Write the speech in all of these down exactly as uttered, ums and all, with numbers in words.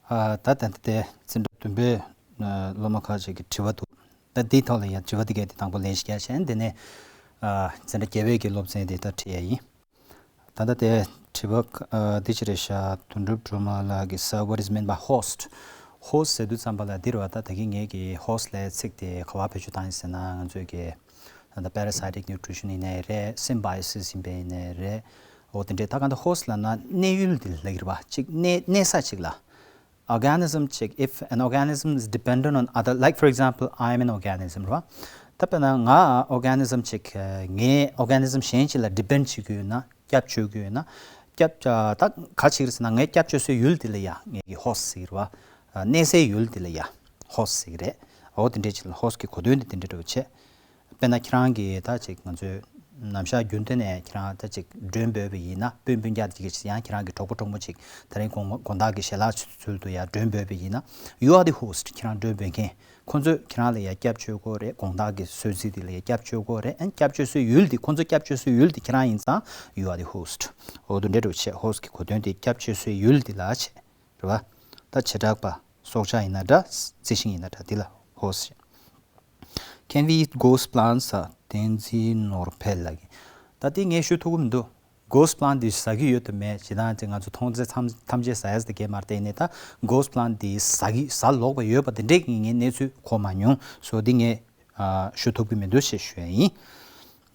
ཨ། ད་ད་ལྟ་དེ་འཛིན་གྲྭ་བདུན་པའི་ཨ་སློབ་མ་ཁག་ཅིག་གིས་དྲི་བ་འདུག་ད་འདིའི་ཐོག་ལ་ཡང་དྲི་བ་འདི་གས་དེ་དང་པོ་ལན་ཞིག་རྒྱག་བྱས། དེ་ནས་ཨ་འཛིན་གྲྭ་བརྒྱད་པའི་གི་སློབ་ཚན་དེ་ད་དྲི་ཡ་ཡིན། ད་ལྟ་དེ་དྲི་བ་ཨ་འདི་ཅི་རེད་ཤག་དོན་གྲུབ་སྒྲོལ་མ་ལགས་ཀྱིས། Sir, what is meant by host? Host ཟེར་དུས་ཙམ་པ་ལ་འདི་རེད་བ། ད་ད་གིན་ངས་ཀྱི་host ལབ་ཚིག་དེ་ག་པར་བེད་སྤྱོད་བཏང་ཡིན་ཟེར་ན། ང་ཚོས་ཀྱི་ད་ལྟ་parasitic nutrition ཡིན་ནའི་རེད། symbiosis ཡིན་པ་ཡིན་ནའི་རེད། འོ་དེ་འདྲས། ད་ག་འདི་host ལབ་ན་གནས་ཡུལ་དེ་ལབ་ཀྱི་རེད་བ། གཅིག་གནས་གནས་ས་གཅིག་ལ། organism གཅིག if an organism is dependent on other, like, for example, I am an organism རེད་བ། ད་དཔེར་ན་ང་organism གཅིག་ངའི་organism གཞན་གཅིག་ལ་depend བྱེད་ཀྱི་ཡོད་ན། སྐྱབས་བཅོལ་གྱི་ཡོད་ན། སྐྱབས་ཨ་ད་ག་ཅིག་རེད་ཟེར་ན། ངའི་སྐྱབས་བཅོལ་སའི་ཡུལ་དེ་ལ་ཡ་ངས་ཀྱི་host ཟེར་གྱི་རེད་བ། ཨ་གནས་སའི་ཡུལ་དེ་ལ་ཡ་host ཟེར་གྱི་རེད། འོ་དེ་འདྲས་ཅིག་ལ་host གི་གོ་དོན་དེ་དེ་འདྲས་འདྲ་བོ་བྱས། དཔེར་ན་ཁྱེད་རང་གིས་ད་ཅིག་ང་ཚོའི་ནམ་ཞག་རྒྱུན་གཏན་ནས་ཁྱེད་རང་ད་ཅིག་drone འབོད་པ་ཡིན་ན། སྤུན་སྤུན་ཀྱག་དེ་གིས་ཡང་ཁྱེད་རང་གི་གྲོགས་པོ་གྲོགས་མོ་ཅིག་དེ་རིང་དགོང་དགོང་དག་གི་ཞལ་ལག་ཚུལ་དུ་ཡ་drone འབོད་པ་ཡིན་ན། you are the host. ཁྱེད་རང་drone འབོད་མཁན། ཁོ་ཚོས་ཁྱེད་རང་ལ་ཡ་སྐྱབས་བཅོལ་དགོས་རེད། དགོང་དག་གི་གསོལ་ཚིགས་དེ་ལ་ཡ་སྐྱབས་བཅོལ་དགོས་རེད། ཨ་ནི་སྐྱབས་བཅོལ་སའི་ཡུལ་དེ། ཁོ་ཚོ་སྐྱབས་བཅོལ་སའི་ཡུལ་དེ་ཁྱེད་རང་ཡིན་ཙང་you are the host. འོ་དེ་འདྲས་འདྲ་བོ་བྱས། host གི་གོ་དོན་དེ་སྐྱབས་བཅོལ་སའི་ཡུལ་དེ་ལ་བྱས། རེད་བ། ད་བྱེ་བྲག་པ་སྲོག་ཆགས་ཡིན་ན་འདྲ། རྩི་ཤིང་ཡིན་ན་འདྲ། འདི་ལ་host། Can we eat ghost plants? ཨ་བསྟན་འཛིན་ནོར་འཕེལ་ལགས་ཀྱིས། ད་དེ་ངས་ཞུ་ཐུབ་ཀྱི་མི་འདུག ghost plant འདི་ཟ་གི་ཡོད་དམ་མེད། ཇི་ལྟར་ཅིག་ང་ཚོ་མཐོང་ཚད་ཐམས་ཐམས་ཅད་ཟ་ཡ་ཟེར་གྱི་མ་རེད། དེ་ནས་ད་ghost plant འདི་ཟ་གི་ཟ་ལོག་པ་ཡོད་པ་དེ་འདྲས་ཀྱི་ངས་གནས་ཚུལ་གོ་མ་མྱོང་། སོ་འདི་ངས་ཨ་ཞུ་ཐུབ་ཀྱི་མི་འདུག་ཞེས་ཞུ་ཡ་ཡིན།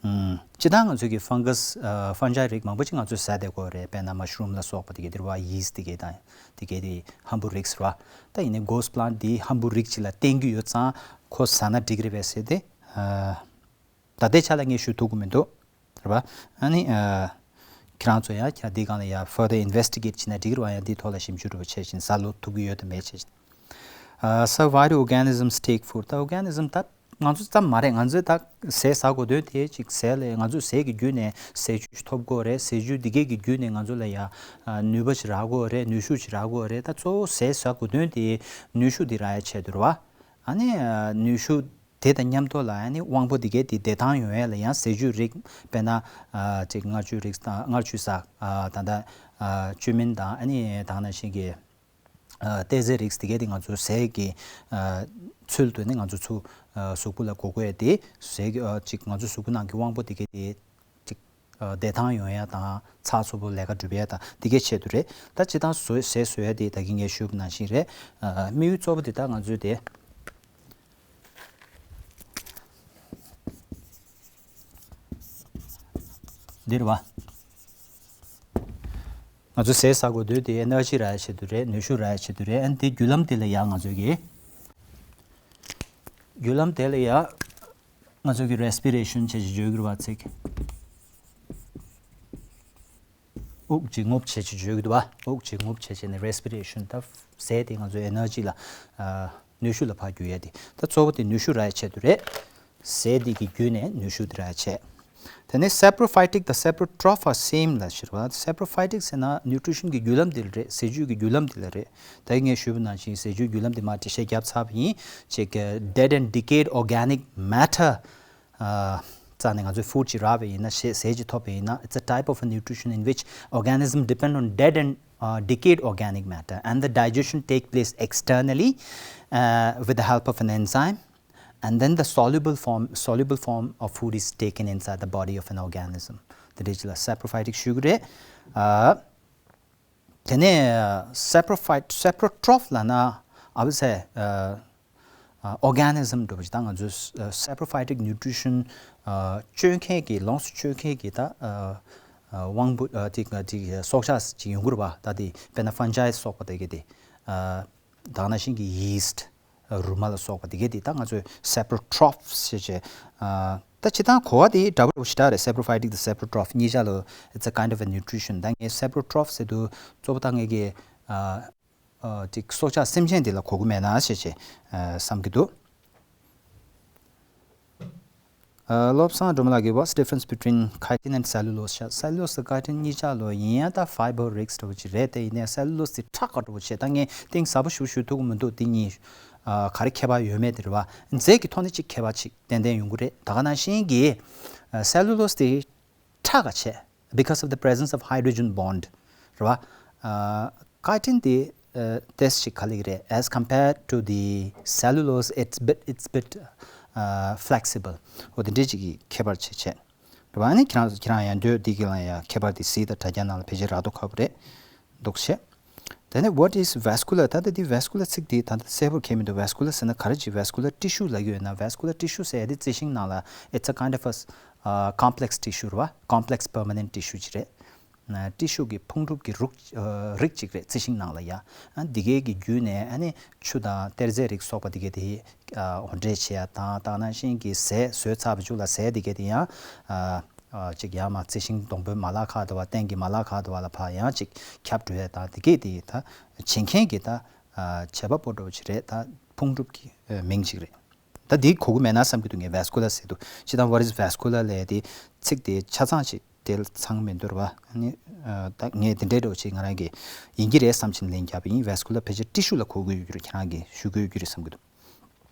ཨམ། སྤྱིར་བཏང་ང་ཚོས་ཀྱི་fungus ཨ་fungi རིགས་མང་པོ་ཅིག་ང་ཚོས་ཟ་བསྡད་ཀྱི་ཡོད་རེད། དཔེར་ན་mushroom ལ་སོགས་པ་དེ་གའི་འདི་རེད་བ། yeast དེ་གའི་དང་དེ་གའི་དེ་ཧམ་བུ་རིགས་རེད་བ། ད་ཡིན་ནའི་ghost plant འདི་ཧམ་བུ་རིགས་ཅིག་ལ་བརྟེན་གྱི་ཡོད་ཙང་ཁོ་ཟ་ན་འགྲིག་གི་རེད་པས་ཟེར་ཏེ། ཨ་ད་ལྟའི་ཆ་ལ་ངས་ཞུ་ཐུབ་ཀྱི་མི་འདུག་རེད་བ། ཨ་ནི་ཨ་ཁྱེད་རང་ཚོ་ཡང་ཁྱེད་རང་འདིའི་སྒང་ལ་ཡང་further investigate བྱས་ན་འགྲིག་གི་རེད་བ། ཡང་འདིའི་ཐོག་ལ་ཞིབ་འཇུག་འདྲ་བོ་བྱས་ཤིང་ཟ་ལོག་ཐུབ་ཀྱི་ཡོད་དམ་མེད་བྱས་ཤིང་། ཨ་So, why do organisms take food? ད་organism ད་ང་ཚོ་ཙམ་མ་རེད། ང་ཚོས་ད་ཟས་ཟ་དགོས་དོན་དེ་ཅིག་ཟས་ལས། ང་ཚོས་ཟས་ཀྱི་བརྒྱུད་ནས་ཟས་བཅུད་ཅིག་ཐོབ་དགོས་རེད། ཟས་བཅུད་འདི་གས་ཀྱི་བརྒྱུད་ནས་ང་ཚོ་ལ་ཡ་ཨ་ནུས་པ་ཅིག་རག་དགོས་རེད། ནུས་ཤུགས་ཅིག་རག་དགོས་རེད། ད་གཙོ་བོ་ཟས་ཟ་དགོས་དོན་དེ་ནུས་ཤུགས་འདི་རག་ཡ་ཆེད་དུ་རེད་བ། ཨ་ནི་ཨ་ནུས་ཤུགས་དེ་དང་མཉམ་དུ་ལ་ཨ་ནི་དབང་པོ་འདི་གས་དེ་བདེ་ཐང་ཡོང་ཡ་ལ་ཡང་ཟས་བཅུད་རིགས། དཔེར་ན་ཨ་ཅིག་མངར་ཆུ་རིགས་དང་། མངར་ཆུ་ཟ། ཨ་ད་ལྟ་ཨ་བཅུད་སྨན་དང་། ཨ་ནི་ད་ག་ནང་བཞིན་གྱི་ཨ་ཏོག་ཙེ་རིགས་དེ་གས་དེ་ང་ཚོ་ཟས་ཀྱི་ཨ་ཚུལ་དུ་ནི་ང་ཚོ་ཚུ་ཨ་གཟུགས་པོ་ལ་དགོས་དགོས་དེ། ཟས་ཀྱི་ཨ་ཅིག་ང་ཚོ་གཟུགས་པོ་ནང་གི་དབང་པོ་དེ་གས་དེ་ཅིག་ཨ་བདེ་ཐང་ཡོང་ཡ་དང་། ཚགས་ཚུད་པོ་ལས་ཀ་སྒྲུབ་ཡ་དང་དེ་གས་ཆེད་དུ་རེད། ད་སྤྱིར་བཏང་ཟས་ཟས་བཟོ་ཡ་དེ་ད་གིན་ངས་ཞུས་པ་ནང་བཞིན་རེད། ཨ་དམིགས་ཡུལ་གཙོ་བོ་དེ་ད་ང་ཚོའི་དེ་འདི་རེད་བ། ང་ཚོ་ཟས་ཟ་དགོས་དུས་དེ་ཨེ་ནར་ཇི་རག་ཡ་ཆེད་དུ་རེད། ནུས་ཤུགས་རག་ཡ་ཆེད་དུ་རེད། ཨ་ནི་དེ་བརྒྱུད་ལམ་དེ་ལ་ཡ་ང་ཚོ་གི་བརྒྱུད་ལམ་དེ་ལ་ཡ་ང་ཚོ་གི་respiration བྱས་བྱས་བརྗོད་ཀྱི་རེད་བ། ཚིག་དབུགས་གཅིག་རྔུབ་བྱས་བྱས་བརྗོད་ཀྱི་འདུག་བ། དབུགས་གཅིག་རྔུབ་བྱས་བྱས་ནས་respiration། ད་ཟས་དེ་ང་ཚོའི་ཨེ་ནར་ཇི་ལ་ཨ་ནུས་ཤུགས་ལ་ཕར་བསྒྱུར་ཡ་དེ། ད་གཙོ་བོ་དེ་ནུས་ཤུགས་རག་ཡ་ཆེད་དུ་རེད། ཟས་འདི་གི་བརྒྱུད་ནས་ནུས་ཤུགས་འདི་རག་ཡ་བྱས། དེ་ནས་saprophytic དང་saproproph are same ལ་ཞེས་པ། Saprophytic ཟེར་ན་nutrition གི་བརྒྱུད་ལམ་འདི་ལ་རེད། ཟས་བཅུད་ཀྱི་བརྒྱུད་ལམ་འདི་ལ་རེད། ད་ངས་ཞུས་པ་ནང་བཞིན་ཟས་བཅུད་བརྒྱུད་ལམ་འདི་མར་འགྲེལ་བཤད་བརྒྱབ་ཚར་བ་ཡིན། ཅིག་dead and decayed organic matter ཨ་རྩ་ནས་ང་ཚོས་food ཅིག་རག་པ་ཡིན་ན། ཟས་ཟས་ཅིག་ཐོབ་པ་ཡིན་ན། It's a type of a nutrition in which organism depend on dead and uh, decayed organic matter, and the digestion take place externally uh, with the help of an enzyme, and then the soluble form soluble form of food is taken inside the body of an organism. དེ་འདྲ་ཅིག་ལ་saprophytic ཞུ་གི་རེད། ཨ་དེ་ནས་saprophyte saproproph ལབ་ན་I would say ཨ་ཨ་organism འདྲ་པོ་ཞིག་དང་། ང་ཚོས་ཨ་saprophytic nutrition ཨ་སྤྱོད་མཁན་གྱི། ལོངས་སུ་སྤྱོད་མཁན་གྱི་ད་ཨ་ཨ་དབང་པོ་ཨ་དེ་དེ་སྲོག་ཆགས་ཅིག་ཡོང་གི་རེད་བ། ད་དེ་དཔེར་ན་fungi སོགས་པ་དེ་གི་དེ་ཨ་ད་ག་ནང་བཞིན་གྱི་yeast རུ་མ་ལ་སོགས་པ་དེ་གའི་དེ་ད་ང་ཚོས་saproproph ཞེས་བྱས། ཨ་ད་སྤྱིར་བཏང་གོ་བ་དེ་འདྲ་པོ་ཞེ་དྲག་རེད། Saprophytic དང་saproproph གཉིས་ཆ་ལ་it's a kind of a nutrition། ད་ངས་saproproph ཟེར་དུས་གཙོ་བོ་ད་ངས་ཀྱི་ཨ་ཨ་ཅིག་སྲོག་ཆགས་སེམས་ཅན་དེ་ལ་གོ་གི་མེད་ན་ཞེས་བྱས་ཨ་བསམ་གྱི་འདུག་ཨ་བློ་བཟང་སྒྲོལ་མ་ལགས་ཀྱིས། What's the difference between chitin and cellulose? Cellulose དང་chitin གཉིས་ཆ་ལོ་ཡིན་ཡང་ད་fiber རིགས་འདྲ་པོ་ཅིག་རེད། དེ་ཡིན་ནའི་cellulose དེ་ཁྲག་དཀར་པོ་བྱས། ད་ངས་གཏིང་ཟབ་པོ་ཞིག་ཞུ་ཐུབ་ཀྱི་མི་འདུག་དེ་གཉིས་ཨ་ག་རེ་ཁྱད་པར་ཡོད་མེད་དེ་རེད་བ། རྫས་ཀྱི་ཐོག་ནས་ཅིག་ཁྱད་པར་ཅིག་ཏན་ཏན་ཡོང་གི་རེད། ད་ག་ནང་བཞིན་གྱི་ཨ་cellulose དེ་ཁྲག་ག་བྱས། Because of the presence of hydrogen bond རེད་བ། ཨ་chitin དེ་ ཨ་ཏོག་ཙམ་ཞིག་ག་རེ་ཟེར་རེད། As compared to the cellulose, it's bit, it's bit, uh, flexible. འོ་དེ་འདྲའི་ཅིག་གི་ཁྱད་པར་ཕྱེ་བྱས། རེད་པ། ཨ་ནི་ཁྱེད་རང་ཁྱེད་རང་ཡང་འདོད་འདི་གི་ལ་ཡང་ཁྱད་པར་དེ་གཟིགས་དང་། དྲ་རྒྱ་ནང་ལ་ཕལ་ཆེར་རག་མདོག་ཁ་པོ་རེད་འདུག་བྱས། དེ་ནས་what is vascular? ད་ལྟ་འདི་vascular ཚིག་འདི་ད་ལྟ་གསལ་པོར་གྱེས་མི་འདུག vascular ཟེར་ན་ག་རེ་ཅིག vascular tissue ལབ་ཀྱི་ཡོད་ན། vascular tissue ཟེར་ཡ་དེ་རྩི་ཤིང་ནང་ལ་it's a kind of a, uh, complex tissue རེད་པ། complex permanent tissue ཅིག་རེད། ན་ཊི་ཤུ་གི་ཕུང་གྲུབ་ཀྱི་རིགས་ཨ་རིགས་གཅིག་རེད། རྩི་ཤིང་ནང་ལ་ཡ། ཨ་འདི་གའི་གི་བརྒྱུད་ནས་ཨ་ནི་ཆུ་དང་གཏེར་རྫས་རིགས་སོགས་པ་འདི་གའི་དེ་ཨ་འོར་འདྲེན་བྱེད་ཡ་དང་། དེ་ནང་བཞིན་གྱི་ཟས་ཟོས་ཚར་བའི་མཇུག་ལ་ཟས་འདི་གའི་དེ་ཡང་ཨ་ཨ་ཅིག་ཡར་མར་རྩི་ཤིང་སྡོང་པོའི་མ་ལག་ཁག་དེ་བ། སྟེང་གི་མ་ལག་ཁག་དེ་བ་ལ་ཕར་ཡང་ཅིག་ཁྱབ་འགྲོ་ཡ་དང་། འདི་གའི་དེ་ད་བྱེད་མཁན་གྱི་ད་ཨ་བྱེད་པ་པོ་འདྲ་བོ་ཅིག་རེད། ད་ཕུང་གྲུབ་ཀྱི་ཨ་མིང་ཅིག་རེད། ད་འདི་གོ་གི་མེད་ན་བསམ་གྱི་འདུག་ངས་vascular ཟེར་དུས། སྤྱིར་བཏང་what is vascular ལབ་ཡ་དེ་ཚིག་དེ་ཆ་ཚང་ཅིག་དེ་ཚང་མི་འདུག་རེད་པ། ཨ་ནི་ཨ་ད་ངས་དེ་འདྲའི་འདྲ་བོ་ཅིག་ང་རང་གིས་ཡིན་གྱི་རེད་བསམ་བྱས་ནས་ལན་བརྒྱབ་པ་ཡིན། vascular ཕལ་ཆེར་ཊི་ཤུ་ལ་གོ་གི་ཡོད་རྒྱུ་རེད། ཁྱེད་རང་གིས་ཞུ་གི་ཡོད་རྒྱུ་རེད་བསམ་གྱི་འདུག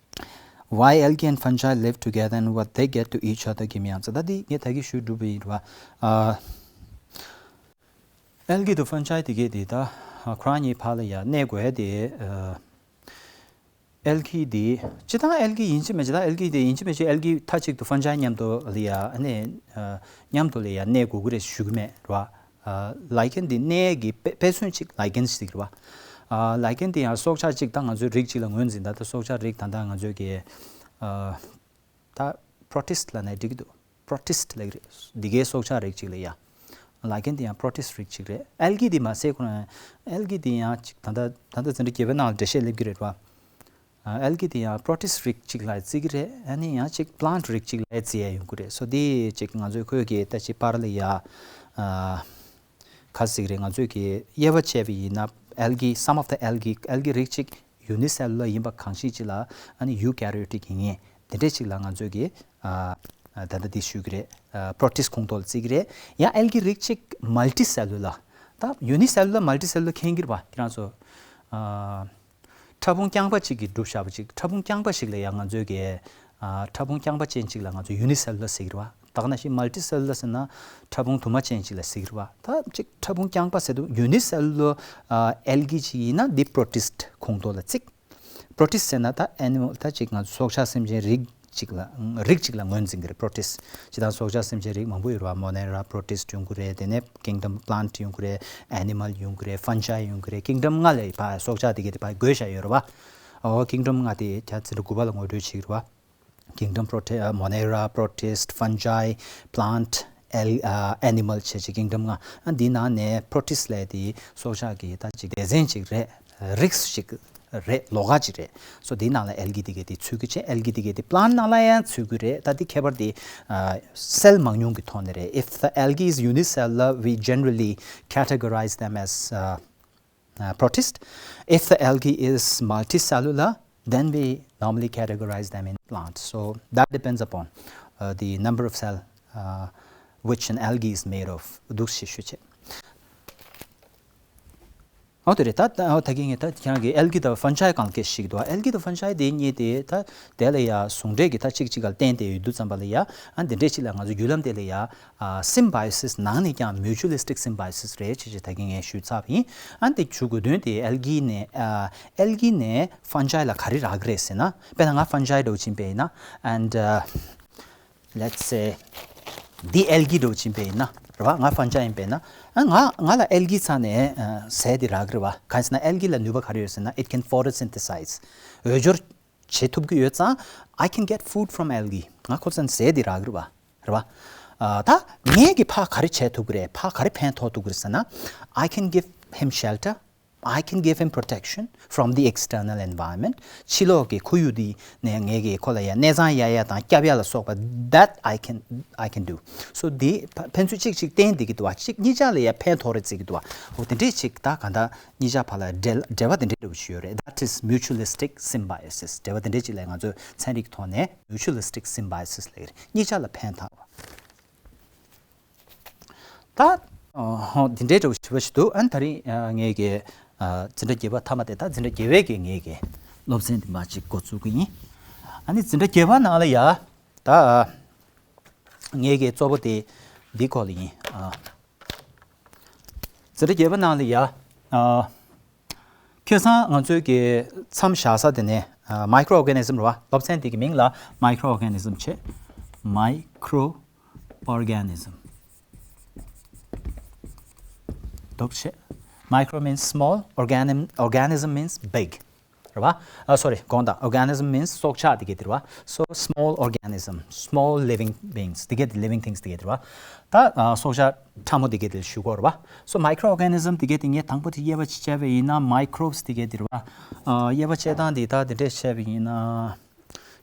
Why algae and fungi live together and what they get to each other give me answer. ད་འདི་ངས་ད་གིན་ཞུས་གྲུབ་པ་ཡིན་རེད་པ། ཨ་ཨལ་གི་དང་ཕན་ཇི་དེ་གས་དེ་ད་ཁོ་རང་གཉིས་བར་ལ་ཡ་གནས་དགོས་ཡ་དེ། ཨ་ཨལ་གི་དེ་སྤྱིར་བཏང་ཨལ་གི་ཡིན་གཅིག་མིན་གཅིག་ད་ཨལ་གི་དེ་ཡིན་གཅིག་མིན་གཅིག་ཨལ་གི་མཐའ་གཅིག་ཏུ་ཕན་ཇི་མཉམ་དུ་ལ་ཡ་ཨ་ནི་ཨ་མཉམ་དུ་ལ་ཡ་གནས་དགོས་ཀྱི་རེད་ཞུ་གི་མེད་རེད་པ། ཨ་ལའི་ཀན་དེ་གནས་ཀྱི་དཔེ་དཔེ་མཚོན་གཅིག་ལའི་ཀན་ཟེར་གྱི་རེད་པ། ཨ་ལའི་ཀན་དེ་ཡང་སྲོག་ཆགས་གཅིག་ད་ང་ཚོའི་རིགས་གཅིག་ལ་ངོས་འཛིན། ད་ལྟ་སྲོག་ཆགས་རིགས་ད་ལྟ་ང་ཚོའི་གི་ཨ་ད་པྲོ་ཊིསཊ་ལབ་ན་འགྲིག་གི་འདུག་པྲོ་ཊིསཊ་ལབ་ཀྱི་རེད། འདི་གའི་སྲོག་ཆགས་རིགས་གཅིག་ལ་ཡ། ལའི་ཀན་དེ་ཡང་པྲོ་ཊིསཊ་རིགས་གཅིག་རེད། ཨལ་གི་དེ་མ་ཟད་ཁོ་རང་ཨལ་གི་དེ་ཡང་གཅིག་ད་ལྟ་ད་ལྟ་འཛིན་གྲྭ་བརྒྱད་པའི་ནང་ལ་འགྲེལ་བཤད་སླེབས་ཀྱི་རེད་པ། ཨལ་གི་དེ་ཡང་པྲོ་ཊིསཊ་རིགས་གཅིག་ལ་བརྩི་གི་རེད། ཨ་ནི་ཡང་གཅིག་པི་ལན་ཊི་རིགས་གཅིག་ལ་བརྩི་ཡ་ཡོང་གི་རེད། སོ་དེ་གཅིག་ང་ཚོའི་ཁོས་ཀྱི་ད་ཅིག་པར་ལ་ཡ་ཨ་ག་ཟེར་གྱི་རེད། ང་ཚོས་ཀྱི་དབྱེ་བ་ཕྱེ་བ་ཡིན་ན་ཨལ་གི་some of the algae ཨལ་གི་རིགས་གཅིག་ཡུ་ནི་སེ་ལུ་ལར་ཡིན་པ་གང་ཞིག་ཅིག་ལ། ཨ་ནི་ཡུ་ཀེ་རི་ཡོ་ཊིག་ཡིན་མཁན་དེ་འདྲས་ཅིག་ལ་ང་ཚོས་ཀྱི་ཨ་ཨ་ད་ལྟ་འདི་ཞུ་གི་རེད། ཨ་པྲོ་ཊིསཊ་ཁོངས་གཏོགས་ལ་བརྩི་གི་རེད། ཡང་ཨལ་གི་རིགས་གཅིག་མལ་ཊི་སེ་ལུ་ལར། ད་ཡུ་ནི་སེ་ལུ་ལར་མལ་ཊི་སེ་ལུ་ལར་མཁྱེན་གྱི་རེད་པ་ཁྱེད་རང་ཚོ། ཨ་ཕྲ་ཕུང་རྐྱང་པ་གཅིག་གིས་གྲུབ་བཞག་པ་ཅིག་ཕྲ་ཕུང་རྐྱང་པ་ཞིག་ལ་ཡང་ང་ཚོས་ཀྱི་ཨ་ཕྲ་ཕུང་རྐྱང་པ་ཅན་གཅིག་ལ་ང་ཚོས་ཡུ་ནི་སེ་ལུ་ལར་ཟེར་གྱི་རེད་པ། ད་ག་ནང་བཞིན་མལ་ཊི་སེ་ལུ་ལར་ཟེར་ན་ཕྲ་ཕུང་དུ་མ་ཅན་གཅིག་ལ་ཟེར་གྱི་རེད་པ། ད་གཅིག་ཕྲ་ཕུང་རྐྱང་པ་ཟེར་དུས་ཡུ་ནི་སེ་ལུ་ལར་ཨ་ཨལ་གི་ཅིག་ཡིན་ན་འདི་པྲོ་ཊིསཊ་ཁོངས་གཏོགས་ལ་བརྩི། པྲོ་ཊིསཊ་ཟེར་ན་ད་ཨེ་ནི་མལ་ད་ཅིག་ང་ཚོ་སྲོག་ཆགས་སེམས་ཅན་རིགས་གཅིག་ལ་རིགས་གཅིག་ལ་ངོས་འཛིན་གྱི་རེད། པྲོ་ཊིསཊ་སྤྱིར་བཏང་སྲོག་ཆགས་སེམས་ཅན་རིགས་མང་པོ་ཡོད་རེད་པ། མོ་ནེ་ར་པྲོ་ཊིསཊ་ཡོང་གི་རེད། དེ་ནས་ཀིང་ཌམ་པི་ལན་ཊི་ཡོང་གི་རེད། ཨེ་ནི་མལ་ཡོང་གི་རེད། ཕན་ཇི་ཡོང་གི་རེད། ཀིང་ཌམ་ལྔ་ལ་ཕར་སྲོག་ཆགས་དེ་གའི་དེ་ཕར་བགོས་བཞག་ཡོད་རེད་པ། ཨོ་ཀིང་ཌམ་ལྔ་དེ་ད་འཛིན་གྲྭ་དགུ་པ་ལ་ངོ་སྤྲོད་བྱེད་ཀྱི་རེད་པ། ཀིང་ཌམ་པྲོ་ཊི་ཨ་མོ་ནེ་ར། པྲོ་ཊིསཊ། ཕན་ཇི། པི་ལན་ཊི། ཨེལ་ཨ་ཨེ་ནི་མལ་བྱས་བྱས་ཀིང་ཌམ་ལྔ། ཨ་འདི་ནང་ནས་པྲོ་ཊིསཊ་ལབ་དེ་སྲོག་ཆགས་ཀྱི་ད་ཅིག་སྡེ་ཚན་ཅིག་རེད། རིགས་ཤིག་རེད། ལོགས་ཀ་ཅིག་རེད། སོ་འདི་ནང་ལ་ཨལ་གི་དེ་གའི་དེ་ཚུད་ཀྱི་བྱས། ཨལ་གི་དེ་གའི་དེ་པི་ལན་ཊི་ནང་ལ་ཡང་ཚུད་ཀྱི་རེད། ད་འདི་ཁྱད་པར་དེ་ཨ་སེལ་མང་ཉུང་གི་ཐོག་ནས་རེད། If the algae is unicellular, we generally categorize them as uh, uh, protist. If the algae is multicellular, then we normally categorize them in plants. So that depends upon uh, the number of cell uh, which an algae is made of. འདུག་སེ་ཞུ་བྱས། ཨོ་དེ་རེད། ད་ཨོ་ད་གིན་ངས་ད་ཁྱེད་རང་གིས་ཨལ་གི་དང་ཕན་ཇི་སྒང་ལ་སྐད་ཆ་བཤད་ཀྱི་འདུག་ཨལ་གི་དང་ཕན་ཇི་དེ་གཉིས་དེ་ད་དེ་ལ་ཡ་ཟུང་འབྲེལ་གྱི་ད་གཅིག་གཅིག་ག་ལ་བརྟེན་ཏེ་ཡོད་དུས་ཙམ་པ་ལ་ཡ། ཨ་འདི་འདྲས་ཅིག་ལ་ང་ཚོ་བརྒྱུད་ལམ་དེ་ལ་ཡ། ཨ་སིམ་བྷའི་ཨོ་སིས་ནང་ནས་ཀྱང་མིའུ་ཅུ་ལི་སི་ཊིག་སིམ་བྷའི་ཨོ་སིས་རེད་ཅེས་ཅེས་ད་གིན་ངས་ཞུས་ཚར་བ་ཡིན། ཨ་འདི་ཞུ་དགོས་དོན་དེ་ཨལ་གི་ནས་ཨ་ཨལ་གི་ནས་ཕན་ཇི་ལ་ག་རེ་རག་གི་རེད་ཟེར་ན། དཔེར་ན་ང་ཕན་ཇི་འདྲ་བོ་ཅིག་ཡིན་པ་ཡིན་ན། And uh, let's say འདི་ཨལ་གི་འདྲ་བོ་ཅིག་ཡིན་པ་ཡིན་ན་རེད་པ། ང་ཕན་ཇི་ཡིན་པ་ཡིན་ན། ཨ་ང་ང་ལ་ཨལ་གི་རྩ་ནས་ཨ་ཟས་དེ་རག་གི་རེད་པ། གང་ཡིན་ཟེར་ན་ཨལ་གི་ལ་ནུས་པ་ག་རེ་ཡོད་ཟེར་ན། It can photosynthesize. འོས་སྦྱོར་བྱེད་ཐུབ་ཀྱི་ཡོད་ཙང་། I can get food from algae. ང་ཁོ་ཚོ་ནས་ཟས་དེ་རག་གི་རེད་པ། རེད་པ། ཨ་ད་ངས་ཀྱིས་ཕར་ག་རེ་བྱེད་ཐུབ་ཀྱི་རེད། ཕར་ག་རེ་ཕན་ཐོགས་ཐུབ་ཀྱི་རེད་ཟེར་ན། I can give him shelter. I can give him protection from the external environment. ཕྱི་ལོགས་ཀྱི་ཁོར་ཡུག་འདི་ནས་ངས་ཀྱིས་ཁོ་ལ་ཡ་གནས་ཚང་གཡར་ཡ་དང་སྐྱོབ་ཡ་ལ་སོགས་པ། That I can, I can do. So འདི་ཕ་ཕན་ཚུན་གཅིག་གཅིག་བརྟེན་བསྡད་ཀྱི་འདུག་པ། གཅིག་གཉིས་ཆ་ལ་ཡ་ཕན་ཐོགས་རེད་བརྩི་གི་འདུག་པ། འོ་དེ་འདྲས་ཅིག་ད་གང་ལྟར་གཉིས་ཆ་བར་ལ་འབྲེལ་འབྲེལ་བ་དེ་འདྲས་འདྲ་བོ་ཞིག་ཡོད་རེད། That is mutualistic symbiosis. འབྲེལ་བ་དེ་འདྲས་ཅིག་ལ་ང་ཚོས་ཚན་རིག་ཐོག་ནས་mutualistic symbiosis ལབ་ཀྱི་རེད། གཉིས་ཆ་ལ་ཕན་ཐོགས་པ། ད་ཨ་ཧོ་འདི་འདྲའི་འདྲ་བོ་ཞིག་འདུག་ཨ་ནི་ད་རིང་ཨ་ངས་ཀྱི་ཨ་འཛིན་གྲྭ་བརྒྱད་པ་མཐའ་མ་དེ། ད་འཛིན་གྲྭ་བརྒྱད་པའི་གི་ངས་ཀྱི་སློབ་ཚན་འདི་མར་ཅིག་འགོ་བཙུགས་ཀྱི་ཡིན། ཨ་ནི་འཛིན་གྲྭ་བརྒྱད་པ་ནང་ལ་ཡ། ད་ཨ་ངས་ཀྱི་གཙོ་བོ་དེ་འདི་སྐོར་ལ་ཡིན། ཨ་འཛིན་གྲྭ་བརྒྱད་པ་ནང་ལ་ཡ། ཨ་ ཁ་སང་ང་ཚོའི་གི་མཚམས་བཞག་ས་དེ་ནས་microorganism རེད་བ། སློབ་ཚན་དེ་གི་མིང་ལ་microorganism བྱས། Microorganism འདོགས་བྱས། Micro means small, organism, organism means big རེད་བ། ཨ་sorry དགོངས་དག organism means སྲོག་ཆགས་དེ་གི་དེ་རེད་བ། So small organism, small living beings དེ་གི་living things དེ་གི་དེ་རེད་བ། ད་ཨ་སྲོག་ཆགས་ཕྲ་མོ་དེ་གི་དེ་ཞུ་དགོས་རེད་བ། So microorganism དེ་གི་དེ་ངས་དང་པོ་དེ་དབྱེ་བ་ཕྱེ་བྱས་པ་ཡིན་ན། microbes དེ་གི་དེ་རེད་བ། ཨ་དབྱེ་བ་ཕྱེ་སྟངས་དེ་ད་དེ་འདྲས་བྱས་པ་ཡིན་ན།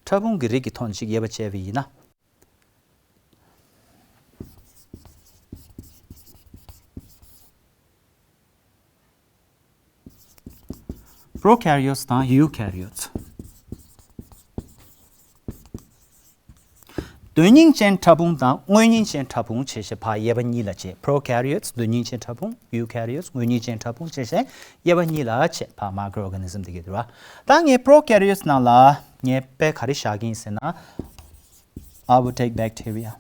ཕྲ་ཕུང་གི་རིགས་ཀྱི་ཐོག་ནས་ཅིག་དབྱེ་བ་ཕྱེ་བ་ཡིན་ན། Prokaryotes དང་eukaryotes། དོན་སྙིང་ཅན་ཕྲ་ཕུང་དང་དངོས་སྙིང་ཅན་ཕྲ་ཕུང་བྱས་བྱས་ཕར་དབྱེ་བ་གཉིས་ལ་ཕྱེ། Prokaryotes དོན་སྙིང་ཅན་ཕྲ་ཕུང་། Eukaryotes དངོས་སྙིང་ཅན་ཕྲ་ཕུང་བྱས་བྱས་དབྱེ་བ་གཉིས་ལ་ཕྱེ། ཕར་microorganism དེ་གི་དེ་རེད་བ། ད་ངས་prokaryotes ནང་ལ་ངས་དཔེ་ག་རེ་བཞག་གི་ཡིན་ཟེར་ན། I will take bacteria.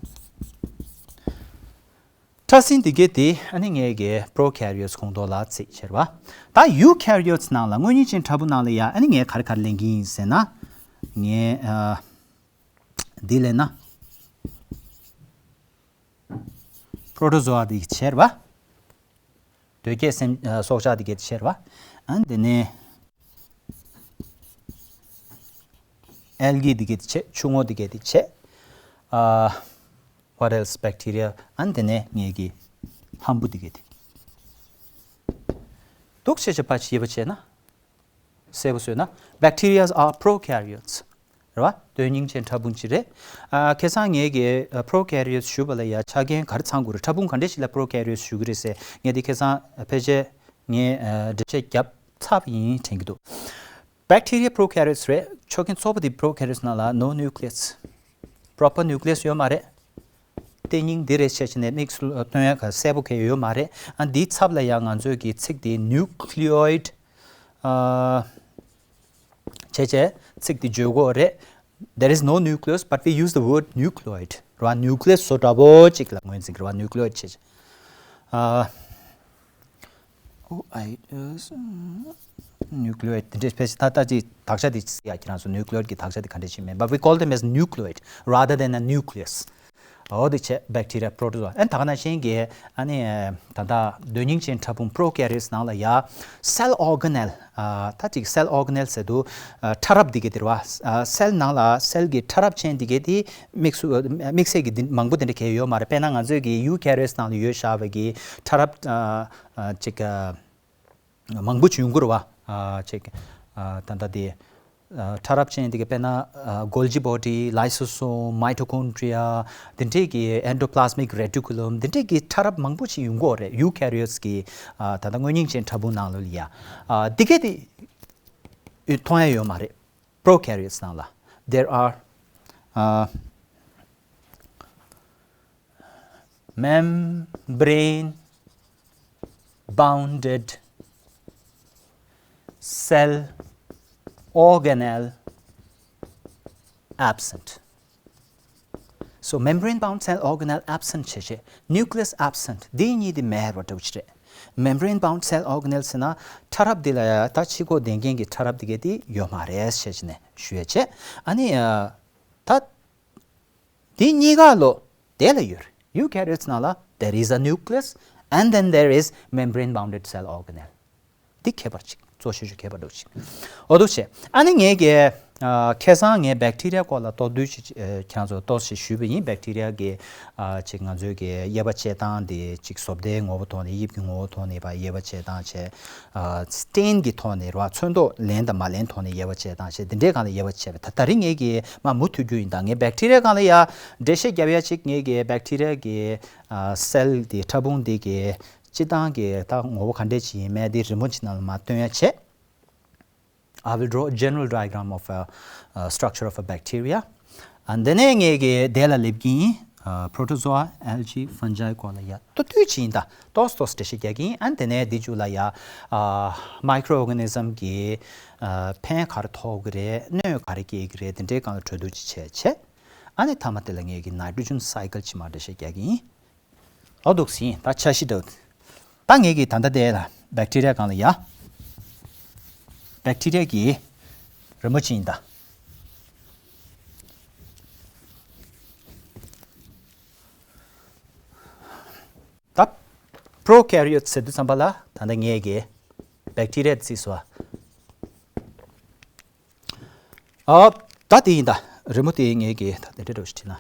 ཕྲ་སྲིན་དེ་གའི་དེ་ཨ་ནི་ངས་གི་prokaryotes ཁོངས་གཏོགས་ལ་ཚིག་བྱས་རེད་བ། ད་eukaryotes ནང་ལ་དངོས་གཉིས་ཅན་ཕྲ་ཕུང་ནང་ལ་ཡ་ཨ་ནི་ངས་ག་རེ་ག་རེ་ལེན་གྱི་ཡིན་ཟེར་ན། ངས་ཨ་འདི་ལེན་ན་protozoa དེ་གི་བྱས་རེད་བ། དོལ་རྒྱལ་སེམས་ཨ་སྲོག་ཆགས་དེ་གའི་དེ་བྱས་རེད་བ། ཨ་ནི་དེ་ནས་algae དེ་གའི་དེ་བྱས། ཆུ་བོ་དེ་གའི་དེ་བྱས། ཨ་what else? Bacteria. ཨ་ནི་དེ་ནས་ངས་གི་ལྷམ་བུ་དེ་གའི་དེ་འདུག་བྱས་བྱས་ཕར་ཕྱེ་བ་བྱས་ན། གསལ་པོ་བཟོས་ན། Bacteria are prokaryotes རེད་བ། དོན་སྙིང་ཅན་ཕྲ་ཕུང་ཅིག་རེད། ཨ་ཁ་སང་ངས་གི་ཨ་prokaryotes ཞུས་པ་ལ་ཡ་ཆ་རྐྱེན་ག་རེ་ཚང་དགོས་རེད། ཕྲ་ཕུང་ག་འདྲ་ཞིག་ལ་prokaryotes ཞུ་གི་རེད་ཟེར། ངས་འདི་ཁ་སང་ཕལ་ཆེར་ངས་ཨ་འགྲེལ་བཤད་བརྒྱབ་ཚར་བ་ཡིན་དྲན་གྱི་འདུག Bacteria prokaryotes རེད། ཆ་རྐྱེན་གཙོ་བོ་དེ་prokaryotes ནང་ལ་no nucleus, proper nucleus ཡོད་མ་རེད། ལྟེ་སྙིང་འདི་རེད་བྱས་བྱས་ནས་དམིགས་སུ་སྟོན་ཡ་ག་གསལ་པོ་གང་ཡང་ཡོད་མ་རེད། ཨ་འདིའི་ཚབ་ལ་ཡང་ང་ཚོས་ཀྱི་ཚིག་འདི་nucleoid ཨ་བྱས་བྱས་ཚིག་འདི་བརྗོད་དགོས་རེད། There is no nucleus, but we use the word nucleoid རེད་བ། nucleus བཟོ་འདྲ་པོ་ཅིག་ལ་ངོས་འཛིན་གྱི་རེད་བ། nucleoid བྱས་བྱས། ཨ། Oh, I, uh, nucleoid དེ་འདྲས་ཕལ་ཆེར་ད་ལྟ་ཅིག་དག་ཆ་དེ་ཅིག་ཡ་ཁྱེད་རང་ཚོ་nucleoid གི་དག་ཆ་དེ་ག་འདྲས་ཞིག་མེད། But we call them as nucleoid rather than a nucleus. འོ་དེ་བྱས་bacteria, protozoa. ཨན་ད་ག་ནང་བཞིན་གྱི་ཨ་ནི་ད་ལྟ་དོན་སྙིང་ཅན་ཕྲ་ཕུང་prokaryotes ནང་ལ་ཡ་cell organelle ཨ་ད་ཅིག་cell organelle ཟེར་དུས་ཨ་ཕྲ་རབ་འདི་གི་དེ་རེད་བ། ཨ་cell ནང་ལ་cell གི་ཕྲ་རབ་ཅན་འདི་གི་དེ་དམིགས་སུ་དམིགས་བསལ་གྱི་འདི་མང་པོ་དེ་འདྲ་གང་ཡང་ཡོད་མ་རེད། དཔེར་ན་ང་ཚོས་ཀྱི་eukaryotes ནང་ལ་ཡོད་བཞག་པའི་གི་ཕྲ་རབ་ཨ་ཨ་ཅིག་ཨ་མང་པོ་ཅིག་ཡོང་གི་རེད་བ། ཨ་ཅིག་ཨ་ད་ལྟ་དེ་ཨ་ཕྲ་རབ་ཅན་དེ་ག་དཔེར་ན་ཨ་Golgi body, lysosome, mitochondria དེ་འདྲས་ཀྱི་endoplasmic reticulum དེ་འདྲས་ཀྱི་ཕྲ་རབ་མང་པོ་ཅིག་ཡོང་གི་ཡོད་རེད། eukaryotes ཀྱི་ཨ་ད་ལྟ་དངོས་སྙིང་ཅན་ཕྲ་ཕུང་ནང་ལོགས་ལ་ཡ། ཨ་དེ་ག་དེ་མཐོང་ཡ་ཡོད་མ་རེད། prokaryotes ནང་ལ། There are ཨ་membrane bounded cell organelle absent. So membrane bound cell organelle absent བྱས་བྱས་nucleus absent འདི་གཉིས་དེ་མེད་པ་འདྲ་བོ་ཅིག་རེད། membrane bound cell organelle ཟེར་ན་ཕྲ་རབ་འདི་ལ་ཡ་ད་ཕྱི་ཁོག་ལྡན་མཁན་གྱི་ཕྲ་རབ་འདི་ག་དེ་ཡོད་མ་རེད་བྱས་བྱས་ནས་ཞུ་ཡ་བྱས། ཨ་ནི་ཨ་ད་དེ་གཉིས་ཀ་ལོ་དེ་ལ་ཡོད་རེད། eukaryotes ནང་ལ་there is a nucleus and then there is membrane bounded cell organelle. འདི་ཁྱད་པར་ཅིག་གཙོ་ཆེ་ཤོས་ཁྱད་པར་འདུག་ཅིག་འོ་འདུག་བྱས། ཨ་ནི་ངས་ཀྱི་ཨ་ཁ་སང་ངས་bacteria སྐོར་ལ་ཏོག་བསྡུས་ཅིག་ཨ་ཁྱེད་རང་ཚོ་ཏོག་ཙམ་ཞུས་པ་ཡིན། bacteria གི་ཨ་ཅིག་ང་ཚོའི་གི་དབྱེ་བ་ཕྱེ་སྟངས་དེ་ཅིག་བཟོ་ལྟའི་ངོ་བོ་ཐོག་ནས་དབྱིབས་ཀྱི་ངོ་བོ་ཐོག་ནས་ཕར་དབྱེ་བ་ཕྱེ་སྟངས་བྱས། ཨ་stain གི་ཐོག་ནས་རེད་བ། ཚོན་མདོག་ལེན་དང་མ་ལེན་ཐོག་ནས་དབྱེ་བ་ཕྱེ་སྟངས་བྱས། དེ་འདྲའི་སྒང་ལ་དབྱེ་བ་ཕྱེ་བ། ད་ད་རིང་ངས་ཀྱི་མར་མུ་མཐུད་རྒྱུ་ཡིན། ད་ངས་bacteria སྒང་ལ་ཡ་འགྲེལ་བཤད་རྒྱབ་ཡ་ཅིག་ངས་ཀྱི་bacteria གི་ཨ་cell དེ་ཕྲ་ཕུང་དེ་གི་སྤྱིར་བཏང་གི་ད་ངོ་བོ་ག་འདྲས་ཅིག་ཡིན་མིན་དེ་རི་མོ་ཅིག་ནང་ལ་མར་སྟོན་ཡ་བྱས། I will draw a general diagram of a, uh, structure of a bacteria. And then ངས་ཀྱི་དེ་ལ་སླེབས་ཀྱི་ཡིན། ཨ་protozoa, algae, fungi སྐོར་ལ་ཡ་ཏོག་ཏོག་ཅིག་ཡིན། ད་ཏོག་ཙམ་ཏོག་ཙམ་འགྲེལ་བཤད་རྒྱག་གི་ཡིན། ཨ་དེ་ནས་འདི་མཇུག་ལ་ཡ་ཨ་microorganism གི་ཨ་ཕན་ག་རེ་ཐོགས་ཀྱི་རེད། གནོད་ག་རེ་སྐྱེལ་གྱི་རེད། དེ་འདྲའི་སྒང་ལ་གྲོས་བསྡུར་ཅིག་བྱས་བྱས། ཨ་ནི་མཐའ་མ་དེ་ལ་ངས་ཀྱི་nitrogen cycle ཅིག་མར་འགྲེལ་བཤད་རྒྱག་གི་ཡིན། འོ་འདུག་སེ་ཡིན། ད་འཆར་གཞི་འདྲ་བོ། ད་ངས་ཀྱི་ད་ལྟ་དེ་ལ་bacteria སྒང་ལ་ཡ། བེག་ཊི་རི་ཡ་གི་རི་མོ་ཅིག་ཡིན་ད། ད་པྲོ་ཀེ་རི་ཡོ་ཊི་ཟེར་དུས་ཙམ་པ་ལ་ད་ལྟ་ངས་ཀྱི་བེག་ཊི་རི་ཡ་བརྩིས་སོ། ཨ། ད་དེ་ཡིན་ད། རི་མོ་དེ་ངས་ཀྱི་ད་དེ་འདྲ་འདྲ་བོ་ཞིག་བྲིས་ན།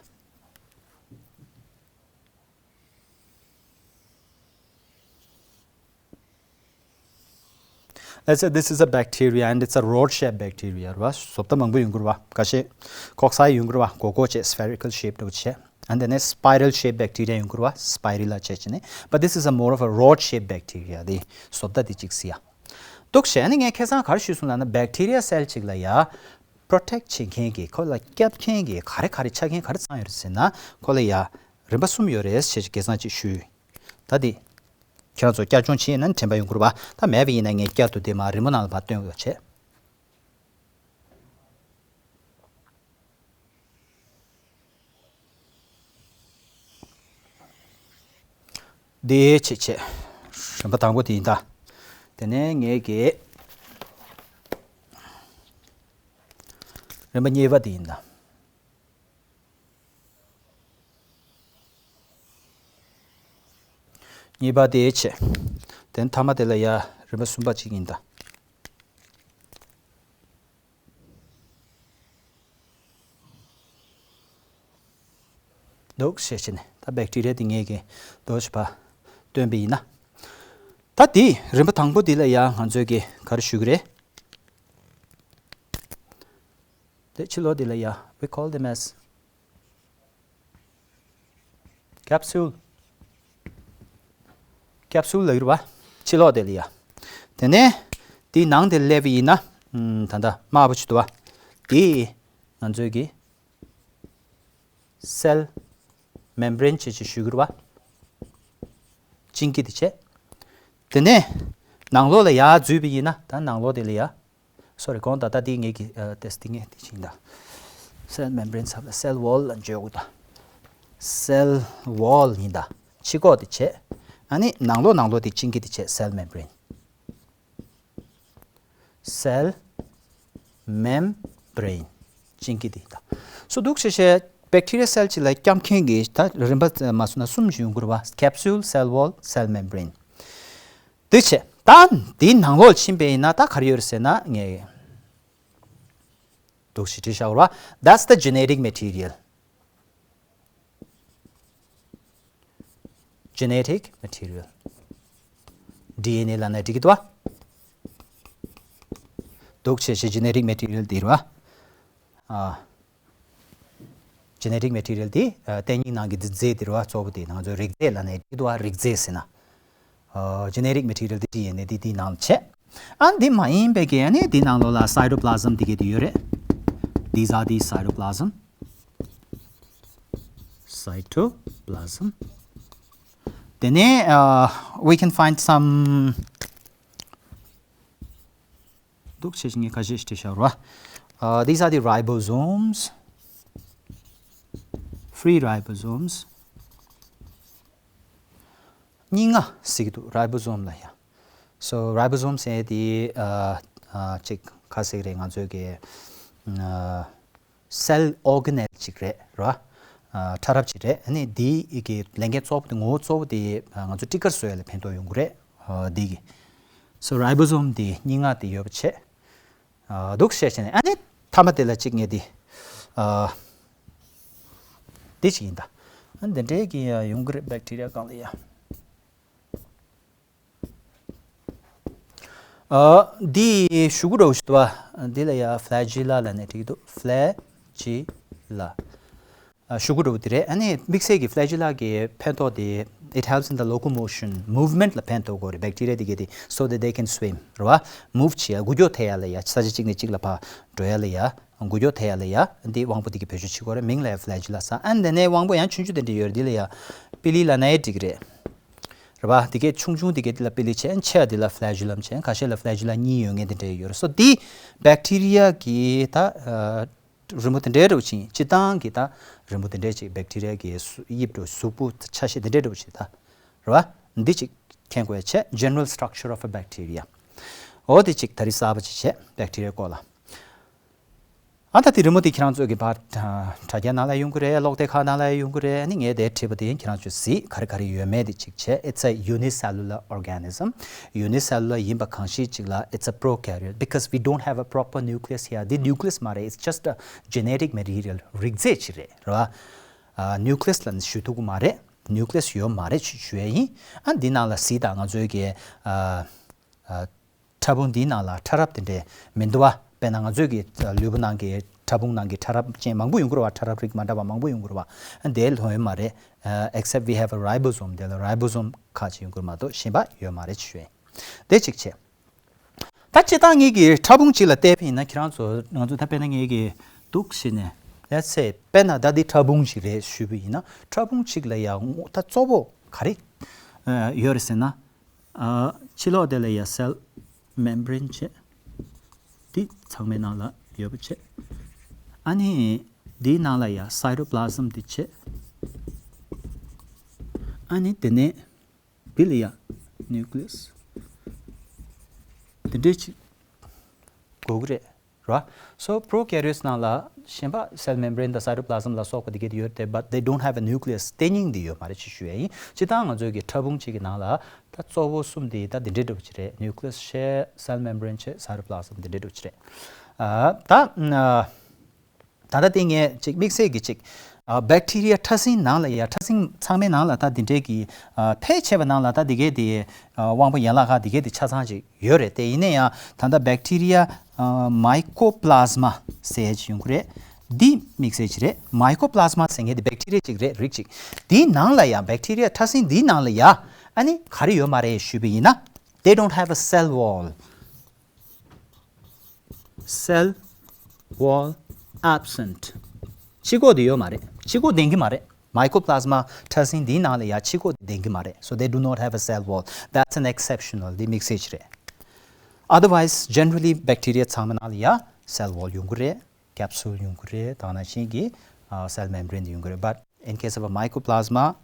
Let's say this is a bacteria and it's a rod shaped bacteria རེད་བ། བཟོ་ལྟ་མང་པོ་ཡོང་གི་རེད་བ། ཁ་ཤས་ལྐོག་ཟ་ཡོང་གི་རེད་བ། སྒོར་སྒོར་བྱས་spherical shape འདྲ་བོ་བྱས། And then a spiral shaped bacteria ཡོང་གི་རེད་བ། སི་པའི་རལ་ལ་བྱས་བྱས་ནས། But this is a more of a rod shaped bacteria དེ་བཟོ་ལྟ་དེ་གཅིག་ཟེར་ཡ། འདུག་བྱས་ནས་ངས་ཁ་སང་ག་རེ་ཞུས་སོང་ལབ་ན་bacteria cell གཅིག་ལ་ཡ་protect བྱེད་མཁན་གྱི་ཁོ་ལ་སྐྱབས་མཁན་གྱི་ག་རེ་ག་རེ་ཆ་རྐྱེན་ག་རེ་ཚང་ཡོད་རེད་ཟེར་ན། ཁོ་ལ་ཡ་རིམ་པ་གསུམ་ཡོད་རེད་ཞེས་སྐད་གསང་ཅིག་ཞུས། ད་དེ། ཁྱེད་རང་ཚོ་བསྐྱར་སྦྱོང་བྱས་ན་དྲན་པ་ཡོང་གི་རེད་བ། ད་མེད་པ་ཡིན་ན་ངས་བསྐྱར་དུ་དེ་མར་རི་མོ་ནང་ལ་ཕར་སྟོན་དགོས་བྱས། དེ་བྱེད་བྱེད། རིམ་པ་དང་པོ་དེ་ཡིན་ད། དེ་ནས་ངས་ཀྱི་རིམ་པ་གཉིས་པ་དེ་ཡིན་ད། གཉིས་པ་དེ་བྱས། དེ་མཐའ་མ་དེ་ལ་ཡ་རིམ་པ་གསུམ་པ་གཅིག་ཡིན་ད། འདུག་བྱས་བྱས་ནས་ད་བེག་ཊི་རི་ཡ་དེ་ངས་ཀྱི་འདུག་བྱས་པ་སྟོན་པ་ཡིན་ན། ད་དེ་རིམ་པ་དང་པོ་དེ་ལ་ཡ་ང་ཚོས་ཀྱི་ག་རེ་ཞུ་གི་རེད། དེ་ཕྱི་ལོགས་དེ་ལ་ཡ། We call them as capsule. capsule ལབ་ཀྱི་རེད་བ། ཕྱི་ལོགས་དེ་ལ་ཡ། དེ་ནས་དེའི་ནང་དེ་སླེབས་པ་ཡིན་ན། ཨམ། ད་ལྟ་དམར་པོ་ཅིག་འདུག་བ། དེ་ང་ཚོས་ཀྱི་cell membrane བྱས་ཅིག་ཞུ་གི་རེད་བ། གཅིན་སྐྱི་དེ་བྱས། དེ་ནས་ནང་ལོགས་ལ་ཡར་འཛུལ་བ་ཡིན་ན། ད་ནང་ལོགས་དེ་ལ་ཡ། སོ་རི། གོང་ད་ལྟ་དེ་ངས་ཀྱི་ཨ། ཏེས་དེ་ངས་དེ་ཕྱིན་ད། cell membrane ཚབ་ལ་cell wall ལ་འཇོག་དགོས་ད། cell wall ཡིན་ད། ཕྱི་ཁོག་དེ་བྱས། ཨ་ནི་ནང་ལོགས་ནང་ལོགས་དེ་གཅིན་སྐྱི་དེ་བྱས། cell membrane. cell membrane གཅིན་སྐྱི་དེ་ཡིན་ད། སོ་འདུག་བྱས་བྱས་བེག་ཊི་རི་ཡ་སེལ་གཅིག་ལ་སྐྱབས་མཁན་གྱི་ད་རིམ་པ་མ་སོང་ན་གསུམ་ཞིག་ཡོང་གི་རེད་བ། capsule, cell wall, cell membrane. དེ་བྱས། ད་འདིའི་ནང་ལོགས་ཕྱིན་པ་ཡིན་ན་ད་ག་རེ་ཡོད་རེད་ཟེར་ན། ངས་འདུག་ཞིག་བྲིས་བཞག་པ་རེད་བ། That's the genetic material. genetic material. ཌི་ཨེན་ཨེ་ལབ་ན་འགྲིག་གི་འདུག་བ། འདུག་བྱས་བྱས་genetic material དེ་རེད་བ། ཨ། genetic material དེ་ཨ། གཏན་ཉིད་ནང་གི་རྫས་དེ་རེད་བ། གཙོ་བོ་དེ་ང་ཚོས་རིགས་རྫས་ལབ་ན་འགྲིག་གི་འདུག་བ། རིགས་རྫས་ཟེར་ན། ཨ། genetic material དེ་ཌི་ཨེན་ཨེ་དེ་དེའི་ནང་ལ་བྱས། ཨ། འདི་མ་ཡིན་པའི་གི་ཨ་ནི་དེའི་ནང་ལོགས་ལ་cytoplasm དེ་གི་དེ་ཡོད་རེད། These are the cytoplasm. cytoplasm. དེ་ནས་ཨ། we can find some འདུག་བྱས་ངས་ཁ་ཤས་ཤིག་བྲིས་བཞག་པ་རེད་བ། ཨ། these are the ribosomes. free ribosomes. རྙིང་ང་ཟེར་གྱི་འདུག ribosome ལ་ཡ། so ribosome ཟེར་དེ་ཨ། ཨ། ཅིག་ག་ཟེར་གྱི་རེད། ང་ཚོའི་གི་ཨ། cell organelle ཅིག་རེད་ར། ཨ། ཕྲ་རབ་ཅིག་རེད། ཨ་ནི་འདི་གི་ལས་འགན་གཙོ་བོ་དེ། ངོ་བོ་གཙོ་བོ་དེ་ང་ཚོ་སྤྲི་དཀར་བཟོ་ཡ་ལ་ཕན་ཐོགས་ཡོང་གི་རེད། ཨ། འདི་གི། so ribosome དེ་རྙིང་ང་དེ་ཡོད་པ་བྱས། ཨ། འདུག་བཤད་བྱས་ནས། ཨ་ནི་མཐའ་མ་དེ་ལ་གཅིག་ངས་འདི། ཨ། འདི་ཅིག་ཡིན་ད། ཨ། འདི་འདྲའི་གི་ཡོང་གི་རེད། བེག་ཊི་རི་ཡ་སྒང་ལ་ཡ། ཨ། འདི་གཞུག་གུ་འདྲ་བོ་ཞིག་འདུག་བ། འདི་ལ་ཡ་flagella ལབ་ནས་བྲིས་འདུག flagella. ཨ། གཞུག་གུ་འདྲ་བོ་དེ་རེད། ཨ་ནི་དམིགས་བསལ་གྱི་flagella གི་ཕན་ཐོགས་དེ། it helps in the locomotion, movement ལ་ཕན་ཐོགས་ཀྱི་རེད། བེག་ཊི་རི་ཡ་དེ་གས་དེ། so that they can swim རེད་བ། move བྱེད་ཡ། འགུལ་སྐྱོད་ཐེབས་ཡ་ལ་ཡ། ས་ཆ་གཅིག་ནས་གཅིག་ལ་ཕར་འགྲོ་ཡ་ལ་ཡ། འགུལ་སྐྱོད་ཐེབས་ཡ་ལ་ཡ། འདི་དབང་པོ་དེ་གི་བེད་སྤྱོད་བྱེད་ཀྱི་ཡོད་རེད། མིང་ལ་ཡ་flagella ཟེར། ཨ་ནི་དེ་ནས་དབང་པོ་ཡང་ཆུང་ཆུང་དེ་འདྲ་ཡོད་རེད། འདི་ལ་ཡ་པི་ལི་ལབ་ན་ཡང་འགྲིག་གི་རེད། རེད་བ། དེ་གས་ཆུང་ཆུང་དེ་གས་དེ་ལ་པི་ལི་བྱས། ཆེ་བ་དེ་ལ་flagellum བྱས། ཁ་ཤས་ལ་flagella གཉིས་ཡོད་མཁན་དེ་འདྲ་ཡོད་རེད། so འདི་བེག་ཊི་རི་ཡ་གི་ད་ཨ། རི་མོ་དེ་འདྲའི་འདྲ་བོ་ཅིག་སྤྱིར་བཏང་གི་ད་རི་མོ་དེ་འདྲའི་ཅིག་བེག་ཊི་རི་ཡ་གི་གཟུ། དབྱིབས་འདྲ་བོ། གཟུགས་པོ་ཆ་ཤས་དེ་འདྲའི་འདྲ་བོ་ཅིག་ད་རེད་བ། འདི་ཅིག་མཁྱེན་དགོས་ཡ་བྱས། general structure of a bacteria. འོ་དེ་གཅིག་ད་རེས་གསར་པ་ཅིག་བྱས་བེག་ཊི་རི་ཡའི་སྐོར་ལ། ཨ་ད་དེ་རི་མོ་དེ་ཁྱེད་རང་ཚོ་གི་ཕར་དྲ་དྲ་རྒྱ་ནང་ལ་ཡོང་གི་རེད། གློག་དེབ་ཁག་ནང་ལ་ཡོང་གི་རེད། ཨ་ནི་ངས་དེ་བྲིས་པ་དེ་ཁྱེད་རང་ཚོས་གཟིགས། ག་རེ་ག་རེ་ཡོད་མེད་དེ་གཅིག་བྱས། It's a unicellular organism. Unicellular ཡིན་པ་གང་ཞིག་ཅིག་ལ། It's a prokaryote because we don't have a proper nucleus here. The nucleus མ་རེད། It's just a genetic material. རིགས་རྫས་ཅིག་རེད། རེད་བ། ཨ་nucleus ལ་ཞུ་ཐུབ་ཀྱི་མ་རེད། nucleus ཡོད་མ་རེད་ཞུ་ཞུ་ཡས་ཡིན། ཨ་འདི་ནང་ལ་གཟིགས་དང་། ང་ཚོའི་གི་ཨ་ཨ་ཕྲ་ཕུང་འདིའི་ནང་ལ་ཕྲ་རབ་དེ་འདྲས་མི་འདུག་བ། དཔེར་ན་ང་ཚོའི་གི་ལུས་པོ་ནང་གི་ཕྲ་ཕུང་ནང་གི་ཕྲ་རབ་ཅན་མང་པོ་ཡོང་གི་རེད་བ། ཕྲ་རབ་རིགས་མ་འདྲ་བ་མང་པོ་ཡོང་གི་རེད་བ། ཨ་འདི་ལོ་ཡོད་མ་རེད། ཨ་except we have a ribosome. དེ་ལ་རའི་བོ་སོམ་ཁག་ཅིག་ཡོང་གི་རེད་མ་གཏོགས་གཞན་པ་ཡོད་མ་རེད་ཞུ་ཡས། དེ་གཅིག་བྱས། ད་སྤྱིར་བཏང་ངེད་ཀྱི་ཕྲ་ཕུང་གཅིག་ལ་བལྟས་པ་ཡིན་ན། ཁྱེད་རང་ཚོ་ང་ཚོ་ད་དཔེར་ན་ངེད་ཀྱི་འདུག་ཟེར་ནས། Let's say དཔེར་ན་ད་འདི་ཕྲ་ཕུང་ཞིག་རེད་ཞུས་པ་ཡིན་ན། ཕྲ་ཕུང་གཅིག་ལ་ཡང་ད་གཙོ་བོ་ག་རེ་ཨ་ཡོད་རེད་ཟེར་ན། ཨ་ཕྱི་ལོགས་དེ་ལ་ཡ་cell membrane བྱས། འདི་ཚང་མའི་ནང་ལ་ཡོད་པ་བྱས། ཨ་ནི་འདིའི་ནང་ལ་ཡ་cytoplasm འདི་བྱས། ཨ་ནི་དེ་ནས་འདི་ལ་ཡ་nucleus འདི་འདྲས་ཅིག་དགོས་ཀྱི་རེད། རེད་བ། So prokaryotes ནང་ལ་གཞན་པ་cell membrane དང་cytoplasm ལ་སོགས་པ་འདི་གས་དེ་ཡོད་དེ། But they don't have a nucleus. དེ་སྙིང་འདི་ཡོད་མ་རེད་ཅེས་ཞུ་ཡས་ཡིན། སྤྱིར་བཏང་ང་ཚོའི་གི་ཕྲ་ཕུང་གཅིག་གི་ནང་ལ་ད་གཙོ་བོ་གསུམ་འདི་ད་འདི་འདྲས་འདྲ་པོ་ཅིག་རེད། nucleus བྱས། cell membrane བྱས། cytoplasm འདི་འདྲས་འདྲ་པོ་ཅིག་རེད། ཨ་ད་ཨ་ད་ལྟ་དེ་ངས་ཅིག་དམིགས་བསལ་གྱི་ཅིག་ཨ་bacteria ཕྲ་སྲིན་ནང་ལ་ཡ། ཕྲ་སྲིན་ཚང་མའི་ནང་ལ་ད་འདི་འདྲས་ཀྱི་ཨ་ཕལ་ཆེ་བ་ནང་ལ་ད་འདི་གས་དེ་ཨ་དབང་པོ་ཡན་ལག་ཁག་འདི་གས་དེ་ཆ་ཚང་ཅིག་ཡོད་རེད་དེ། ཡིན་ན་ཡང་ད་ལྟ་bacteria ཨ་mycoplasma ཟེར་ཅིག་ཡོང་གི་རེད། འདི་དམིགས་བསལ་ཅིག་རེད། mycoplasma ཟེར་མཁན་དེ་bacteria ཅིག་རེད། རིགས་ཅིག་འདིའི་ནང་ལ་ཡ། bacteria ཕྲ་སྲིན་འདིའི་ནང་ལ་ཡ་ཨ་ནི་ག་རེ་ཡོད་མ་རེད་ཞུས་པ་ཡིན་ན། They don't have a cell wall. Cell wall absent. ཕྱི་ཁོག་དེ་ཡོད་མ་རེད། ཕྱི་ཁོག་ལྡན་གྱི་མ་རེད། mycoplasma ཕྲ་སྲིན་འདིའི་ནང་ལ་ཡ་ཕྱི་ཁོག་དེ་ལྡན་གྱི་མ་རེད། So they do not have a cell wall. That's an exceptional. འདི་དམིགས་བསལ་ཅིག་རེད། Otherwise, generally bacteria ཚང་མ་ནང་ལ་ཡ་cell wall ཡོང་གི་རེད། capsule ཡོང་གི་རེད། དེ་ནང་བཞིན་གྱི་ཨ་cell membrane དེ་ཡོང་གི་རེད། But in case of a mycoplasma,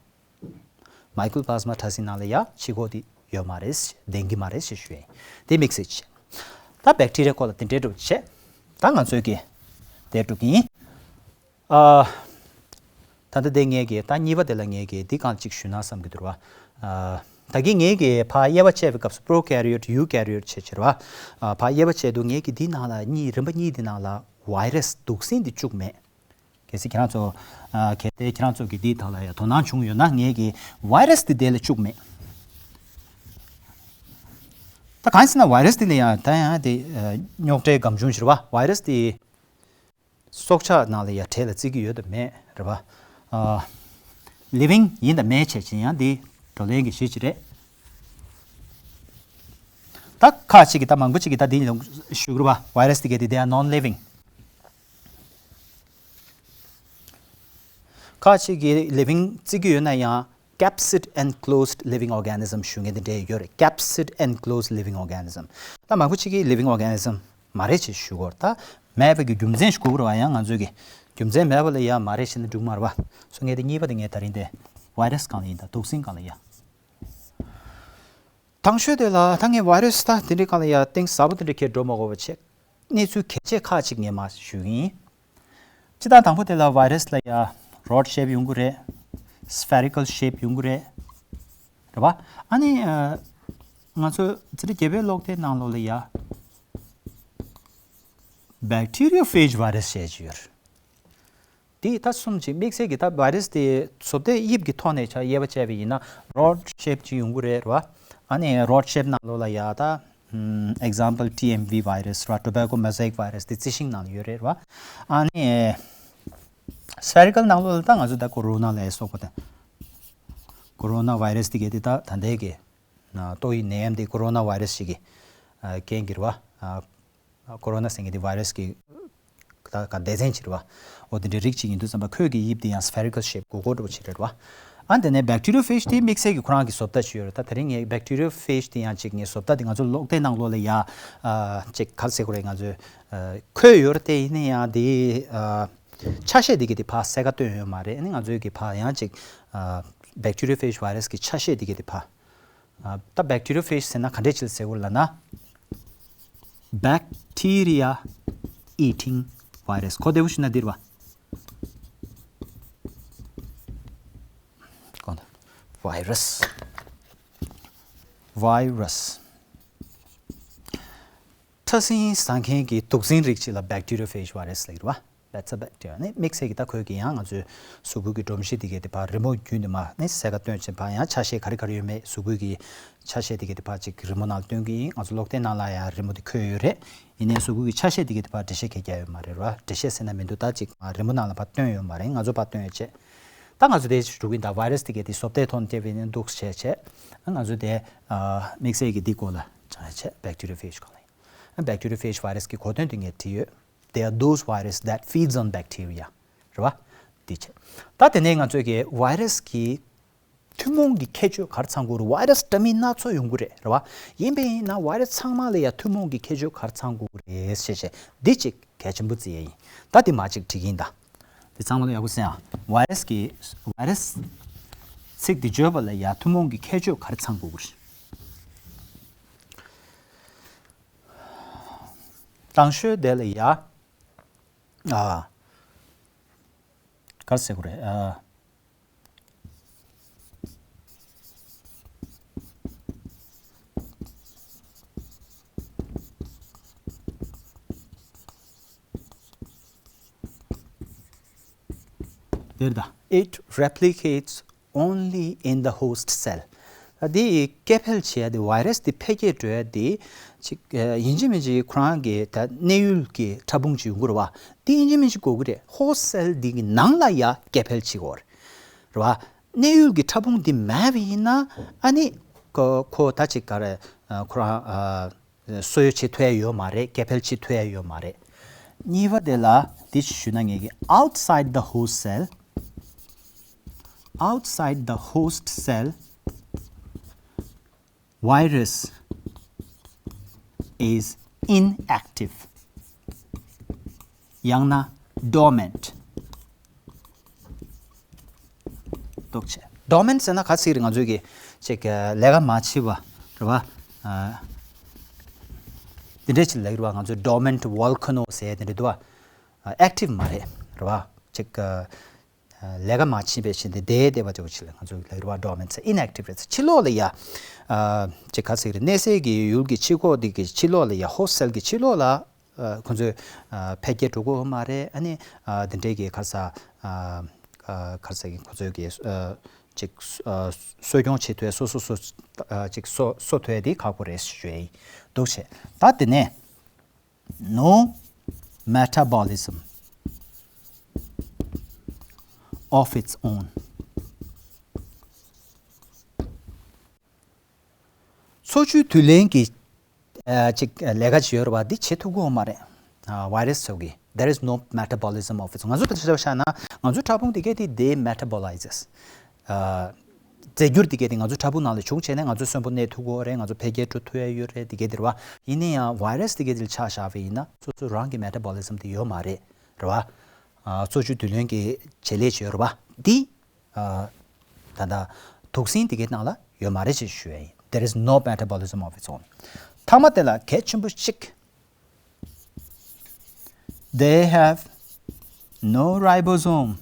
mycoplasma ཕྲ་སྲིན་ནང་ལ་ཡ་ཕྱི་ཁོག་དེ་ཡོད་མ་རེད། ལྡན་གྱི་མ་རེད་ཅེས་ཞུ་ཡས་ཡིན། དེ་དམིགས་བསལ་ཅིག་ད་bacteria སྐོར་ལ་དེ་འདྲས་འདྲ་པོ་བྱས། ད་ང་ཚོའི་གི་དེ་འགྲོ་གི་ཡིན། ཨ་ད་ལྟ་དེ་ངས་གི་ད་གཉིས་པ་དེ་ལ་ངས་གི་འདི་གང་ཅིག་ཞུས་ན་བསམ་གྱི་འདུག་ར་བ། ཨ་ད་གི་ངས་གི་ཕར་དབྱེ་བ་ཕྱེ་བའི་སྐབས་སུ་prokaryote, eukaryote བྱས་བྱས་ར་བ། ཨ་ཕར་དབྱེ་བ་ཕྱེ་དུས་ངས་གི་འདི་ནང་ལ་གཉིས། རིམ་པ་གཉིས་འདི་ནང་ལ་virus དུག་སྲིན་འདི་བཅུག་མེད། གལ་སྲིད་ཁྱེད་རང་ཚོ་ཨ་གལ་ཏེ་ཁྱེད་རང་ཚོ་གི་འདིའི་ཐོག་ལ་ཡང་དོ་སྣང་བྱུང་ཡོད་ན། ངས་གི་virus འདི་དེ་ལ་བཅུག་མེད། ད་གང་ཡིན་ཟེར་ན་virus འདི་ལ་ཡང་ད་ཡང་དེ་ཨ་རྙོག་དྲའི་སྒམ་ཆུང་ཞིག་རེད་བ། virus འདི་སྲོག་ཆགས་ནང་ལ་ཡ་གྲས་ལ་བརྩི་གི་ཡོད་དམ་མེད་རེད་བ། ཨ་living ཡིན་དང་མེད་བྱས་ཅིག་ཡང་འདི་བགྲོ་གླེང་གི་གཞི་ཅིག་རེད། ད་ཁག་ཅིག་གིས། ད་མང་པོ་ཅིག་གིས་ད་འདི་ལ་ཞུ་གི་རེད་བ། virus འདི་གས་དེ་they are non-living. ཁག་ཅིག་གིས་living བརྩི་གི་ཡོད་ན་ཡང་capsid enclosed living organism ཞུ་མཁན་དེ་འདྲས་ཡོད་རེད། capsid enclosed living organism. ད་མང་པོ་ཅིག་གིས་living organism མ་རེད་ཅེས་ཞུ་གི་ཡོད་རེད། ད་མེད་པའི་གི་རྒྱུ་མཚན་ཞིག་དགོས་ཀྱི་རེད་བ། ཡང་ང་ཚོས་གི་རྒྱུ་མཚན་མེད་པ་ལ་ཡང་མ་རེད་ཟེར་ན་འགྲིག་མ་རེད་བ། སོ་ངས་དེ་གཉིས་པ་དེ་ངས་ད་རིང་དེ་virus སྒང་ལ་ཡིན། ད་དུག་སྲིན་སྒང་ལ་ཡ། དང་ཤོས་དེ་ལ་ད་ངས་virus ད་དེ་འདྲའི་སྒང་ལ་ཡ་གཏིང་ཟབ་པོ་དེ་འདྲ་ཁྱེར་འགྲོ་མ་དགོས་པ་བྱས། གནས་ཚུལ་གལ་ཆེ་ཁག་ཅིག་ངས་མར་ཞུ་གི་ཡིན། སྤྱིར་བཏང་དང་པོ་དེ་ལ་virus ལ་ཡ་rod shape ཡོང་གི་རེད། spherical shape ཡོང་གི་རེད། རེད་བ། ཨ་ནི་ཨ་ང་ཚོ་འཛིན་གྲྭ་བརྒྱད་པའི་ཀློག་དེབ་ནང་ལོགས་ལ་ཡ་bacteriophage virus ཞེས་ཅིག་ཡོད་རེད། དེ་ད་གསུམ་ཅིག་དམིགས་བསལ་གྱི་ད་virus དེ་བཟོ་ལྟའི་དབྱིབས་ཀྱི་ཐོག་ནས་ཆ་དབྱེ་བ་བྱས་པ་ཡིན་ན་rod shape ཅིག་ཡོང་གི་རེད་ར་བ། ཨ་ནི་rod shape ནང་ལོགས་ལ་ཡ་ད་example T M V virus ར། tobacco mosaic virus དེ་རྩི་ཤིང་ནང་ལ་ཡོད་རེད་ར་བ། ཨ་ནི་spherical ནང་ལོགས་ལ་ད་ང་ཚོ་ད་corona ལ་སོགས་པ་དང་། corona virus དེ་གས་དེ་ད་ད་ལྟའི་གི་ཏོག་དབྱིབས་ནད་ཡམས་དེ་corona virus ཞིག་གི་རྐྱེན་གྱིས་ར་བ། corona ཟེར་མཁན་དེ་virus གི་ད་ག་སྡེ་ཚན་ཅིག་རེད་བ། འོ་དེ་འདྲའི་རིགས་ཅིག་ཡིན་དུས་ཙམ་པ་ཁོས་ཀྱི་དབྱིབས་དེ་ཡང་spherical shape གོ་གོ་འདྲ་པོ་ཅིག་རེད་བ། ཨ་དེ་ནས་bacteriophage དེ་དམིགས་བསལ་གྱི་ཁོ་རང་གི་བཟོ་ལྟ་ཅིག་ཡོད་རེད། ད་དེ་རིང་ངས་bacteriophage དེ་ཡང་ཅིག་ངས་བཟོ་ལྟ་དེ་ང་ཚོ་ཀློག་དེབ་ནང་ལོགས་ལ་ཡ་ཅིག་ག་རེ་ཟེར་དགོས་རེད། ང་ཚོས་ཁོད་ཡོད་རེད་དེ། ཡིན་ན་ཡང་དེ་ཆ་ཤས་དེ་གི་དེ་ཕར་གསལ་ཁ་སྟོན་ཡོད་མ་རེད། ཨ་ནི་ང་ཚོས་གི་ཕར་ཡང་ཅིག་bacteriophage virus གི་ཆ་ཤས་དེ་གི་དེ་ཕར། ད་bacteriophage ཟེར་ན་ག་འདྲས་ཅིག་ལ་ཟེར་དགོས་ལབ་ན། bacteria eating virus. གོ་བདེ་པོ་ཞུས་ན་འདི་རེད་པ། གོ་འདུག virus. virus. ཕྲ་སྲིན་ཟ་མཁན་གྱི་དུག་སྲིན་རིགས་ཅིག་ལ་bacteriophage virus ལབ་ཀྱི་རེད་པ། That's a bacteria. ནི་དམིགས་བསལ་གྱི་ད་ཁོས་ཀྱི་ཡང་ང་ཚོའི་གཟུགས་པོ་གི་སྒྲོམ་གཞི་དེ་གའི་དེ་ཕར་རི་མོ་བརྒྱུད་ནས་མར་ནི་གསལ་ཁ་སྟོན་བྱེད་པ། ཡང་ཆ་ཤས་ག་རེ་ག་རེ་ཡོད་མེད་གཟུགས་པོ་གི་ཆ་ཤས་དེ་གའི་དེ་ཕར་ཅིག་རི་མོ་ནང་སྟོན་གྱི་ཡིན། ང་ཚོ་གློག་བརྙན་ནང་ལ་ཡང་རི་མོ་དེ་འཁོད་ཡོད་རེད། ཡིན་ནའི་གཟུགས་པོ་གི་ཆ་ཤས་དེ་གའི་དེ་ཕར་འགྲེལ་བཤད་གང་ཡང་རྒྱག་ཡོད་མ་རེད་པ། འགྲེལ་བཤད་ཟེར་ན་མི་འདུག་ད་ཅིག་རི་མོ་ནང་ལ་ཕར་སྟོན་ཡོད་མ་རེད། ང་ཚོ་ཕར་སྟོན་ཡོད་བྱས། ད་ང་ཚོ་དེ་འགྲོ་གི་ཡིན། ད་virus དེ་གའི་དེ་བཟོ་ལྟའི་ཐོག་ནས་བལྟས་པ་ཡིན་ན་འདུག་བྱས་བྱས། ང་ཚོ་དེ་དམིགས་བསལ་གྱི་འདི་སྐོར་ལ་སྦྱང་ཡ་བྱས། bacteriophage སྐོར་ལ་ཡིན། bacteriophage virus གི་གོ་དོན་དེ་ངས་བྲིས་ཡོད། They are those virus that feeds on bacteria. རེད་པ། འདི་བྱས། ད་དེ་ནས་ང་ཚོས་ཀྱི་virus གི་ཐུན་མོང་གི་ཁྱད་ཆོས་ག་རེ་ཚང་དགོས་རེད། virus འདྲ་མིན་སྣ་ཚོགས་ཡོང་གི་རེད། རེད་པ། ཡིན་པས་ཡིན་ན་virus ཚང་མ་ལ་ཡ་ཐུན་མོང་གི་ཁྱད་ཆོས་ག་རེ་ཚང་དགོས་རེད་ཞེས་བྱས། འདི་གཅིག་གལ་ཆེན་པོ་བརྩི་ཡ་ཡིན། ད་འདི་མར་གཅིག་བྲིས་ཀྱི་ཡིན་ད། འདི་ཚང་མ་ལ་ཡག་པོ་གསན་ཨ། virus གི་virus ཚིག་འདི་བརྗོད་པ་ལ་ཡ་ཐུན་མོང་གི་ཁྱད་ཆོས་ག་རེ་ཚང་དགོས་རེད། དང་ཤོས་དེ་ལ་ཡ། ཨ། ག་རེ་ཟེར་དགོས་རེད། ཨ། འདིར་ད། It replicates only in the host cell. ད་འདི་སྐྱེ་འཕེལ་བྱེད་ཡ་དེ་virus དེ་འཕེལ་རྒྱས་འགྲོ་ཡ་དེ་ཅིག་ཡིན་གཅིག་མིན་གཅིག་ཁོ་རང་གི་ད་གནས་ཡུལ་གྱི་ཕྲ་ཕུང་ཅིག་ཡོང་གི་རེད་པ། དེ་ཡིན་གཅིག་མིན་གཅིག་དགོས་ཀྱི་རེད། host cell འདི་གི་ནང་ལ་ཡ་སྐྱེ་འཕེལ་བྱེད་ཀྱི་ཡོད་རེད་པ། གནས་ཡུལ་གྱི་ཕྲ་ཕུང་འདི་མེད་པ་ཡིན་ན་ཨ་ནི་ཁོ་ཁོ་ད་ཅིག་ག་རེ་ཁོ་རང་གསོ་ཡོ་བྱེད་ཐུབ་ཡ་ཡོད་མ་རེད། སྐྱེ་འཕེལ་བྱེད་ཐུབ་ཡ་ཡོད་མ་རེད། གཉིས་པ་དེ་ལ་འདི་ཞུས་ན་ངེད་ཀྱི་outside the host cell, outside the host cell, virus is inactive. ཡང་ན་dormant. འདུག་བྱས། dormant ཟེར་ན་ག་ཚིག་རེད། ང་ཚོའི་གི་ཅིག་ལས་ཀ་མ་བྱེད་པ་རེད་པ། འདི་འདྲས་ཅིག་ལབ་ཀྱི་རེད་པ། ང་ཚོའི་dormant volcano ཟེར་དེ་འདྲས་འདུག་པ། active མ་རེད། རེད་པ། ཅིག་ལས་ཀ་མ་བྱེད་པའི་ཕྱིར་དེ་བསྡད་བསྡད་པ་ཅིག་ཅིག་ལ་ང་ཚོ་ལབ་རེད་པ། dormant ཟེར། inactive རེད་ཟེར། ཕྱི་ལོགས་ལ་ཡ། ཅིག་ག་ཚིག་རེད། གནས་སའི་གི་ཡུལ་གྱི་ཕྱི་ཁོག་འདི་གི་ཕྱི་ལོགས་ལ་ཡ། host cell གི་ཕྱི་ལོགས་ལ། ཁོ་ཚོས་འཕེལ་རྒྱས་འགྲོ་གི་ཡོད་མ་རེད། ཨ་ནི་འདི་འདྲའི་གི་ག་རེ་ཟ། ག་རེ་ཟ་གི་ཁོ་ཚོས་གི་ཅིག་གསོ་སྐྱོང་བྱེད་ཐུབ་ཡ། སོ་སོ་སོ་ཅིག་གསོ་གསོ་ཐུབ་ཡ་དེ་ཁག་པོ་རེད་ཞུ་ཡ་ཡིན། འདུག་བྱས། ད་དེ་ནས། no metabolism of its own. འཚོ་བཅུད་བསྡུ་ལེན་གྱི་ཨ་ཅིག་ལས་ཀ་ཅིག་ཡོད་རེད་པ། འདི་བྱེད་ཐུབ་ཀྱི་ཡོད་མ་རེད། ཨ། virus ཚོ་གི། There is no metabolism of its own. ང་ཚོ་དཔེ་ཆ་བཞག་ན་ང་ཚོའི་ཕྲ་ཕུང་དེ་གས་དེ་they metabolizes. ཨ། རྫས་འགྱུར་དེ་གས་དེ་ང་ཚོའི་ཕྲ་ཕུང་ནང་ལ་བྱུང་བྱས་ནས་ང་ཚོ་གསོན་པོ་གནས་ཐུབ་ཀྱི་ཡོད་རེད། ང་ཚོ་འཕེལ་རྒྱས་འགྲོ་ཐུབ་ཡ་ཡོད་རེད། དེ་གས་དེ་རེད་པ། ཡིན་ན་ཡང་virus དེ་གས་དེ་ལ་ཆ་བཞག་པ་ཡིན་ན་སོ་སོ་རང་གི་metabolism དེ་ཡོད་མ་རེད། རེད་པ། ཨ། འཚོ་བཅུད་བསྡུ་ལེན་གྱི་བྱེད་ལས་ཅིག་ཡོད་རེད་པ། འདི། ཨ། ད་ལྟ་དུག་སྲིན་དེ་གའི་ནང་ལ་ཡོད་མ་རེད་ཅེས་ཞུ་ཡ་ཡིན། There is no metabolism of its own. མཐའ་མ་དེ་ལ་གལ་ཆེན་པོ་གཅིག They have no ribosome.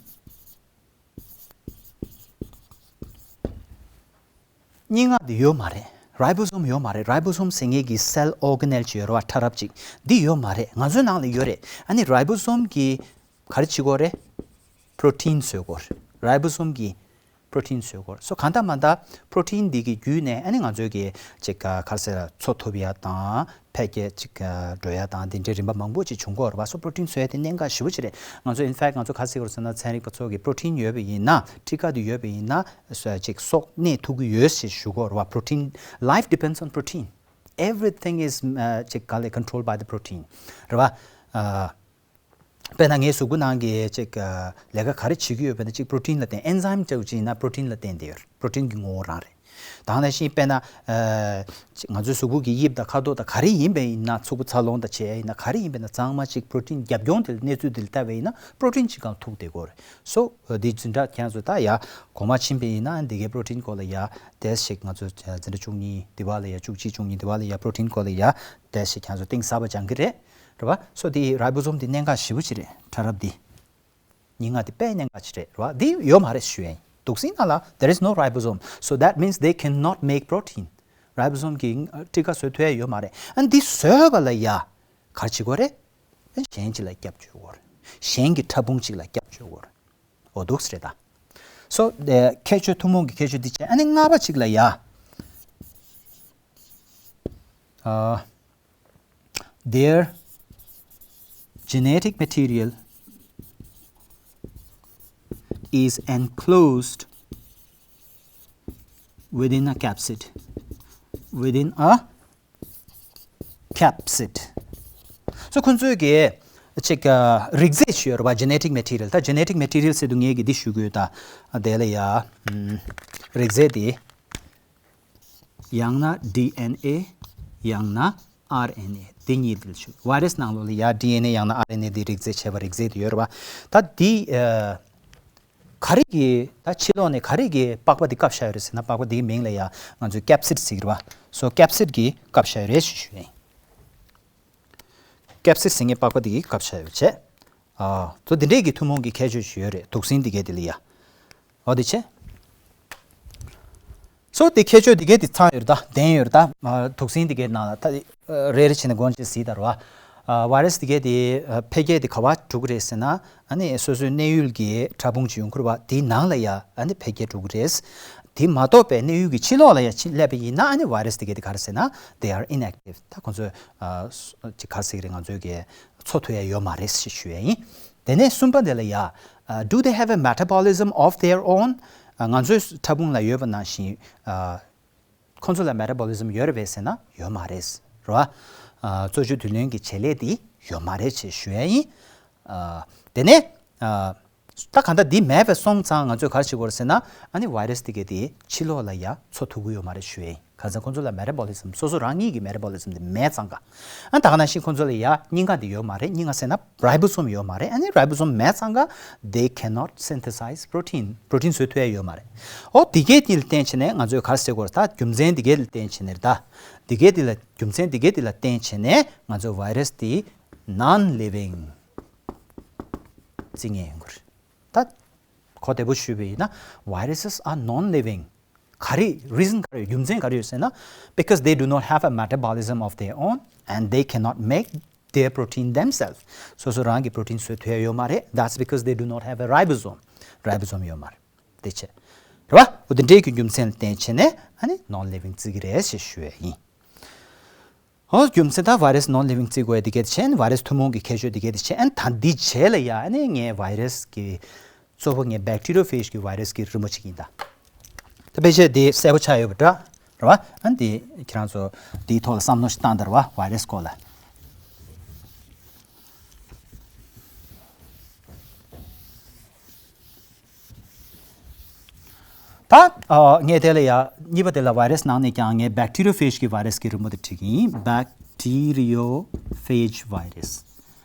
སྙན་ངག་འདི་ཡོད་མ་རེད། ribosome ཡོད་མ་རེད། ribosome ཟེར་མཁན་གྱི་cell organelle ཅིག་ཡོད་རེད་པ། ཕྲ་རབ་ཅིག་འདི་ཡོད་མ་རེད། ང་ཚོའི་ནང་ལ་ཡོད་རེད། ཨ་ནི་ribosome གི་ག་རེ་བྱེད་ཀྱི་ཡོད་རེད། protein བཟོ་གི་ཡོད་རེད། ribosome གི་protein བཟོ་གི་ཡོད་རེད། so གང་ལྟར་མ་ལྟར་protein འདི་གི་བརྒྱུད་ནས་ཨ་ནི་ང་ཚོའི་གི་ཅིག་ག་རེ་ཟེར། འཚོ་ཐུབ་ཡ་དང་འཕེལ་རྒྱས་ཅིག་འགྲོ་ཡ་དང་དེ་འདྲའི་རིམ་པ་མང་པོ་ཅིག་བྱུང་གི་ཡོད་རེད་པ། so protein བཟོ་ཡ་དེ་གནད་འགག་ཞེ་པོ་ཅིག་རེད། ང་ཚོ་in fact ང་ཚོ་ག་རེ་ཟེར་གི་ཡོད་རེད་ཟེར་ན། ཚན་རིག་པ་ཚོ་གིས་protein ཡོད་པ་ཡིན་ན། ཊི་ཀ་དེ་ཡོད་པ་ཡིན་ན། ཅིག་སྲོག་གནས་ཐུབ་ཀྱི་ཡོད་ཅེས་ཞུ་གི་ཡོད་རེད་པ། protein, life depends on protein. Everything is ཅིག་ག་ལ་controlled by the protein རེད་པ། དཔེར་ན་ངའི་གཟུགས་པོ་ནང་གི་ཅིག་ལས་ཀ་ག་རེ་བྱེད་ཀྱི་ཡོད་པ་ན་ཅིག་protein ལ་བརྟེན། enzyme ཅིག་ཡིན་ན་protein ལ་བརྟེན་ཏེ་ཡོད་རེད། protein གི་ངོ་བོ་རང་རེད། ད་ག་ནང་བཞིན་དཔེར་ན་ཨ་ང་ཚོའི་གཟུགས་པོ་གི་དབྱིབས་དང་ཁ་དོག་དང་ག་རེ་ཡིན་པ་ཡིན་ན། ཚུགས་པ་འཚར་ལོངས་དང་བྱས་ཡིན་ན། ག་རེ་ཡིན་པ་ཡིན་ན། ཚང་མ་གཅིག་པྲོ་ཊིན་རྒྱབ་ལྗོངས་དེ་ལ་གནས་ཚུལ་དེ་ལ་ལྟ་བ་ཡིན་ན། པྲོ་ཊིན་གཅིག་གང་ཐུག་བསྡད་ཀྱི་ཡོད་རེད། སོ་འདི་འཛིན་གྲྭ་ཁྱེད་ཚོ་ད་ཡ་གོང་མ་ཕྱིན་པ་ཡིན་ན། འདི་གའི་པྲོ་ཊིན་སྐོར་ལ་ཡ་དེ་ཞིག་ང་ཚོ་འཛིན་གྲྭ་བཅུ་གཉིས་འདི་བ་ལ་ཡ། བཅུ་གཅིག་བཅུ་གཉིས་འདི་བ་ལ་ཡ་པྲོ་ཊིན་སྐོར་ལ་ཡ་དེ་ཞིག་ཁྱེད་ཚོ་གཏིང་ཟབ་པ་སྦྱང་གི་རེད། རེད་བ། སོ་འདི་རའི་བོ་སོམ་འདི་གནད་འགག་ཞེ་པོ་ཅིག་རེད། ཕྲ་རབ་འདི། སྙན་ངག་འདི་དཔེ་གནད་འགག་ཅིག་རེད། རེད་བ། འདི་ཡོད་མ་རེད་ཞུ་ཡ་ཡིན། དུག་སྲིན་ནང་ལ་there is no ribosome, so that means they cannot make protein. རའི་བོ་སོམ་གྱིས་སྤྲི་ཁ་བཟོ་ཐུབ་ཡ་ཡོད་མ་རེད། ཨ་འདི་བཟོས་པ་ལ་ཡ་ག་རེ་བྱེད་དགོས་རེད། ཨ་གཞན་ཅིག་ལ་སྐྱབས་བཅོལ་དགོས་རེད། གཞན་གྱི་ཕྲ་ཕུང་ཅིག་ལ་སྐྱབས་བཅོལ་དགོས་རེད། འོ་འདུག་སེ་རེད་ད། སོ་དེ་ཁྱད་ཆོས་ཐུན་མོང་གི་ཁྱད་ཆོས་འདི་བྱས། ཨ་ནི་ལྔ་པ་ཅིག་ལ་ཡ། ཨ། Their genetic material is enclosed within a capsid. Within a capsid. སོ་ཁོང་ཚོའི་གི་ཅིག་ཨ་རིགས་རྫས་ཅིག་ཡོད་རེད་བ། genetic material། ད་genetic material ཟེར་དུས་ངས་གི་འདི་ཞུ་དགོས་ད། དེ་ལ་ཡ་ཨམ་རིགས་རྫས་དེ། ཡང་ན་ཌི་ཨེན་ཨེ། ཡང་ན་ཨར་ཨེན་ཨེ། འདི་གཉིས་དེ་ལ་ཞུ། བྷའི་རེས་ནང་ལོགས་ལ་ཡ་ཌི་ཨེན་ཨེ་ཡང་ན་ཨར་ཨེན་ཨེ་འདི་རིགས་རྫས་བྱས་པ་རིགས་རྫས་དེ་ཡོད་རེད་བ། ད་འདི་ཨ་ག་རེ་གི་ད་ཕྱི་ལོགས་ནས་ག་རེ་གི་པགས་པ་འདི་བཀབ་བཞག་ཡོད་རེད་ཟེར་ན། པགས་པ་འདིའི་མིང་ལ་ཡ་ང་ཚོས་ཀེབ་སིཌ་ཟེར་གི་རེད་བ། སོ་ཀེབ་སིཌ་གིས་བཀབ་བཞག་ཡོད་རེད་ཞེས་ཞུ་ཡིན། ཀེབ་སིཌ་ཟེར་མཁན་པགས་པ་འདི་གིས་བཀབ་བཞག་ཡོད་བྱས། ཨ་ཚོ་འདི་འདྲས་ཀྱི་ཐུན་མོང་གི་ཁྱད་ཆོས་ཤིག་ཡོད་རེད། དུག་སྲིན་འདི་གས་འདི་ལ་ཡ། འོ་དེ་བྱས། སོ་དེ་ཁྱད་ཆོས་འདི་གས་འདི་ཚང་ཡོད་རེད་ད། ལྡན་ཡོད་རེད་ད། ཨ་དུག་སྲིན་འདི་གས་ནང་ལ་ད་རེ་རེ་བྱས་ནས་སྒོ་ཕྱེ་གཟིགས་དང་རེད་བ། ཨ་བྷའི་རེས་འདི་གས་འདི་ཨ་འཕེལ་རྒྱས་འདི་ག་པར་འགྲོ་གི་རེད་ཟེར་ན། ཨ་ནི་སོ་སོའི་གནས་ཡུལ་གྱི་ཕྲ་ཕུང་ཅིག་ཡོང་གི་རེད་བ། དེའི་ནང་ལ་ཡ་ཨ་ནི་འཕེལ་རྒྱས་འགྲོ་གི་རེད། དེ་མ་གཏོགས་པའི་གནས་ཡུལ་གྱི་ཕྱི་ལོགས་ལ་ཡ་ཕྱིན་སླེབས་པ་ཡིན་ན། ཨ་ནི་བྷའི་རེས་འདི་གས་འདི་ག་རེ་ཟེར་ན། They are inactive. ད་ཁོང་ཚོས་ཨ་སོ་ཅིག་ག་རེ་ཟེར་གི་རེད། ང་ཚོའི་གི་འཚོ་ཐུབ་ཡ་ཡོད་མ་རེད་ཞེས་ཞུ་ཡ་ཡིན། དེ་ནས་གསུམ་པ་དེ་ལ་ཡ། ཨ་Do they have a metabolism of their own? ཨ་ང་ཚོའི་ཕྲ་ཕུང་ལ་ཡོད་པ་ནང་བཞིན་ཨ་ཁོང་ཚོ་ལ་མེ་ཊ་བོ་ལི་ཛམ་ཡོད་རེད་པས་ཟེར་ན་ཡོད་མ་རེད། རེད་བ། ཨ་འཚོ་བཅུད་བསྡུ་ལེན་གྱི་བྱེད་ལས་དེ་ཡོད་མ་རེད་ཅེས་ཞུ་ཡ་ཡིན། ཨ་དེ་ནས་ཨ་ད་གང་ལྟར་འདི་མེད་པ་སོང་ཙང་ང་ཚོས་ག་རེ་བྱེད་དགོས་རེད་ཟེར་ན། ཨ་ནི་བྷའི་རེས་དེ་གས་དེ་ཕྱི་ལོགས་ལ་ཡ་འཚོ་ཐུབ་ཀྱི་ཡོད་མ་རེད་ཞུ་ཡ་ཡིན། གང་ཟེར་ཁོང་ཚོ་ལ་མེ་ཊ་བོ་ལི་ཛམ། སོ་སོ་རང་ཉིད་ཀྱི་མེ་ཊ་བོ་ལི་ཛམ་དེ་མེད་ཙང་ཀ། ཨ་ད་ག་ནང་བཞིན་ཁོང་ཚོ་ལ་ཡ་སྙིང་ག་དེ་ཡོད་མ་རེད། སྙིང་ག་ཟེར་ན་རའི་བོ་སོམ་ཡོད་མ་རེད། ཨ་ནི་རའི་བོ་སོམ་མེད་ཙང་ཀ་they cannot synthesize protein. པྲོ་ཊིན་བཟོ་ཐུབ་ཡ་ཡོད་མ་རེད། ཨོ་དེ་གས་དེ་ལ་བརྟེན་བྱས་ནས་ང་ཚོས་ག་རེ་ཟེར་དགོས་རེད། ད་རྒྱུ་མཚན་དེ་གས་ལ་བརྟེན་བྱས་ནས་རེད་ད། དེ་གས་དེ་ལ་རྒྱུ་མཚན་དེ་གས་དེ་ལ་བརྟེན་བྱས་ནས་ང་ཚོས་བྷའི་རེས་དེ་ནོན་ལིབ་ཝིང་བརྩི་ངེས་ཡོང་གི་རེད། ད་གོ་བདེ་པོ་ཞུས་པ་ཡིན་ན། Viruses are non-living. ག་རེ་རི་ཛན་ག་རེ་ཡོད། རྒྱུ་མཚན་ག་རེ་ཡོད་ཟེར་ན། Because they do not have a metabolism of their own and they cannot make their protein themselves. སོ་སོ་རང་གི་པྲོ་ཊིན་བཟོ་ཐུབ་ཡ་ཡོད་མ་རེད། That's because they do not have a ribosome. རའི་བོ་སོམ་ཡོད་མ་རེད། དེ་བྱས། རེད་བ། འོ་དེ་འདྲའི་གི་རྒྱུ་མཚན་ལ་བརྟེན་བྱས་ནས་ཨ་ནི་ནོན་ལིབ་ཝིང་བརྩི་གི་རེད་ཞེས་ཞུ་ཡ་ཡིན། ཨོ་རྒྱུ་མཚན་ད་བྷའི་རེས་ནོན་ལིབ་ཝིང་བརྩི་དགོས་ཡ་དེ་གས་དེ་བྱས། བྷའི་རེས་ཐུན་མོང་གི་ཁྱད་ཆོས་དེ་གས་དེ་བྱས། ཨ་ནི་ད་འདི་རྗེས་ལ་ཡ་ཨ་ནི་ངས་བྷའི་རེས་ཀྱི་གཙོ་བོ་ངས་བེག་ཊི་རི་ཡོ་ཕེཇ་གི་བྷའི་རེས་ཀྱི་རི་མོ་ཅིག་ཡིན་ད། ད་ཕལ་ཆེར་དེ་གསལ་པོ་ཆགས་ཡོད་པ་འདྲ། རེད་བ། ཨ་ནི་དེ་ཁྱེད་རང་ཚོ་དེའི་ཐོག་ལ་བསམ་བློ་ཞིག་བཏང་དང་རེད་བ། བྷའི་རེས་སྐོར་ལ། ད་ཨ་ངས་དེ་ལ་ཡ་གཉིས་པ་དེ་ལ་བྷའི་རེས་ནང་ནས་ཀྱང་ངས་བེག་ཊི་རི་ཡོ་ཕེཇ་གི་བྷའི་རེས་ཀྱི་རི་མོ་དེ་བྲིས་ཀྱི་ཡིན། བེག་ཊི་རི་ཡོ་ཕེཇ་བྷའི་རེས།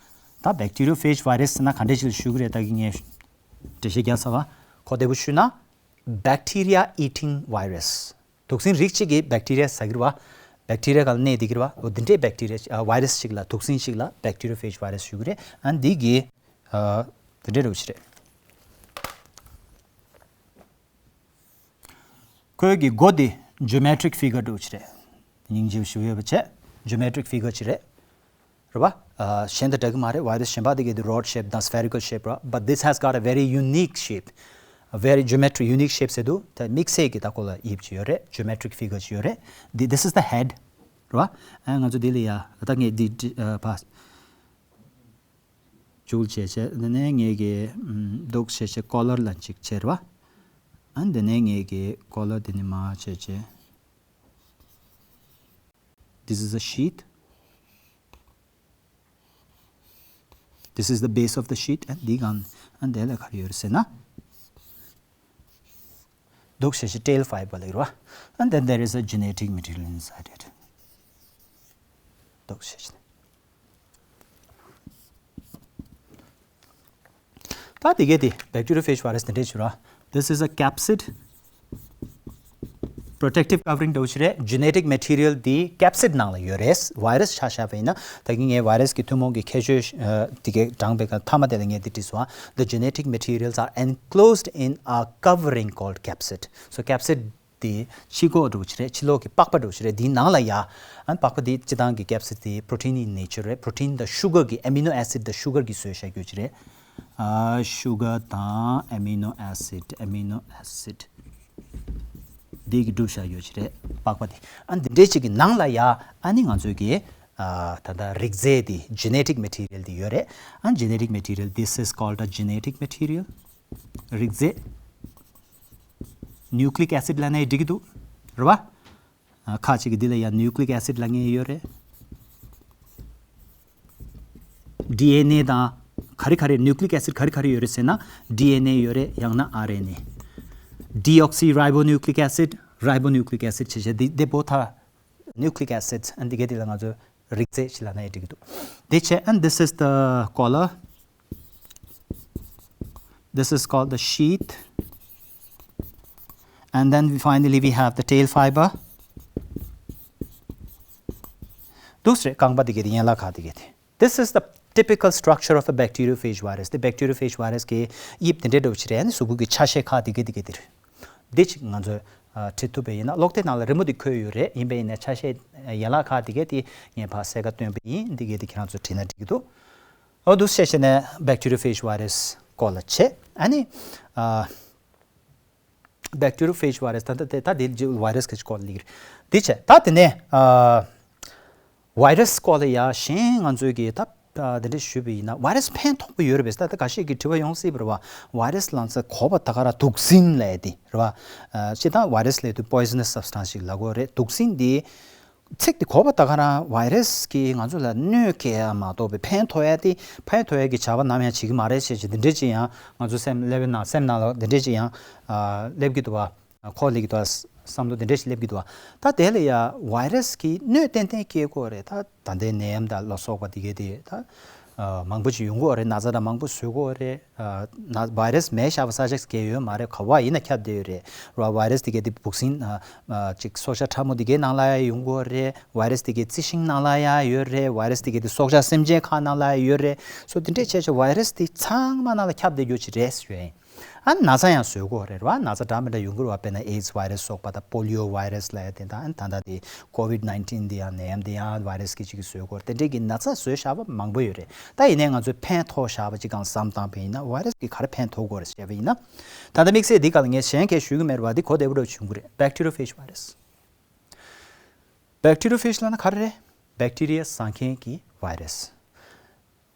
ད་བེག་ཊི་རི་ཡོ་ཕེཇ་བྷའི་རེས་ཟེར་ན་ག་འདྲས་ཞིག་ལ་ཞུ་གི་རེད། ད་གི་ངས་འགྲེལ་བཤད་རྒྱག་ཚར་བ། གོ་བདེ་པོ་ཞུས་ན། Bacteria eating virus. དུག་སྲིན་རིགས་གཅིག་གི་བེག་ཊི་རི་ཡ་ཟ་གི་རེད་བ། བེག་ཊི་རི་ཡ་ག་ལ་གནས་བསྡད་ཀྱི་རེད་བ། འོ་འདི་འདྲའི་བེག་ཊི་རི་ཡ་ཨ་བྷའི་རེས་ཞིག་ལ། དུག་སྲིན་ཞིག་ལ་བེག་ཊི་རི་ཡོ་ཕེཇ་བྷའི་རེས་ཞུ་གི་རེད། ཨ་འདི་གི་ཨ་འདི་འདྲ་རེད་བ་ཅི་རེད། ཁོའི་གི་མགོ་དེ་ཇོ་མེ་ཊི་རིག་ཕི་གར་འདྲ་བོ་ཅིག་རེད། སྙིང་རྗེ་པོ་ཞེ་པོ་ཡོད་པ་བྱས། ཇོ་མེ་ཊི་རིག་ཕི་གར་ཅིག་རེད། རེད་བ། ཨ་གཞན་དང་འདྲ་གི་མ་རེད། བྷའི་རེས་གཞན་པ་དེ་གི་དེ་རོཌ་ཤེབ་དང་སི་ཕེ་རི་ཀལ་ཤེབ་རེད་བ། But this has got a very unique shape. A very geometry, unique shape ཟེར་དུས་ད་དམིགས་བསལ་གྱི་ད་ཁོ་ལ་དབྱིབས་ཅིག་ཡོད་རེད། ཇོ་མེ་ཊི་རིག་ཕི་གར་ཅིག་ཡོད་རེད། འདི་this is the head རེད་བ། ཨ་ང་ཚོ་འདི་ལ་ཡ་ད་ངས་འདི་འདི་ཨ་ཕ་ཇུག་བྱས་བྱས། འདི་ནས་ངས་གི་ཨམ་འདུག་བྱས་བྱས་ཀོ་ལར་ལ་ཅིག་བྱས་རེད་བ། ཨ་འདི་ནས་ངས་གི་ཀོ་ལར་འདི་ནས་མར་བྱས་བྱས། This is a sheet. This is the base of the sheet. And འདི་གང་ཨ་འདི་ལ་ག་རེ་ཡོད་རེད་ཟེར་ན། འདུག་ཞེས་བྱས་tail fiber ལབ་རེད་བ། And then there is a genetic material inside it. འདུག་ཞེས་བྱས། ད་དེ་གས་དེ་bacteriophage virus དེ་འདྲས་བྱུང་ར། This is a capsid. Protective covering འདྲ་བོ་ཞིག་རེད། genetic material དེ་capsid ནང་ལ་ཡོད་རེད། virus ཆ་བཞག་པ་ཡིན་ན། ད་གིན་ངས་virus གི་ཐུན་མོང་གི་ཁྱད་ཆོས་དེ་གས་དྲངས་པའི་སྐབས་མཐའ་མ་དེ་ལ་ངས་དེ་བྲིས་སོང་། The genetic materials are enclosed in a covering called capsid. So capsid དེ་ཕྱི་ལོགས་འདྲ་བོ་ཞིག་རེད། ཕྱི་ལོགས་ཀྱི་པགས་པ་འདྲ་བོ་ཞིག་རེད། དེའི་ནང་ལ་ཡ། ཨ་ནི་པགས་པ་དེ་སྤྱིར་བཏང་གི་capsid དེ་protein in nature རེད། protein དང་sugar གི་amino acid དང་sugar གི་བཟོས་བཞག་རྒྱུ་ཅིག་རེད། ཨ། sugar དང་amino acid, amino acid དེ་གི་གྲུབ་བཞག་ཡོད་ཅིག་རེད། པགས་པ་དེ། ཨ་ནི་འདི་འདྲའི་ཅིག་གི་ནང་ལ་ཡ། ཨ་ནི་ང་ཚོས་གི། ཨ། ད་ལྟ་རིགས་རྫས་དེ་genetic material དེ་ཡོད་རེད། ཨ་ནི་genetic material, this is called a genetic material. རིགས་རྫས། nucleic acid ལབ་ནའི་འགྲིག་གི་འདུག་རེད་བ། ཨ། ཁ་ཅིག་གི་འདི་ལ་ཡང་nucleic acid ལབ་མཁན་ཡོད་རེད། ཌི་ཨེན་ཨེ་དང་ག་རེ་ག་རེ་nucleic acid ག་རེ་ག་རེ་ཡོད་རེད་ཟེར་ན། ཌི་ཨེན་ཨེ་ཡོད་རེད། ཡང་ན་ཨར་ཨེན་ཨེ། deoxyribonucleic acid, ribonucleic acid བྱས་བྱས་འདི་འདི་བོ་ད་nucleic acid ཨ་འདི་གས་འདི་ལ་ང་ཚོ་རིགས་རྫས་ཞིག་ལབ་ན་ཡང་འགྲིག་གི་འདུག་འདི་བྱས། And this is the collar. This is called the sheath. And then we finally we have the tail fiber. འདུག་སེ་རེད། རྐང་པ་འདི་གས་དེ། ཡན་ལག་ཁག་འདི་གས་དེ། This is the typical structure of a bacteriophage virus. དེ་bacteriophage virus གི་དབྱིབས་དེ་འདྲའི་འདྲ་བོ་ཞིག་རེད། ཨ་ནི་གཟུགས་པོ་གི་ཆ་ཤས་ཁག་འདི་གས་འདི་གས་དེ་རེད། འདི་ཅིག་ང་ཚོས་ཨ་བྲིས་ཐུབ་པ་ཡིན་ན། ཀློག་དེབ་ནང་ལ་རི་མོ་འདི་འཁོད་ཡོད་རེད། ཡིན་པ་ཡིན་ན་ཆ་ཤས་ཡན་ལག་ཁག་འདི་གས་དེ་ངས་ཕར་གསལ་ཁ་སྟོན་པ་ཡིན། འདི་གས་དེ་ཁྱེད་རང་ཚོས་བྲིས་ན་འགྲིག་གི་འདུག་འོ་འདུག་སེ་བྱས་ནས་bacteriophage virus སྐོར་ལ་བྱས། ཨ་ནི། ཨ། bacteriophage virus ད་ལྟ་དེ་ད་དེ་virus གི་སྐོར་ལ་ཡིན། འདི་བྱས། ད་དེ་ནས་ཨ་virus སྐོར་ལ་ཡ་གཞན་ང་ཚོས་ཀྱི་ད་ཨ་དེ་འདྲ་ཞུས་པ་ཡིན་ན། virus ཕན་ཐོགས་པ་ཡོད་རེད་པས། ད་ད་འགའ་ཤས་ཀྱིས་དྲི་བ་ཡོང་སྲིད་པ་རེད་བ། virus ལབ་ཙང་གོ་བ་ད་ག་རང་དུག་སྲིན་ལབ་ཡ་དེ་རེད་བ། ཨ་སྤྱིར་བཏང་virus ལབ་དུས་poisonous substance ཞིག་ལབ་དགོས་རེད། དུག་སྲིན་འདི། ཚིག་འདི་གོ་བ་ད་ག་རང་virus གིས་ང་ཚོ་ལ་གནོད་སྐྱེལ་ཡ་མ་གཏོགས་པའི་ཕན་ཐོགས་ཡ་དེ། ཕན་ཐོགས་ཡ་གི་བྱ་བ་ནམ་ཡང་བྱེད་ཀྱི་མ་རེད་ཅེས་ཅིག་འདི་འདྲས་ཅིག་ཡང་ང་ཚོ་སེམས་སླེབས་ན། སེམས་ནང་ལ་འདི་འདྲས་ཅིག་ཡང་ཨ་སླེབས་ཀྱི་འདུག་བ། ཁོག་སླེབས་ཀྱི་འདུག་བ། བསམ་བློ་འདི་འདྲས་ཞིག་སླེབས་ཀྱི་འདུག་བ། ད་དེ་ལ་ཡ་virus གིས་གནོད་ཏན་ཏན་སྐྱེལ་གྱི་ཡོད་རེད། ད་ད་ལྟའི་ནད་ཡམས་དང་ལ་སོགས་པ་དེ་གས་དེ་ད་ཨ་མང་པོ་ཅིག་ཡོང་གི་ཡོད་རེད། ན་ཚ་དང་མང་པོ་བཟོ་གི་ཡོད་རེད། ཨ་ན་virus མེད་བཞག་པ་ས་ཆ་གས་ཡོད་མ་རེད། ག་བ་ཡིན་ན་ཁྱབ་བསྡད་ཡོད་རེད། ར་virus དེ་གས་དེ་འབུ་སྲིན་ཨ་ཨ་ཅིག་སྲོག་ཆགས་ཕྲ་མོ་དེ་གས་ནང་ལ་ཡ་ཡོང་གི་ཡོད་རེད། virus དེ་གས་རྩི་ཤིང་ནང་ལ་ཡ་ཡོད་རེད། virus དེ་གས་དེ་སྲོག་ཆགས་སེམས་ཅན་ཁག་ནང་ལ་ཡ་ཡོད་རེད། སོ་དེ་འདྲས་བྱས་བྱས་virus དེ་ཚང་མ་ནང་ལ་ཁྱབ་བསྡད་རྒྱུ་ཅིག་རེད་ཞུ་ཡ་ཡིན། ཨ་ན་ཚ་ཡང་བཟོ་གི་ཡོད་རེད་བ། ན་ཚ་འདྲ་མི་འདྲ་ཡོང་གི་རེད་བ། དཔེར་ན་AIDS virus སོགས་པ་དང་polio virus ལབ་ཡ་དེ་དང་། ཨ་ད་ལྟ་དེ་COVID nineteen དེ་ཡང་ནད་ཡམས་དེ་ཡང་virus གིས་ཅིག་བཟོ་གི་ཡོད་རེད། དེ་འདྲས་ཀྱི་ན་ཚ་བཟོས་བཞག་པ་མང་པོ་ཡོད་རེད། ད་ཡིན་ནའི་ང་ཚོས་ཕན་ཐོགས་བཞག་པ་ཅིག་གང་བསམ་བཏང་པ་ཡིན་ན། virus གིས་ག་རེ་ཕན་ཐོགས་གི་ཡོད་རེད་ཟེར་བ་ཡིན་ན། ད་ལྟ་དམིགས་བསལ་འདི་ག་ལ་ངས་གཞན་གས་ཞུ་གི་མེད་རེད་བ། འདི་གོ་བདེ་པོ་འདྲ་བྱུང་གི་རེད། Bacteriophage virus. Bacteriophage ལབ་ན་ག་རེ་རེད། bacteria ཟ་མཁན་གྱི་virus.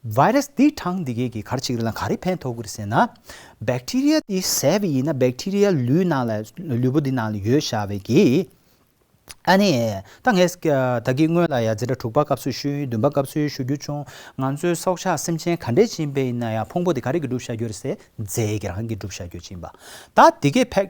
virus འདི་གྲངས་འདི་གས་ཀྱིས་ག་རེ་བྱེད་ཀྱི་རེད་ལབ་ན། ག་རེ་ཕན་ཐོགས་ཀྱི་རེད་ཟེར་ན། bacteria དེ་བཟས་པ་ཡིན་ན་bacteria ལུས་ནང་ལ། ལུས་པོ་འདི་ནང་ལ་ཡོད་བཞག་པའི་གི། ཨ་ནི་ད་ངས་ད་གིན་སྔོན་ལ་ཡ་འཛིན་གྲྭ་དྲུག་པ་སྐབས་སུ་ཞུས། བདུན་པ་སྐབས་སུ་ཞུ་རྒྱུ་བྱུང་། ང་ཚོའི་སྲོག་ཆགས་སེམས་ཅན་ག་འདྲས་ཅིག་ཡིན་པ་ཡིན་ན་ཡང་ཕུང་པོ་དེ་ག་རེ་གིས་གྲུབ་བཞག་རྒྱུ་རེད་ཟེར། རྫས་ཀྱིས་རང་གིས་གྲུབ་བཞག་རྒྱུ་ཅིག་ཡིན་པ། ད་དེ་གས་ཕེག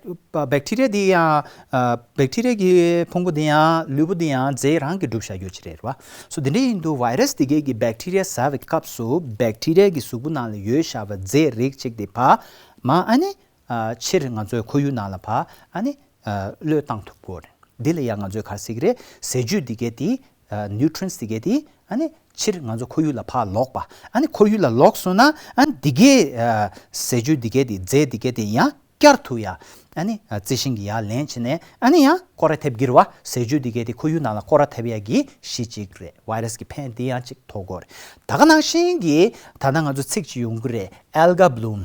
bacteria དེ་ཡང་ཨ་bacteria གི་ཕུང་པོ་དེ་ཡང་ལུས་པོ་དེ་ཡང་རྫས་རང་གིས་གྲུབ་བཞག་རྒྱུ་ཅིག་རེད་བ། སོ་དེ་འདྲ་ཡིན་དུས་virus དེ་གས་ཀྱིས་bacteria ཟ་བའི་སྐབས་སུ་bacteria གི་གཟུགས་པོ་ནང་ལ་ཡོད་བཞག་པ་རྫས་རིགས་གཅིག་དེ་ཕར་མར་ཨ་ནི་ཨ་ཕྱིར་ང་ཚོའི་ཁོར་ཡུག་ནང་ལ་ཕར་ཨ་ནི་ཨ་གློད་བཏང་ཐུབ་ཀྱི་ཡོད་རེད། འདི་ལ་ཡང་ང་ཚོས་ག་རེ་ཟེར་གྱི་རེད། ཟས་བཅུད་འདི་གས་དེ། ཨ་nutrients འདི་གས་དེ་ཨ་ནི་ཕྱིར་ང་ཚོ་ཁོར་ཡུག་ལ་ཕར་ལོག་པ། ཨ་ནི་ཁོར་ཡུག་ལ་ལོག་སོང་ན། ཨ་ནི་འདི་གས་ཨ་ཟས་བཅུད་འདི་གས་དེ། རྫས་འདི་གས་དེ་ཡང་བསྐྱར་དུ་ཡ་ཨ་ནི་ཨ་རྩི་ཤིང་གིས་ཡར་ལེན་བྱས་ནས། ཨ་ནི་ཡང་སྐོར་ར་ཐེབས་ཀྱི་རེད་བ། ཟས་བཅུད་འདི་གས་དེ་ཁོར་ཡུག་ནང་ལ་སྐོར་ར་ཐེབས་ཡ་གི་གཞི་གཅིག་རེད། virus གི་ཕན་དེ་ཡང་གཅིག་ཐོགས་ཀྱི་ཡོད་རེད། ད་ག་ནང་བཞིན་གྱི་ད་ལྟ་ང་ཚོ་ཚིག་ཅིག་ཡོང་གི་རེད། alga bloom.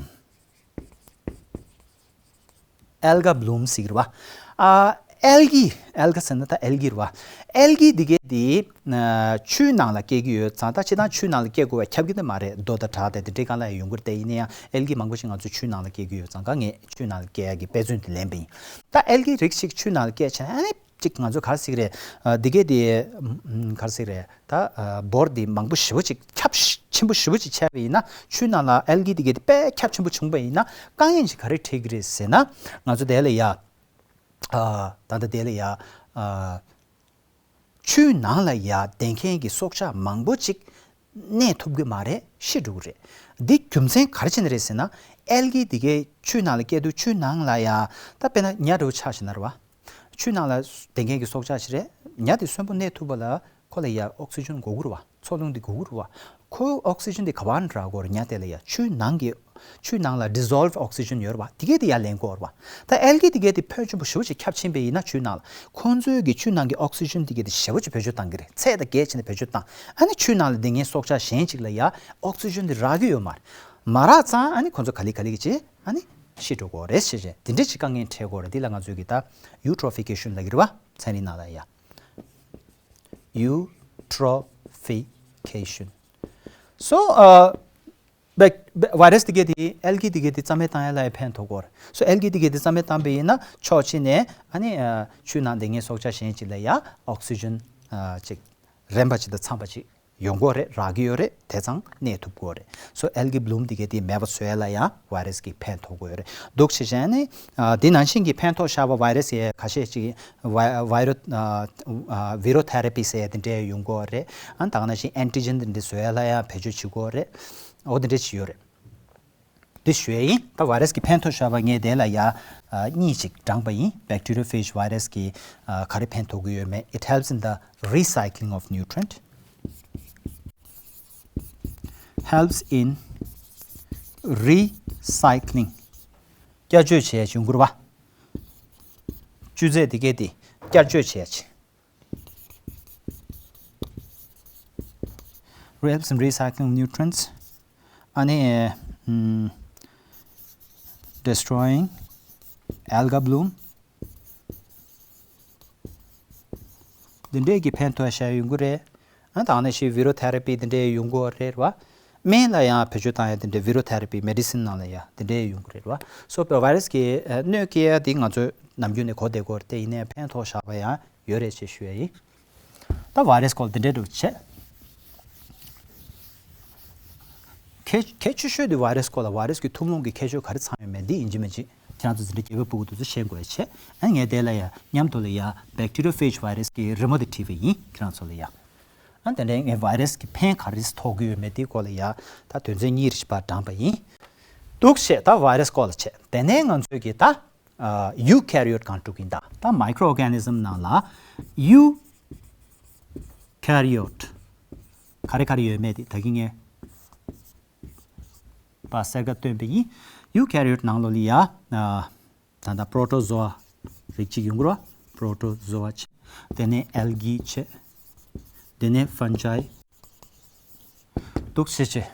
alga bloom ཟེར་གྱི་རེད་བ། ཨ་algae. alga ཟེར་ན་ད་algae རེད་བ། algae འདི་གས་དེ་ཨ་ཆུའི་ནང་ལ་སྐྱེ་གི་ཡོད་ཙང་། ད་སྤྱིར་བཏང་ཆུའི་ནང་ལ་སྐྱེ་དགོས་པ་ཁྱབ་ཀྱི་ནི་མ་རེད། རྡོ་དང་བྲག་དང་དེ་འདྲའི་སྒང་ལ་ཡང་ཡོང་གི་རེད། དེ་ཡིན་ན་ཡང་algae མང་པོ་ཞིག་ང་ཚོ་ཆུའི་ནང་ལ་སྐྱེ་གི་ཡོད་ཙང་། ད་ངས་ཆུའི་ནང་ལ་སྐྱེ་ཡ་གི་དཔེ་མཚོན་དེ་ལེན་པ་ཡིན། ད་algae རིགས་ཤིག་ཆུའི་ནང་ལ་སྐྱེས་བྱས་ཨ་ནི་ཅིག་ང་ཚོ་ག་རེ་ཟེར་གྱི་རེད། ཨ་འདི་གས་དེ་ཨམ་ག་རེ་ཟེར་གྱི་རེད། ད་ཨ་འབོར་དེ་མང་པོ་ཞེ་པོ་ཅིག་ཁྱབ་ཆེན་པོ་ཞེ་པོ་ཅིག་ཆགས་པ་ཡིན་ན། ཆུའི་ནང་ལ་algae འདི་གས་དེ་དཔེ་ཁྱབ་ཆེན་པོ་བྱུང་པ་ཡིན་ན། དཀའ་ངལ་ཅིག་ག་རེ་འཕྲད་ཀྱི་རེད་ཟེར་ན། ང་ཚོ་དེ་ལ་ཡ་ ཨ་ད་ལྟ་དེ་ལ་ཡ་ཨ་ཆུའི་ནང་ལ་ཡ་བསྡད་མཁན་གྱི་སྲོག་ཆགས་མང་པོ་ཅིག་གནས་ཐུབ་ཀྱི་མ་རེད། ཤི་འགྲོ་གི་རེད། འདི་རྒྱུ་མཚན་ག་རེ་བྱས་ནས་རེད་ཟེར་ན། ཨལ་གི་དེ་གའི་ཆུའི་ནང་ལ་སྐྱེ་དུས་ཆུའི་ནང་ལ་ཡ་ད་དཔེར་ན་ཉ་འདྲ་བོ་ཆགས་ཤིག་ན་རེད་བ། ཆུའི་ནང་ལ་བསྡད་མཁན་གྱི་སྲོག་ཆགས་ཤིག་རེད། ཉ་དེ་གསོན་པོ་གནས་ཐུབ་པ་ལ་ཁོ་ལ་ཡ་ཨོག་སི་ཇན་དགོས་ཀྱི་རེད་བ། འཚོ་རླུང་དེ་དགོས་ཀྱི་རེད་བ། ཁོའི་ཨོག་སི་ཇན་དེ་ག་པར་ནས་རག་གི་ཡོད་རེད། ཉ་དེ་ལ་ཡ་ཆུའི་ནང་གི་ཆུའི་ནང་ལ་ཌི་སོལབ་ཨོག་སི་ཇན་ཡོད་རེད་བ། དེ་གས་དེ་ཡར་ལེན་གྱི་ཡོད་རེད་བ། ད་ཨལ་གི་དེ་གས་དེ་ཕོན་ཆེན་པོ་ཞེ་པོ་ཅིག་ཁྱབ་ཕྱིན་པ་ཡིན་ན་ཆུའི་ནང་ལ། ཁོང་ཚོའི་གི་ཆུའི་ནང་གི་ཨོག་སི་ཇན་དེ་གས་དེ་ཞེ་པོ་ཅིག་བེད་སྤྱོད་བཏང་གི་རེད། ཚད་དང་བརྒལ་ཕྱིན་ནས་བེད་སྤྱོད་བཏང་། ཨ་ནི་ཆུའི་ནང་ལ་བསྡད་མཁན་སྲོག་ཆགས་གཞན་ཅིག་ལ་ཡ་ཨོག་སི་ཇན་དེ་རག་གི་ཡོད་མ་རེད། མ་རག་ཙང་ཨ་ནི་ཁོང་ཚོ་ག་ལེ་ག་ལེ་གི་བྱས་ཨ་ནི་ཤི་འགྲོ་གི་རེད་ཟེར་བྱས། དེ་འདྲ་ཅིག་དཀའ་ངལ་འཕྲད་ཀྱི་ཡོད་རེད། འདི་ལ་ང་ཚོས་གི་ད་ཡུ་ཊོ་ཕི་ཀེ་ཤན་ལབ་ཀྱི་རེད་བ། ཚན་རིག་ནང་ལ་ཡ། Eutrophication. So, uh, བའི་བའི་རས་དེ་གས་དེ་ཨལ་གི་དེ་གས་དེ་རྩ་མེད་བཏང་ཡ་ལ་ཡ་ཕན་ཐོགས་ཀྱི་ཡོད་རེད། So ཨལ་གི་དེ་གས་དེ་རྩ་མེད་བཏང་པ་ཡིན་ན་ཕྱོགས་གཅིག་ནས་ཨ་ནི་ཨ་ཆུའི་ནང་བསྡད་མཁན་སྲོག་ཆགས་གཞན་ཅིག་ལ་ཡ་ཨོག་སི་ཇན་ཨ་ཅིག་རན་པ་ཅིག་དང་འཚམ་པ་ཅིག་ཡོང་གི་ཡོད་རེད། རག་གི་ཡོད་རེད། དེ་ཙང་གནས་ཐུབ་ཀྱི་ཡོད་རེད། So ཨལ་གི་བྷི་ལུམ་དེ་གས་དེ་མེད་པ་བཟོ་ཡ་ལ་ཡང་བའི་རས་ཀྱིས་ཕན་ཐོགས་ཀྱི་ཡོད་རེད། འདུག་བྱས་བྱས་ནས་ཨ་དེ་ནང་བཞིན་གྱི་ཕན་ཐོགས་ཤོར་བ་བའི་རས་ཡ་ཁ་ཤས་ཅིག་བའི་བའི་རོ་ཨ་ཨ་བི་རོ་ཐེ་ར་པི་ཟེར་ཡ་དེ་འདྲས་ཡོང་གི་ཡོད་རེད། ཨ་ད་ག་ནང་བཞིན་ཨན་ཊི་ཇེན་དེ་འདྲས་བཟོ་ཡ་ལ་ཡང་བེད་སྤྱོད་བྱེད་ཀྱི་ཡོད་རེད། འོ་དེ་འདྲས་ཅིག་ཡོད་རེད། འདི་ཞུ་ཡ་ཡིན། ད་བའི་རས་ཀྱི་ཕན་ཐོགས་ཤོར་བ་ངས་དེ་ལ་ཡ་ཨ་གཉིས་ཅིག་བགྲངས་པ་ཡིན། Bacteriophage virus གི་ཨ་ག་རེ་ཕན་ཐོགས་ཀྱི་ཡོད་མེད། It helps in the recycling of nutrient. Helps in recycling. བསྐྱར་བཅོས་བྱས་བྱུང་གི་རེད་བ། བཅུད་རྫས་དེ་གས་དེ་བསྐྱར་བཅོས་བྱས་བྱས། Helps in recycling nutrients. ཨ་ནི་ཨམ་destroying alga bloom. འདི་འདྲས་ཀྱི་ཕན་ཐོགས་ཤར་ཡོང་གི་རེད། ཨ་ད་ག་ནང་བཞིན་བི་རོ་ཐེ་ར་པི་འདི་འདྲས་ཡོང་གི་རེད་བ། སྨན་ལ་ཡང་བེད་སྤྱོད་བཏང་ཡ་འདི་འདྲས་བི་རོ་ཐེ་ར་པི་མེ་ཌི་སིན་ནང་ལ་ཡང་འདི་འདྲས་ཡོང་གི་རེད་བ། So བའི་རས་ཀྱི་ཨ་གནོད་སྐྱེལ་ཡ་འདི་ང་ཚོས་ནམ་རྒྱུན་ནས་གོ་བསྡད་ཀྱི་ཡོད་རེད་དེ། ཡིན་ནའི་ཕན་ཐོགས་ཤོར་བ་ཡང་ཡོད་རེད་ཅེས་ཞུ་ཡ་ཡིན། ད་བའི་རས་སྐོར་འདི་འདྲས་འདྲ་བོ་བྱས། གལ་གལ་ཆེ་ཤོས་དེ་བའི་རས་སྐོར་ལ་བའི་རས་ཀྱི་ཐུན་མོང་གི་ཁྱད་ཆོས་ག་རེ་ཚང་ཡོད་མེད་འདི་ཡིན་གཅིག་མིན་གཅིག་ཁྱེད་རང་ཚོ་འཛིན་གྲྭ་བརྒྱད་པ་ཕྲུ་གུ་དེ་ཚོ་ཤེས་དགོས་ཡ་བྱས། ཨ་ངས་དེ་ལ་ཡ་མཉམ་དུ་ལ་ཡ་bacteriophage virus གི་རི་མོ་དེ་བྲིས་པ་ཡིན་ཁྱེད་རང་ཚོ་ལ་ཡ། ཨ་དེ་འདྲའི་ངས་བའི་རས་ཀྱི་ཕན་ག་རེ་ཐོགས་ཀྱི་ཡོད་མེད་དེའི་སྐོར་ལ་ཡ་ད་དོན་ཚན་གཉིས་རེ་བཞིན་པ་བགྲངས་པ་ཡིན། འདུག་བྱས་ད་བའི་རས་སྐོར་ལ་བྱས། དེ་ནས་ང་ཚོས་ཀྱི་ད་ཨ་eukaryote གང་དྲུག་ཡིན་ད། ད་microorganism ནང་ལ་eukaryote ག་རེ་ག་རེ་ཡོད་མེད་དེ་ད་གིན་ངས་པ་གསལ་ཁ་སྟོན་པ་ཡིན། eukaryote ནང་ལོགས་ལ་ཡ་ཨ་ད་ལྟ་protozoa རིགས་གཅིག་ཡོང་གི་རེད་བ། protozoa བྱས། དེ་ནས་algae བྱས། དེ་ནས་fungi། འདུག་བྱས་བྱས།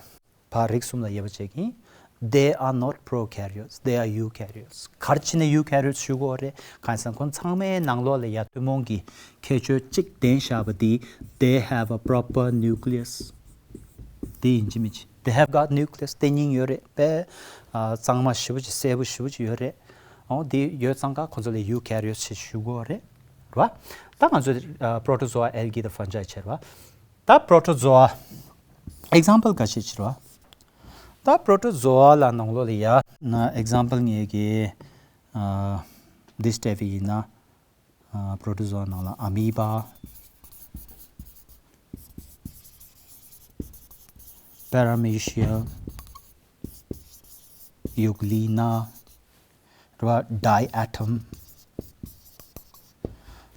ཕར་རིགས་གསུམ་ལ་དབྱེ་བ་ཕྱེ་གི་ཡིན། They are not prokaryotes, they are eukaryotes. ག་རེ་བྱས་ནས་eukaryotes ཞུ་གི་ཡོད་རེད། གང་ཡིན་ཟེར་ན་ཁོང་ཚང་མའི་ནང་ལོགས་ལ་ཡ་ཐུན་མོང་གི་ཁྱད་ཆོས་གཅིག་ལྡན་བཞག་པ་འདི། They have a proper nucleus. དེ་ཡིན་གཅིག་མིན་གཅིག They have got nucleus. དེ་སྙིང་ཡོད་རེད། དཔེ་ཨ་གཙང་མ་ཞེ་པོ་ཅིག་གསལ་པོ་ཞེ་པོ་ཅིག་ཡོད་རེད། འོ་དེ་ཡོད་ཙང་ཀ་ཁོང་ཚོ་ལ་eukaryotes ཞེས་ཞུ་གི་ཡོད་རེད། རེད་བ། ད་ང་ཚོ་ཨ་protozoa, algae དང་fungi བྱས་རེད་བ། ད་protozoa example འགའ་ཤས་ཅིག་རེད་བ། ད་protozoa ལ་ནང་ལོགས་ལ་ཡ་ན་example ངེད་ཀྱི་ཨ་འདི་བལྟས་པ་ཡིན་ན་ཨ་protozoa ནང་ལ་amoeba, paramecia, euglena རེད་བ། diatom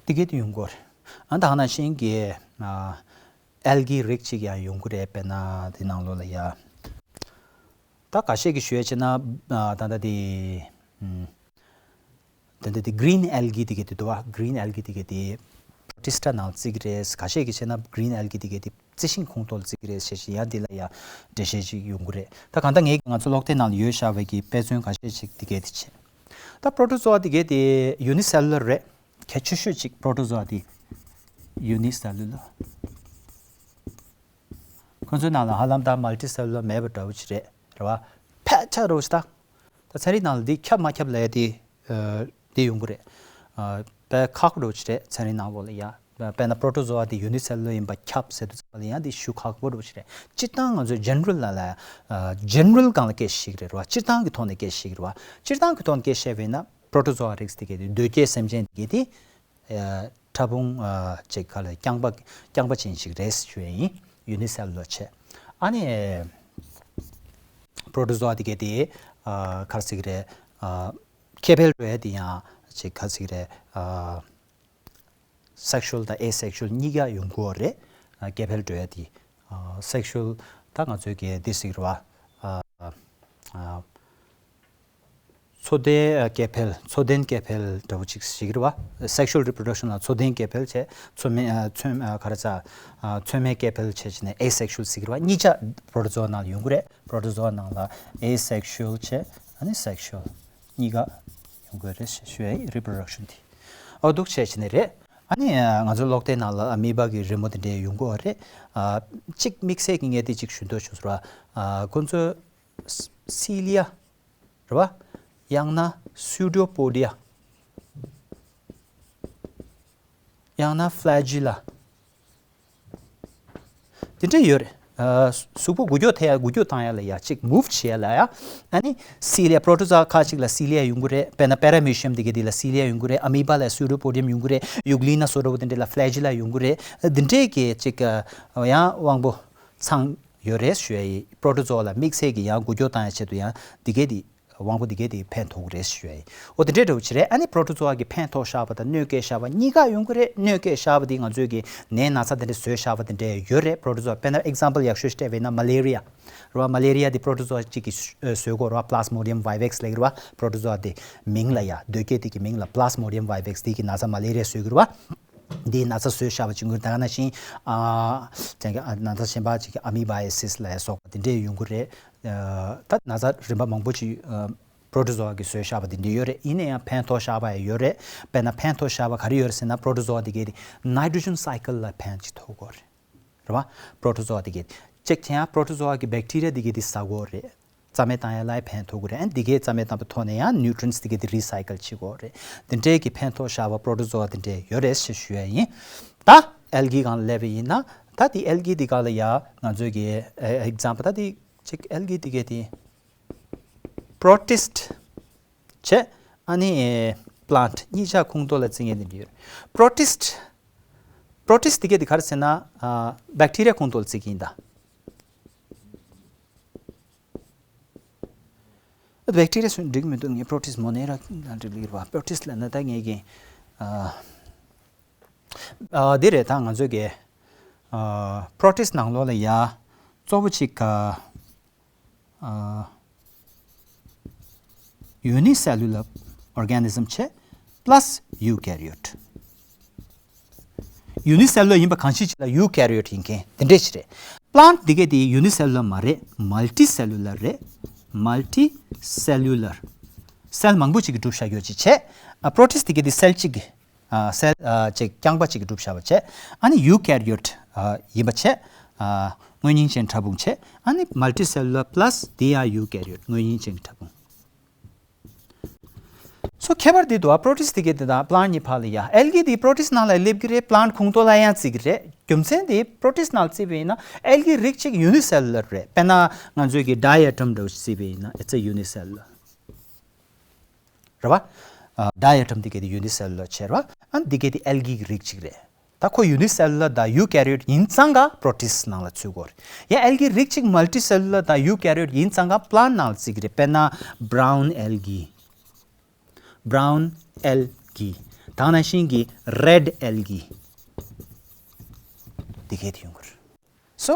དེ་གས་དེ་ཡོང་གི་ཡོད་རེད། ཨ་ད་ག་ནང་བཞིན་གྱི་ཨ་algae རིགས་གཅིག་ཡང་ཡོང་གི་རེད། དཔེར་ན་དེ་ནང་ལོགས་ལ་ཡ་ད་འགའ་ཤས་ཀྱིས་ཞུ་ཡ་བྱས་ན་ཨ་ད་ལྟ་དེ་ཨམ་ད་ལྟ་དེ་green algae དེ་གས་དེ་འདུག་བ། green algae དེ་གས་དེ་protista ནང་བརྩི་གི་རེད། འགའ་ཤས་ཀྱིས་བྱས་ན་green algae དེ་གས་དེ་རྩི་ཤིང་ཁོངས་གཏོགས་ལ་བརྩི་གི་རེད་ཞེས་བྱས་ཡང་འདི་ལ་ཡ་འགྲེལ་བཤད་ཅིག་ཡོང་གི་རེད། ད་གང་ལྟར་ངས་ང་ཚོ་ཀློག་དེབ་ནང་ལ་ཡོད་བཞག་པའི་གི་དཔེ་མཚོན་འགའ་ཤས་ཅིག་དེ་གས་དེ་བྱས། ད་protozoa དེ་གས་དེ་unicellular རེད། གལ་ཆེ་ཤོས་ཅིག་protozoa དེ་unicellular། ཁོ་ཚོའི་ནང་ལ་ཧ་ལམ་ད་multicellular མེད་པ་འདྲ་བོ་ཅིག་རེད། རེད་བ། ཕལ་ཆེར་རེད་ད། ད་ཚན་རིག་ནང་ལ་འདི་ཁྱབ་མ་ཁྱབ་ལབ་ཡ་དེ་ཨ་དེ་ཡོང་གི་རེད། ཨ་དཔེ་ཁག་པོ་འདྲ་བོ་ཅིག་རེད་ཚན་རིག་ནང་ལོགས་ལ་ཡ། དཔེར་ན་protozoa དེ་unicellular ཡིན་པ་ཁྱབ་ཟེར་དུས་ཙམ་ལ་ཡང་དེ་ཞུ་ཁག་པོ་འདྲ་བོ་ཅིག་རེད། སྤྱིར་བཏང་ང་ཚོས་general ལ་ལ་ཨ་general སྒང་ལ་སྐད་ཆ་བཤད་ཀྱི་རེད་རེད་བ། སྤྱིར་བཏང་གི་ཐོག་ནས་སྐད་ཆ་བཤད་ཀྱི་རེད་བ། སྤྱིར་བཏང་གི་ཐོག་ནས་སྐད་ཆ་བཤད་པ་ཡིན་ན། པྲོ་ཊོ་ཛོ་ཨ་རིགས་དེ་གས་དེ་གདོས་བསྐྱེད་སེམས་ཅན་དེ་གས་དེ་ཕྲ་ཕུང་ཅིག་ག་ལ་རྐྱང་པ་རྐྱང་པ་ཅན་ཞིག་རེད་ཞུ་ཡ་ཡིན། ཡུ་ནི་སེ་ལུ་ལར་བྱས། ཨ་ནི་པྲོ་ཊོ་ཛོ་ཨ་དེ་གས་དེ་ག་རེ་ཟེར་གི་རེད། སྐྱེ་འཕེལ་འགྲོ་ཡ་དེ་ཡང་ཅིག་ག་རེ་ཟེར་གི་རེད། སེག་ཤུ་ཨལ་དང་ཨེ་སེག་ཤུ་ཨལ་གཉིས་ཀ་ཡོང་གི་ཡོད་རེད། སྐྱེ་འཕེལ་འགྲོ་ཡ་དེ། སེག་ཤུ་ཨལ་ད་ང་ཚོའི་གི་འདི་ཟེར་གི་རེད་བ། འཚོ་ལྡན་སྐྱེ་འཕེལ། འཚོ་ལྡན་སྐྱེ་འཕེལ་འདྲ་བོ་ཅིག་ཟེར་གི་རེད་བ། སེག་ཤུ་ཨལ་རི་པྲོ་ཌག་ཤན་ལ་འཚོ་ལྡན་སྐྱེ་འཕེལ་བྱས། འཚོ་མེད་ཨ་འཚོ་ཨ་ག་རེ་ཟ། ཨ་འཚོ་མེད་སྐྱེ་འཕེལ་བྱས་བྱས་ནས་ཨེ་སེག་ཤུ་ཨལ་ཟེར་གི་རེད་བ། གཉིས་ཆ་པྲོ་ཊོ་ཛོ་ཨ་ནང་ལ་ཡོང་གི་རེད། པྲོ་ཊོ་ཛོ་ཨ་ནང་ལ་ཨེ་སེག་ཤུ་ཨལ་བྱས་ཨ་ནི་སེག་ཤུ་ཨལ་གཉིས་ཀ་ཡོང་གི་རེད་ཞེས་ཞུ་ཡ་ཡིན། རི་པྲོ་ཌག་ཤན་དེ་འོ་འདུག་བྱས་བྱས་ནས་རེད། ཨ་ནི་ང་ཚོ་གློག་ལྡན་ནང་ལ་ཨ་མི་བ་གི་རི་མོ་དེ་འདྲའི་ཡོང་གི་ཡོད་རེད། ཨ་གཅིག་དམིགས་བསལ་གྱི་ངས་དེ་གཅིག་ཞུ་འདོད་བྱུང་སོང་ར། ཨ་ཁོ་ཚོས་སི་ལི་ཡ་རེད་བ། ཡང་ན་སུ་ཌོ་པོ་ཌི་ཡ། ཡང་ན་ཕི་ལེ་ཇི་ལ། དེ་འདྲ་ཡོད་རེད། ཨ་གཟུགས་པོ་འགུལ་སྐྱོད་ཐེབས་ཡ་འགུལ་སྐྱོད་བཏང་ཡ་ལ་ཡ་གཅིག་མུབ་བྱེད་ཡ་ལ་ཡ། ཨ་ནི་སི་ལི་ཡ་པྲོ་ཊོ་ཛོ་ཨ་ཁག་ཅིག་ལ་སི་ལི་ཡ་ཡོང་གི་རེད། དཔེར་ན་པེ་ར་མི་ཤི་ཡམ་དེ་ག་དེ་ལ་སི་ལི་ཡ་ཡོང་གི་རེད། ཨ་མི་བ་ལ་སུ་ཌོ་པོ་ཌི་ཡམ་ཡོང་གི་རེད། ཡུག་ལི་ན་སོ་འདྲ་བོ་དེ་འདྲ་ལ་ཕི་ལེ་ཇི་ལ་ཡོང་གི་རེད། དེ་འདྲས་ཀྱི་ཅིག་ཡང་དབང་པོ་ཚང་ཡོད་རེད་ཞུ་ཡ་ཡིན། པྲོ་ཊོ་ཛོ་ཨ་ལ་དམིགས་བསལ་གྱི་ཡང་འགུལ་སྐྱོད་བཏང་ཡ་ཆེད་དུ་ཡང་དེ་ག་དེ། དབང་པོ་འདི་གས་དེ་ཕན་ཐོགས་རེད་ཞུ་ཡ་ཡིན། འོ་དེ་འདྲའི་འདྲ་བོ་ཅིག་རེད། ཨ་ནི་པྲོ་ཊོ་ཛོ་ཨ་གི་ཕན་ཐོགས་བཞག་པ་དང་གནོད་སྐྱེལ་བཞག་པ་གཉིས་ཀ་ཡོང་གི་རེད། གནོད་སྐྱེལ་བཞག་པ་དེ་ང་ཚོས་ཀྱི་ནད་ན་ཚ་དེ་འདྲ་བཟོས་བཞག་པ་དེ་འདྲ་ཡོད་རེད། པྲོ་ཊོ་ཛོ་ཨ་དཔེར་ན་ཨེག་ཛམ་པལ་ཡག་ཤོས་ཤིག་སྤྲད་པ་ཡིན་ན་མ་ལེ་རི་ཡ་རེད་བ། མ་ལེ་རི་ཡ་དེ་པྲོ་ཊོ་ཛོ་ཨ་གཅིག་གིས་བཟོས་གོ་རེད་བ། པ་ལ་སི་མོ་ཌི་ཡམ་ཝའི་ཝེག་སི་ལབ་ཀྱི་རེད་བ། པྲོ་ཊོ་ཛོ་ཨ་དེ་མིང་ལ་ཡ་གདོས་བསྐྱེད་དེ་གི་མིང་ལ་པ་ལ་སི་མོ་ཌི་ཡམ་ཝའི་ཝེག་སི་དེ་གི་ན་ཚ་མ་ལེ་རི་ཡ་བཟོས་ཀྱི་རེད་བ། འདིའི་ན་ཚ་བཟོས་བཞག་པ་ཅིག་ཡོང་གི་རེད། ད་ག་ནང་བཞིན་ཨ་ཅང་གི་ཨ་ན་ཚ་གཞན་པ་ཅིག་གི་ཨ་མི་བ་ཡ་སིས་ལ་ཡ་སོགས་པ་དེ་འདྲས་ཡོང་གི་རེད། ད་ན་ཚ་རིམ་པ་མང་པོ་ཅིག་པྲོ་ཊོ་ཛོ་ཨ་གིས་བཟོས་བཞག་པ་དེ་འདྲས་ཡོད་རེད། ཡིན་ན་ཡང་ཕན་ཐོགས་བཞག་པ་ཡང་ཡོད་རེད། དཔེར་ན་ཕན་ཐོགས་བཞག་པ་ག་རེ་ཡོད་རེད་ཟེར་ན་པྲོ་ཊོ་ཛོ་ཨ་དེ་གས་དེ་ནའི་ཊྲོ་ཇན་སའི་ཀལ་ལ་ཕན་ཅིག་ཐོགས་གོ་རེད། རེད་བ། པྲོ་ཊོ་ཛོ་ཨ་དེ་གས་གཅིག་བྱས་ཡང་པྲོ་ཊོ་ཛོ་ཨ་གི་བེག་ཊི་རི་ཡ་དེ་གས་དེ་ཟ་གོ་རེད། རྩ་མེད་བཏང་ཡ་ལ་ཕན་ཐོགས་ཀྱི་རེད། ཨ་ནི་འདི་གས་རྩ་མེད་བཏང་པའི་ཐོག་ནས་ཡང་ནིའུ་ཊྲི་ཡེནཊ་འདི་གས་དེ་རི་སའི་ཀལ་བྱེད་དགོས་རེད། འདི་འདྲས་ཀྱི་ཕན་ཐོགས་བཞག་པ་པྲོ་ཊོ་ཛོ་ཨ་འདི་འདྲས་ཡོད་རེད་ཞེས་ཞུ་ཡ་ཡིན། ད་ཨལ་གི་སྒང་ལ་སླེབས་པ་ཡིན་ན། ད་དེ་ཨལ་གི་འདི་སྒང་ལ་ཡ་ང་ཚོས་ཀྱི་ཨེག་ཛམ་པལ་ད་དེ་ཅིག་ཨལ་གི་འདི་གས་དེ་པྲོ་ཊིསཊ་བྱས། ཨ་ནི་པ་ལན་ཊི་གཉིས་ཆ་ཁོངས་གཏོགས་ལ་བརྩི་མཁན་དེ་འདྲ་ཡོད་རེད། པྲོ་ཊིསཊ་པྲོ་ཊིསཊ་འདི་གས་དེ་ག་རེ་ཟེར་ན་ཨ་བེག་ཊི་རི་ཡ་ཁོངས་གཏོགས་ལ་བརྩི་གི་ཡིན་ད། བེག་ཊི་རི་ཡ་སུན་འགྲིག་མི་འདུག་ངས་པྲོ་ཊིསཊ་མོ་ནེ་ར་འགྲིག་ལེ་ར་བ། པྲོ་ཊིསཊ་ལབ་ན་ད་ངས་ཀྱི་ཨ་ཨ་འདི་རེད། ད་ང་ཚོས་ཀྱི་ཨ་པྲོ་ཊིསཊ་ནང་ལོགས་ལ་ཡ་གཙོ་བོ་གཅིག་ག་ཨ་ཡུ་ནི་སེ་ལུ་ལར་ཨོར་གེ་ནི་ཛམ་བྱས། པ་ལ་སི་ཡུ་ཀེ་རི་ཡོཊ། ཡུ་ནི་སེ་ལུ་ལར་ཡིན་པ་གང་ཞིག་ཅིག་ལ་ཡུ་ཀེ་རི་ཡོཊ་ཡིན་མཁན་དེ་འདྲས་ཞིག་རེད། པ་ལན་ཊི་འདི་གས་དེ་ཡུ་ནི་སེ་ལུ་ལར་མ་རེད། མལ་ཊི་སེ་ལུ་ལར་རེད། མལ་ཊི་སེ་ལུ་ལར། སེལ་མང་པོ་ཅིག་གིས་གྲུབ་བཞག་ཡོད་ཅིག་བྱས། ཨ་པྲོ་ཊིསཊ་འདི་གས་དེ་སེལ་གཅིག་གི་ཨ་སེལ་ཨ་ཅིག་རྐྱང་པ་ཅིག་གིས་གྲུབ་བཞག་པ་བྱས། ཨ་ནི་ཡུ་ཀེ་རི་ཡོཊ་ཨ་ཡིན་པ་བྱས། ཨ་དངོས་གཉེན་ཅན་ཕྲ་ཕུང་བྱས། ཨ་ནི་མལ་ཊི་སེ་ལུ་ལར་པ་ལ་སི་དེ་ཡང་ཡུ་ཀེ་རི་ཡོཊ་དངོས་གཉེན་ཅན་གྱི་ཕྲ་ཕུང་། སོ་ཁྱད་པར་འདི་འདུག་ཨ། པྲོ་ཊིསཊ་འདི་གས་དེ་དང་པ་ལན་ཊི་གཉིས་བར་ལ་ཡ། ཨལ་གི་འདི་པྲོ་ཊིསཊ་ནང་ལ་སླེབས་ཀྱི་རེད། པ་ལན་ཊི་ཁོངས་གཏོགས་ལ་ཡང་བརྩི་གི་རེད། རྒྱུ་མཚན་དེ་པྲོ་ཊིསཊ་ནང་ལ་བརྩིས་པ་ཡིན་ན་ཨལ་གི་རིགས་གཅིག་ཡུ་ནི་སེ་ལུ་ལར་རེད། དཔེར་ན་ང་ཚོས་ཀྱི་ཌའི་ཨ་ཊོམ་འདྲ་བོ་ཞིག་བརྩིས་པ་ཡིན་ན་ཨེ་ཙི་ཡུ་ནི་སེ་ལུ་ལར་རེད་བ། ཨ་ཌའི་ཨ་ཊོམ་འདི་གས་དེ་ཡུ་ནི་སེ་ལུ་ལར་བྱས་རེད་བ། ཨ་འདི་གས་དེ་ཨལ་གི་གི་རིགས་གཅིག་རེད། ད་ཁོ་ཡུ་ནི་སེ་ལུ་ལར་དང་ཡུ་ཀེ་རི་ཡོཊ་ཡིན་ཙང་ག་པྲོ་ཊིསཊ་ནང་ལ་ཚུད་དགོས་རེད། ཡང་ཨལ་གི་རིགས་གཅིག་མལ་ཊི་སེ་ལུ་ལར་དང་ཡུ་ཀེ་རི་ཡོཊ་ཡིན་ཙང་ག་པ་ལན་ཊི་ནང་ལ་བརྩི་གི་རེད། དཔེར་ན་བྷ་རའུན་ཨལ་གི། བྷ་རའུན་ཨལ་གི། དེ་ནང་བཞིན་གྱི་རེཌ་ཨལ་གི། འདི་གས་དེ་ཡོང་གི་རེད། སོ།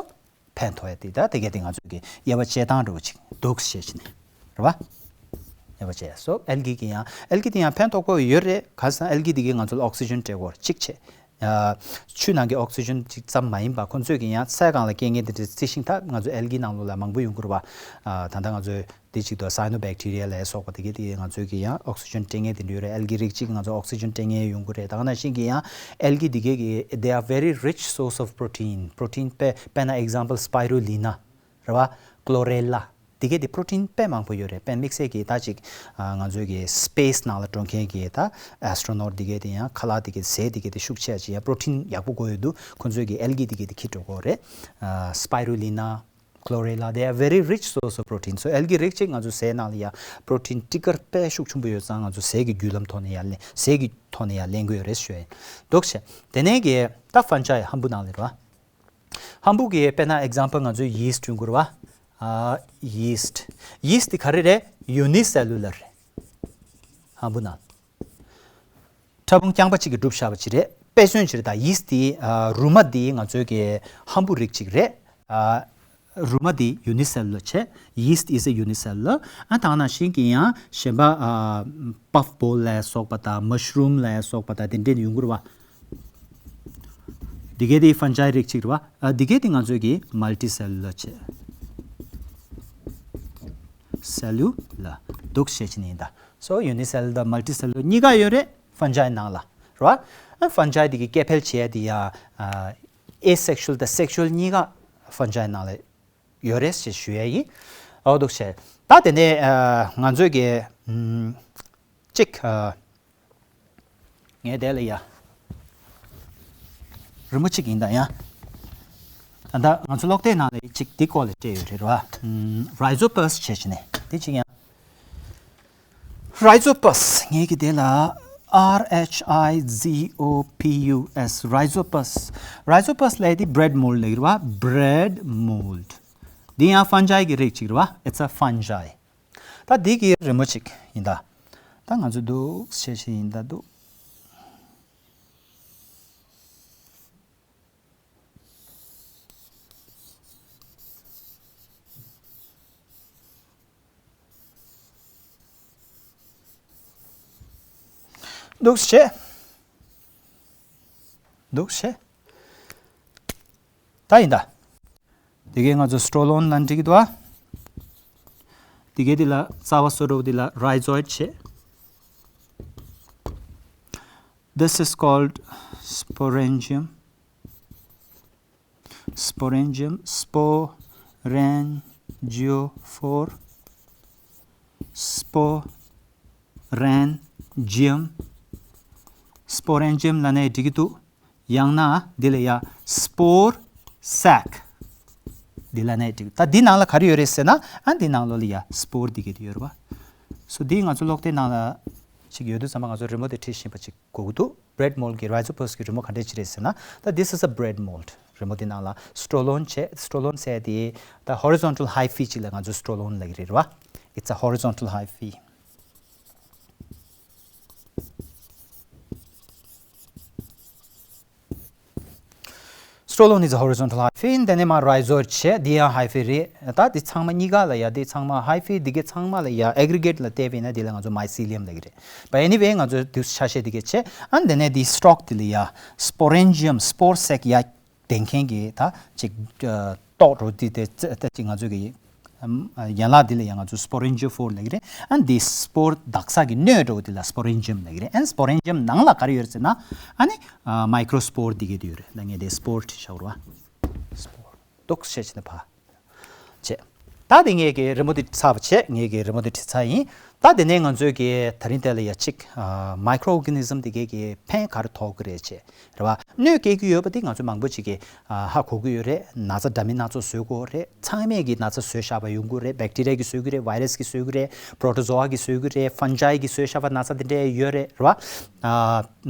ཕན་ཐོགས་ཡ་དེ་ད་དེ་གས་དེ་ང་ཚོས་ཀྱི་དབྱེ་བ་དཔྱད་སྟངས་འདྲ་བོ་ཅིག་འདུག་ཞེས་བྱས་ནས་རེད་བ། དབྱེ་བ་དཔྱད་ཡ་སོ་ཨལ་གི་གི་ཡང་ཨལ་གི་དེ་ཡང་ཕན་ཐོགས་པོ་ཡོད་རེད། ག་ཟེར་ན་ཨལ་གི་དེ་གས་ང་ཚོ་ལ་ཨོག་སི་ཇན་སྤྲད་དགོས་རེད་གཅིག་བྱས། ཨ་ཆུ་ནང་གི་ཨོག་སི་ཇན་གཅིག་ཙམ་མ་ཡིན་པ་ཁོ་ཚོས་ཀྱི་ཡང་ས་སྒང་ལ་སྐྱེ་མཁན་དེ་འདྲ་རྩི་ཤིང་ད་ང་ཚོ་ཨལ་གི་ནང་ལོགས་ལ་མང་པོ་ཡོང་གི་རེད་བ། ཨ་ད་ལྟ་ང་ཚོས། དེ་གཅིག་ཏུ་སའི་ནོ་བེག་ཊི་རི་ཡ་ལ་སོགས་པ་དེ་གས་དེ་ང་ཚོས་ཀྱི་ཡང་ཨོག་སི་ཇན་སྤྲད་མཁན་དེ་འདྲ་ཡོད་རེད། ཨལ་གི་རིགས་གཅིག་ང་ཚོ་ཨོག་སི་ཇན་སྤྲད་མཁན་ཡོང་གི་རེད། ད་ག་ནང་བཞིན་གྱི་ཡང་ཨལ་གི་དེ་གས་ཀྱི་they are very rich source of protein. པྲོ་ཊིན་དཔེ་དཔེར་ན་ཨེག་ཛམ་པལ་སི་པའི་རུ་ལི་ན་རེད་བ། ཀློ་རེ་ལ། དེ་གས་དེ་པྲོ་ཊིན་དཔེ་མང་པོ་ཡོད་རེད། དཔེ་དམིགས་བསལ་གྱི་ད་ཅིག་ང་ཚོས་ཀྱི་སི་པེ་སི་ནང་ལ་འགྲོ་མཁན་གྱི་ད་ཨེ་སི་ཊོ་ནོཊ་དེ་གས་དེ་ཡང་ཁ་ལག་དེ་གས་ཟས་དེ་གས་དེ་ཤུགས་ཆེ་ཅིག་ཡང་པྲོ་ཊིན་ཡག་པོ་དགོས་ཡོད་དུས་ཁོ་ཚོས་ཀྱི་ཨལ་གི་དེ་གས་དེ་འཁྱེར་འགྲོ་གི་ཡོད་རེད། སི་པའི་རུ་ལི་ན། Chlorella, they are very rich source of protein. So algae རིགས་གཅིག་ང་ཚོ་ཟས་ནང་ལ་ཡ་པྲོ་ཊིན་སྤྲི་དཀར་དཔེ་ཤུགས་ཆེན་པོ་ཡོད་ཙང་ང་ཚོ་ཟས་ཀྱི་བརྒྱུད་ལམ་ཐོག་ནས་ཡ་ལེན་ཟས་ཀྱི་ཐོག་ནས་ཡ་ལེན་གྱི་ཡོད་རེད་ཞུ་ཡ་ཡིན། འདུག་བྱས། དེ་ནས་གི་ད་ཕན་ཇའི་ཧམ་བུ་ནང་ལ་རེད་བ། ཧམ་བུ་གི་དཔེར་ན་example ང་ཚོའི་yeast ཡོང་གི་རེད་བ། ཨ། yeast yeast དེ་ག་རེ་རེད། unicellular རེད། ཧམ་བུ་ནང་ཕྲ་ཕུང་རྐྱང་པ་གཅིག་གིས་གྲུབ་བཞག་པ་ཅིག་རེད། དཔེ་མཚོན་ཅིག་རེད། ད་yeast དེ་ཨ། རུ་མ་དེ་ང་ཚོའི་གི་ཧམ་བུ་རིགས་གཅིག་རེད། ཨ། རུ་མ་དེ་unicellular བྱས། yeast is a unicellular. ཨ། ད་ག་ནང་བཞིན་གྱི་ཡང་གཞན་པ་ཨ། puff ball ལ་སོགས་པ་དང་mushroom ལ་སོགས་པ་དང་དེ་འདྲས་ཡོང་གི་རེད་བ། འདི་གའི་དེ་ཕན་ཇའི་རིགས་གཅིག་རེད་བ། ཨ། འདི་གའི་དེ་ང་ཚོའི་གི་multicellular བྱས། cellular འདུག་བྱས་ཕྱིན་ཡིན་ད། so unicellular དང་multicellular གཉིས་ཀ་ཡོད་རེད་ཕན་ཇའི་ནང་ལ། རེད་བ། ཨ། ཕན་ཇའི་དེ་གི་སྐྱེ་འཕེལ་བྱས་དེ་ཡ། ཨ། asexual དང་sexual གཉིས་ཀ་ཕན་ཇའི་ནང་ལ་ཡོད་རེད་ཞེས་ཞུ་ཡ་ཡིན། ཨོ་འདུག་བྱས། ད་དེ་ནས་ཨ། ང་ཚོའི་གི་ཨམ། གཅིག་ཨ། ངས་དེ་ལ་ཡ། རི་མོ་གཅིག་ཡིན་ད་ཡ། ད་ལྟ་ང་ཚོ་ཀློག་དེབ་ནང་ལ་གཅིག་འདི་སྐོར་ལ་སྤྲད་ཡོད་རེད་ར། ཨམ། rhizopus བྱས་བྱས་ནས་དེ་གཅིག་ཡ། rhizopus ངས་གི་དེ་ལ་R H I Z O P U S rhizopus rhizopus ལས་དེ་bread mold ལ་ཡོད་ར། bread mold འདི་ཡང་ཕན་ཇའི་གི་རིགས་གཅིག་རེད་བ། It's a fungi. ད་འདི་གི་རི་མོ་གཅིག་ཡིན་ད། ད་ང་ཚོ་འདུག་བྱས་བྱས་ཡིན་ད་འདུག་འདུག་བྱས། འདུག་བྱས། ད་ཡིན་ད། དེ་གའི་ང་ཚོ་སྤྲོ་ལོན་ལབ་འགྲིག་གི་འདུག་ཨ། དེ་གའི་དེ་ལ་རྩ་བ་སོ་འགྲོ་དེ་ལ་rhizoid བྱས། This is called sporangium. Sporangium, sporangiophore, sporangium, sporangium ལབ་ནའི་འགྲིག་གི་འདུག་ཡང་ན་འདི་ལ་ཡ་spore sac འདི་ལབ་ནའི་འགྲིག་ད་འདི་ནང་ལ་ག་རེ་ཡོད་རེད་ཟེར་ན། ཨ། འདི་ནང་ལོགས་ལ་ཡ་spore འདི་གའི་དེ་ཡོད་རེད་བ། སོ་འདི་ང་ཚོ་ཀློག་དེབ་ནང་ལ་ཅིག་ཡོད་དུས་ཙམ་པ་ང་ཚོ་རི་མོ་དེ་བྲིས་བཞིན་པ་ཅིག་དགོས་ཀྱི་འདུག bread mold གི་rhizopus གི་རི་མོ་ག་འདྲས་ཅིག་རེད་ཟེར་ན། ད་this is a bread mold རི་མོ་དེ་ནང་ལ་སྤྲོ་ལོན་བྱས། སྤྲོ་ལོན་ཟེར་དེ་ད་horizontal hyphae ཅིག་ལ་ང་ཚོ་སྤྲོ་ལོན་ལབ་ཀྱི་རེད་བ། It's a horizontal hyphae. སྤྲོ་ལོན is a horizontal hyphae. དེ་ནས་མར་rhizoid བྱས། འདི་ཡང་hyphae རེད། ད་འདི་ཚང་མ་གཉིས་ཀ་ལ་ཡ། འདི་ཚང་མ་hyphae འདི་གའི་ཚང་མ་ལ་ཡ་aggregate ལ་བལྟས་པ་ཡིན་ན་འདི་ལ་ང་ཚོ་mycelium ལབ་ཀྱི་རེད། But anyway ང་ཚོ་འདི་ཆ་ཤས་འདི་གའི་བྱས། ཨ། དེ་ནས་འདི་stalk འདི་ལ་ཡ་sporangium spore sac ཡ་ལྡན་མཁན་གྱི་ད་ཅིག་ཨ། ཏོག་རོ་འདི་དེ་ད་ཅིག་ང་ཚོ་གི་ཨམ། ཡན་ལག་འདི་ལ་ཡང་ང་ཚོ་sporangiophore ལབ་ཀྱི་རེད། ཨ། འདི་spore དག་ས་གི་སྣོད་འདྲ་བོ་འདི་ལ་sporangium ལབ་ཀྱི་རེད། ཨ། sporangium ནང་ལ་ག་རེ་ཡོད་རེད་ཟེར་ན། ཨ་ནི་ཨ། microspore འདི་གའི་དེ་ཡོད་རེད། ད་ངས་དེ་spore བྲིས་བཞག་རོགས། spore འདུག་བྱས་བྱས་ནས་ཕར་བྱས། ད་དེ་ངས་ཀྱི་རི་མོ་འདི་ཚར་བ་བྱས། ངས་ཀྱི་རི་མོ་འདི་བྲིས་ཚར་ཡིན། ད་དེ་ནས་ང་ཚོས་ཀྱི་ད་རིང་དེ་ལ་ཡ་གཅིག་ཨ། microorganism འདི་གའི་ཀྱི་ཕན་ག་རེ་ཐོགས་ཀྱི་རེད་བྱས། རེད་བ། གནོད་སྐྱེལ་གྱི་ཡོད་པ་དེ་ང་ཚོ་མང་པོ་ཅིག་གིས་ཨ། ཧ་གོ་གི་ཡོད་རེད། ན་ཚ་འདྲ་མིན་སྣ་ཚོགས་བཟོ་གི་ཡོད་རེད། ཚང་མས་ཀྱིས་ན་ཚ་བཟོས་བཞག་པ་ཡོང་གི་རེད། bacteria གིས་བཟོ་གི་རེད། virus གིས་བཟོ་གི་རེད། protozoa གིས་བཟོ་གི་རེད། fungi གིས་བཟོས་བཞག་པ་ན་ཚ་དེ་འདྲས་ཡོད་རེད། རེད་བ། ཨ།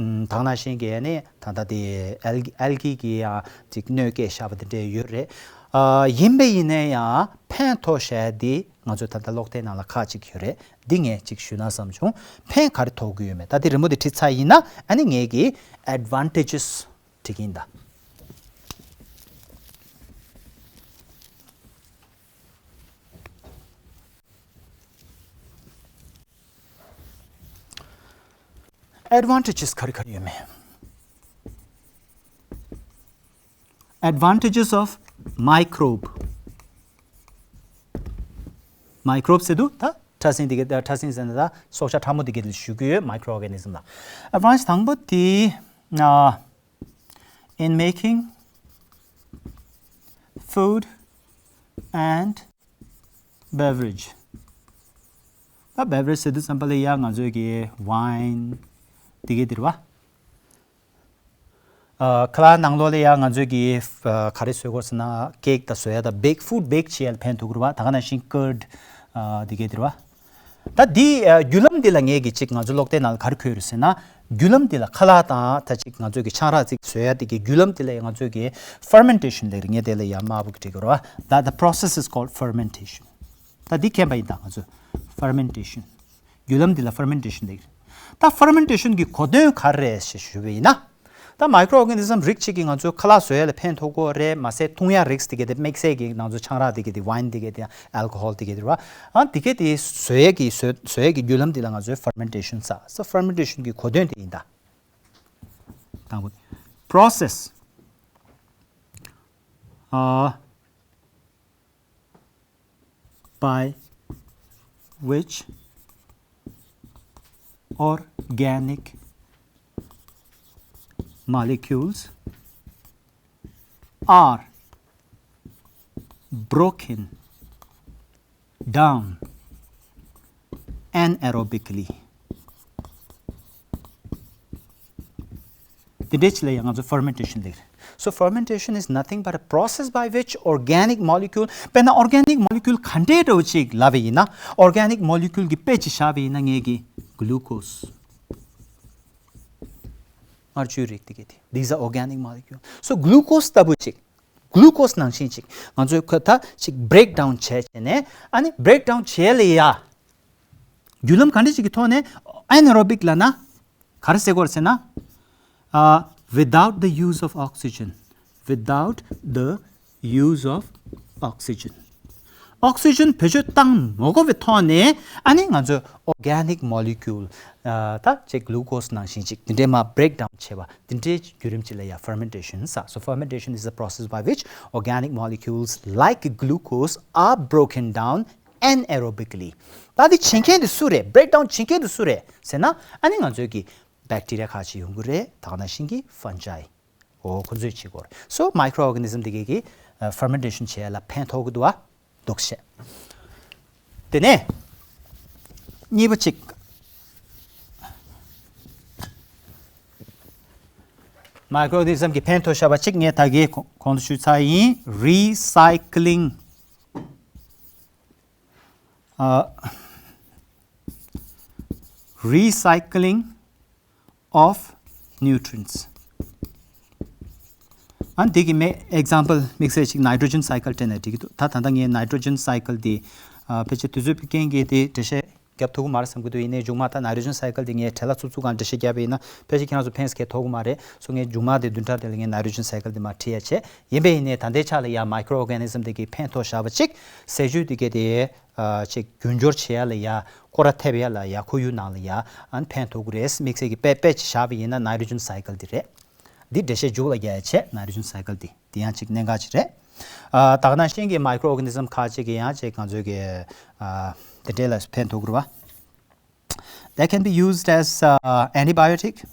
ད་ག་ནང་བཞིན་གྱི་ནི་ད་ལྟ་དེ་alg- algae གིས་ཡང་ཅིག་གནོད་སྐྱེལ་བཞག་པ་དེ་འདྲས་ཡོད་རེད། ཨ། ཡིན་པ་ཡིན་ན་ཡང་ཕན་ཐོགས་བཞག་དེ་ང་ཚོ་ད་ལྟ་ཀློག་དེབ་ནང་ལ་ཁག་ཅིག་ཡོད་རེད། འདི་ངས་ཅིག་ཞུས་ན་བསམ་བྱུང་། ཕན་ག་རེ་ཐོགས་ཀྱི་ཡོད་མེད། ད་དེ་རི་མོ་དེ་བྲིས་ཚར་ཡིན་ན། ཨ་ནི་ངས་ཀྱི་advantages བྲིས་ཀྱི་ཡིན་ད། advantages ག་རེ་ག་རེ་ཡོད་མེད། advantages of microbe. microbe ཟེར་དུས་ད་ཕྲ་སྲིན་དེ་ག་ཕྲ་སྲིན་ཟེར་ན་ད་སྲོག་ཆགས་ཕྲ་མོ་དེ་ག་ལ་ཞུ་གི་ཡོད། microorganism ལ་advantage དང་པོ་དེ་ཨ། in making food and beverage. ད་beverage ཟེར་དུས་ཙམ་པ་ལ་ཡ་ང་ཚོའི་གི་wine དེ་ག་དེ་རེད་བ། ཨ། ཁ་ལག་ནང་ལོགས་ལ་ཡང་ང་ཚོས་ཀྱི་ཨ་ག་རེ་བཟོ་དགོས་ཟེར་ན་ཀེག་དང་བཟོ་ཡ་དང་བེག་ཕུཌ་བེག་བྱེད་ཡ་ལ་ཕན་ཐོགས་ཀྱི་རེད་བ། ད་ག་ནང་བཞིན་ཀར་ཌི་ཨ་འདི་གས་དེ་རེད་བ། ད་འདི་ཨ་བརྒྱུད་ལམ་འདི་ལ་ངས་ཀྱི་ཅིག་ང་ཚོ་ཀློག་དེབ་ནང་ལ་ག་རེ་འཁོད་རེད་ཟེར་ན། བརྒྱུད་ལམ་འདི་ལ་ཁ་ལག་དང་ད་ཅིག་ང་ཚོས་ཀྱི་ཆང་རག་ཅིག་བཟོ་ཡ་དེ་གི་བརྒྱུད་ལམ་འདི་ལ་ཡང་ང་ཚོས་ཀྱི་ཕར་མེན་ཊེ་ཤན་ལབ་རེད། ངས་དེ་ལ་ཡང་དམར་པོ་གི་བྲིས་དགོས་རེད་བ། ད་the process is called fermentation. ད་འདི་མཁྱེན་པ་ཡིན་ད་ང་ཚོས་ཕར་མེན་ཊེ་ཤན། བརྒྱུད་ལམ་འདི་ལ་ཕར་མེན་ཊེ་ཤན་ལབ་རེད། ད་ཕར་མེན་ཊེ་ཤན་གྱི་གོ་དོན་ག་རེ་རེད་ཞེས་ཞུས་པ་ཡིན་ན། ད་མའི་ཀྲོ་ཨོར་ག་ནི་ཛམ་རིགས་གཅིག་གིས་ང་ཚོའི་ཁ་ལག་བཟོ་ཡ་ལ་ཕན་ཐོགས་ཀྱི་ཡོད་རེད། མ་ཟད་འཐུང་ཡ་རིགས་དེ་གས་དེ་དམིགས་བསལ་གྱི་ང་ཚོ་ཆང་རག་དེ་གས་དེ་ཝའིན་དེ་གས་དེ་ཨལ་ཀོ་ཧོལ་དེ་གས་དེ་རེད་བ། ཨ་དེ་གས་དེ་བཟོ་ཡ་གི་བཟོ་བཟོ་ཡ་གི་བརྒྱུད་ལམ་དེ་ལ་ང་ཚོས་ཕར་མེན་ཊེ་ཤན་ཟེར། སོ་ཕར་མེན་ཊེ་ཤན་གྱི་གོ་དོན་དེ་ཡིན་ད། དང་པོ། པྲོ་སེས་ཨ་by which organic molecules are broken down anaerobically. དེ་འདྲའི་ཆེད་ལ་ཡང་ང་ཚོ་ཕར་མེན་ཊེ་ཤན་ལབ་རེད། So fermentation is nothing but a process by which organic molecule དཔེར་ན་ཨོར་ག་ནིག་མོ་ལི་ཀུལ་ག་འདྲའི་འདྲ་བོ་ཅིག་ལབ་པ་ཡིན་ན། ཨོར་ག་ནིག་མོ་ལི་ཀུལ་གྱི་དཔེ་ཅིག་བཞག་པ་ཡིན་ན་ངས་ཀྱི་གླུ་ཀོ་སི། མངར་ཆུའི་རིགས་དེ་གས་དེ། These are organic molecule. So glucose ལྟ་བུ་ཅིག་གླུ་ཀོ་སི་ནང་བཞིན་ཅིག་ང་ཚོས་ཁ་ད་ཅིག་བྷི་རེག་ཌའུན་བྱས་བྱས་ནས། ཨ་ནི་བྷི་རེག་ཌའུན་བྱས་ལ་ཡ། བརྒྱུད་ལམ་ག་འདྲ་ཅིག་གི་ཐོག་ནས་ཨེ་ན་ཨེ་ན་རོ་བིག་ལབ་ན། ག་རེ་ཟེར་དགོས་རེད་ཟེར་ན། ཨ། without the use of oxygen, without the use of oxygen. ཨོག་སི་ཇན་བེད་སྤྱོད་བཏང་མ་དགོས་པའི་ཐོག་ནས་ཨ་ནི་ང་ཚོས་ཨོར་ག་ནིག་མོ་ལི་ཀུལ་ད་ཅིག་གླུ་ཀོ་སི་ནང་བཞིན་ཅིག་དེ་འདྲའི་མར་བྷི་རེག་ཌའུན་བྱས་པ་དེ་འདྲའི་བརྒྱུད་རིམ་ཅིག་ལ་ཡ་ཕར་མེན་ཊེ་ཤན་ཟེར། So fermentation is a process by which organic molecules like glucose are broken down anaerobically. ད་དེ་བྱེད་མཁན་དེ་སུ་རེད། བྷི་རེག་ཌའུན་བྱེད་མཁན་དེ་སུ་རེད་ཟེར་ན། ཨ་ནི་ང་ཚོའི་གི་བེག་ཊི་རི་ཡ་ཁག་ཅིག་ཡོང་གི་རེད། ད་ག་ནང་བཞིན་གྱི་ཕན་ཇི། འོ་ཁོ་ཚོས་བྱེད་དགོས་རེད། So microorganism དེ་གས་ཀྱིས་ཕར་མེན་ཊེ་ཤན་བྱེད་ཡ་ལ་ཕན་ཐོགས་ཀྱི་འདུག་བ། འདུག་བཤད། དེ་ནས་གཉིས་པ་གཅིག་མའི་ཀྲོ་ཨོར་ག་ནི་ཛམ་གྱིས་ཕན་ཐོགས་བཞག་པ་གཅིག་ངས་ད་གིན་གོང་དུ་ཞུས་ཚར་ཡིན། རི་སའི་ཀི་ལིང་། ཨ། Recycling of nutrients. ཨ་འདི་གི་མེ་ཨེག་ཛམ་པལ་དམིགས་བསལ་ཅིག་ནའི་ཊྲོ་ཇན་སའི་ཀལ་སྤྲད་ན་འགྲིག་གི་འདུག་ད་ད་ལྟ་ངས་ནའི་ཊྲོ་ཇན་སའི་ཀལ་འདི་ཨ་ཕལ་ཆེར་དུས་ཚོད་ཕུད་མཁན་གྱིས་དེ་འགྲེལ་བཤད་རྒྱབ་ཐུབ་ཀྱི་མ་རེད་བསམ་གྱི་འདུག་ཡིན་ནའི་མཇུག་མ་ད་ནའི་ཊྲོ་ཇན་སའི་ཀལ་འདི་ངས་བྲེལ་བ་འཚུབ་འཚུབ་སྒང་འགྲེལ་བཤད་བརྒྱབ་པ་ཡིན་ན་ཕལ་ཆེར་ཁྱེད་རང་ཚོ་ཕན་སྐད་ཐོགས་ཀྱི་མ་རེད། སོ་ངས་མཇུག་མ་དེ་བདུན་ཕྲག་དེ་ལ་ངས་ནའི་ཊྲོ་ཇན་སའི་ཀལ་འདི་མར་ཁྲིད་ཡ་བྱས། ཡིན་པས་ཡིན་ནའི་ད་ལྟའི་ཆ་ལ་ཡ་མའི་ཀྲོ་ཨོར་ག་ནི་ཛམ་དེ་གི་ཕན་ཐོགས་བཞག་པ་གཅིག་ཟས་བཅུད་དེ་གས་དེ། ཨ་ཅིག་རྒྱུན་སྦྱོར་བྱེད་ཡ་ལ་ཡ། སྐོར་ར་ཐེབས་ཡ་ལ་ཡ། ཁོར་ཡུག་ནང་ལ་ཡ་ཨ་ནི་ཕན་ཐོགས་ཀྱི་རེད། དམིགས་བསལ་གྱི་དཔེ་དཔེ་ཅིག་བཞག་པ་ཡིན་ན་ནའི་ཊྲོ་ཇན་སའི་ཀལ་འདི་རེད། འདི་འགྲེལ་བཤད་མཇུག་ལ་རྒྱག་ཡ་བྱས། ནའི་ཊྲོ་ཇན་སའི་ཀལ་འདི་འདི་ཡང་ཅིག་གནད་འགག་ཅིག་རེད། ཨ་ད་ག་ནང་བཞིན་གྱི་མའི་ཀྲོ་ཨོར་ག་ནི་ཛམ་ཁག་ཅིག་གིས་ཡང་ཅིག་ང་ཚོའི་གི་ཨ་དེ་འདྲས་ལ་ཕན་ཐོགས་ཀྱི་རེད་བ། They can be used as uh, antibiotic.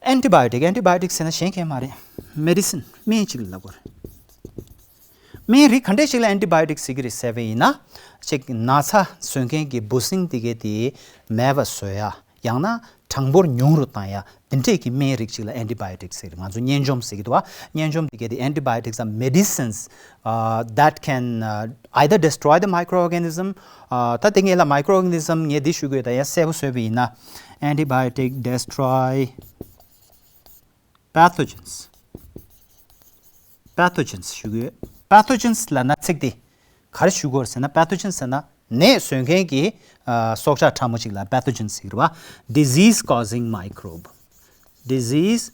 Antibiotic, antibiotic ཟེར་ན་གཞན་གང་ཡང་མ་རེད། མེ་ཌི་སིན། སྨན་ཅིག་ལ་ལབ་དགོས་རེད། སྨན་རིགས་ག་འདྲས་ཞིག་ལ་ཨེན་ཊི་བྷའི་ཡོ་ཊིག་ཟེར་གྱི་རེད་ཟེར་བ་ཡིན་ན། ཅིག་ན་ཚ་བཟོ་མཁན་གྱི་འབུ་སྲིན་དེ་གས་དེ་མེད་པ་བཟོ་ཡ། ཡང་ན་གྲངས་འབོར་ཉུང་རུ་བཏང་ཡ། དེ་འདྲས་ཀྱི་སྨན་རིགས་ཅིག་ལ་ཨེན་ཊི་བྷའི་ཡོ་ཊིག་ཟེར་གྱི་རེད། ང་ཚོ་གཉན་འཇོམས་ཟེར་གྱི་འདུག་བ། གཉན་འཇོམས་དེ་གས་དེ། Antibiotics are medicines uh, that can uh, either destroy the microorganism. ཨ་ད་དེ་ངས་ལ་མའི་ཀྲོ་ཨོར་ག་ནི་ཛམ་ངས་འདི་ཞུ་དགོས། ད་ཡང་གསལ་པོ་བཟོས་པ་ཡིན་ན། Antibiotic destroy pathogens. Pathogens ཞུ་དགོས། Pathogens ལབ་ན་ཚིག་འདི་ག་རེ་ཞུ་དགོས་ཟེར་ན། Pathogens ཟེར་ན་ནད་བཟོ་མཁན་གྱི་ཨ་སྲོག་ཆགས་ཕྲ་མོ་ཅིག་ལ་pathogen ཟེར་གྱི་རེད་བ། Disease causing microbe. Disease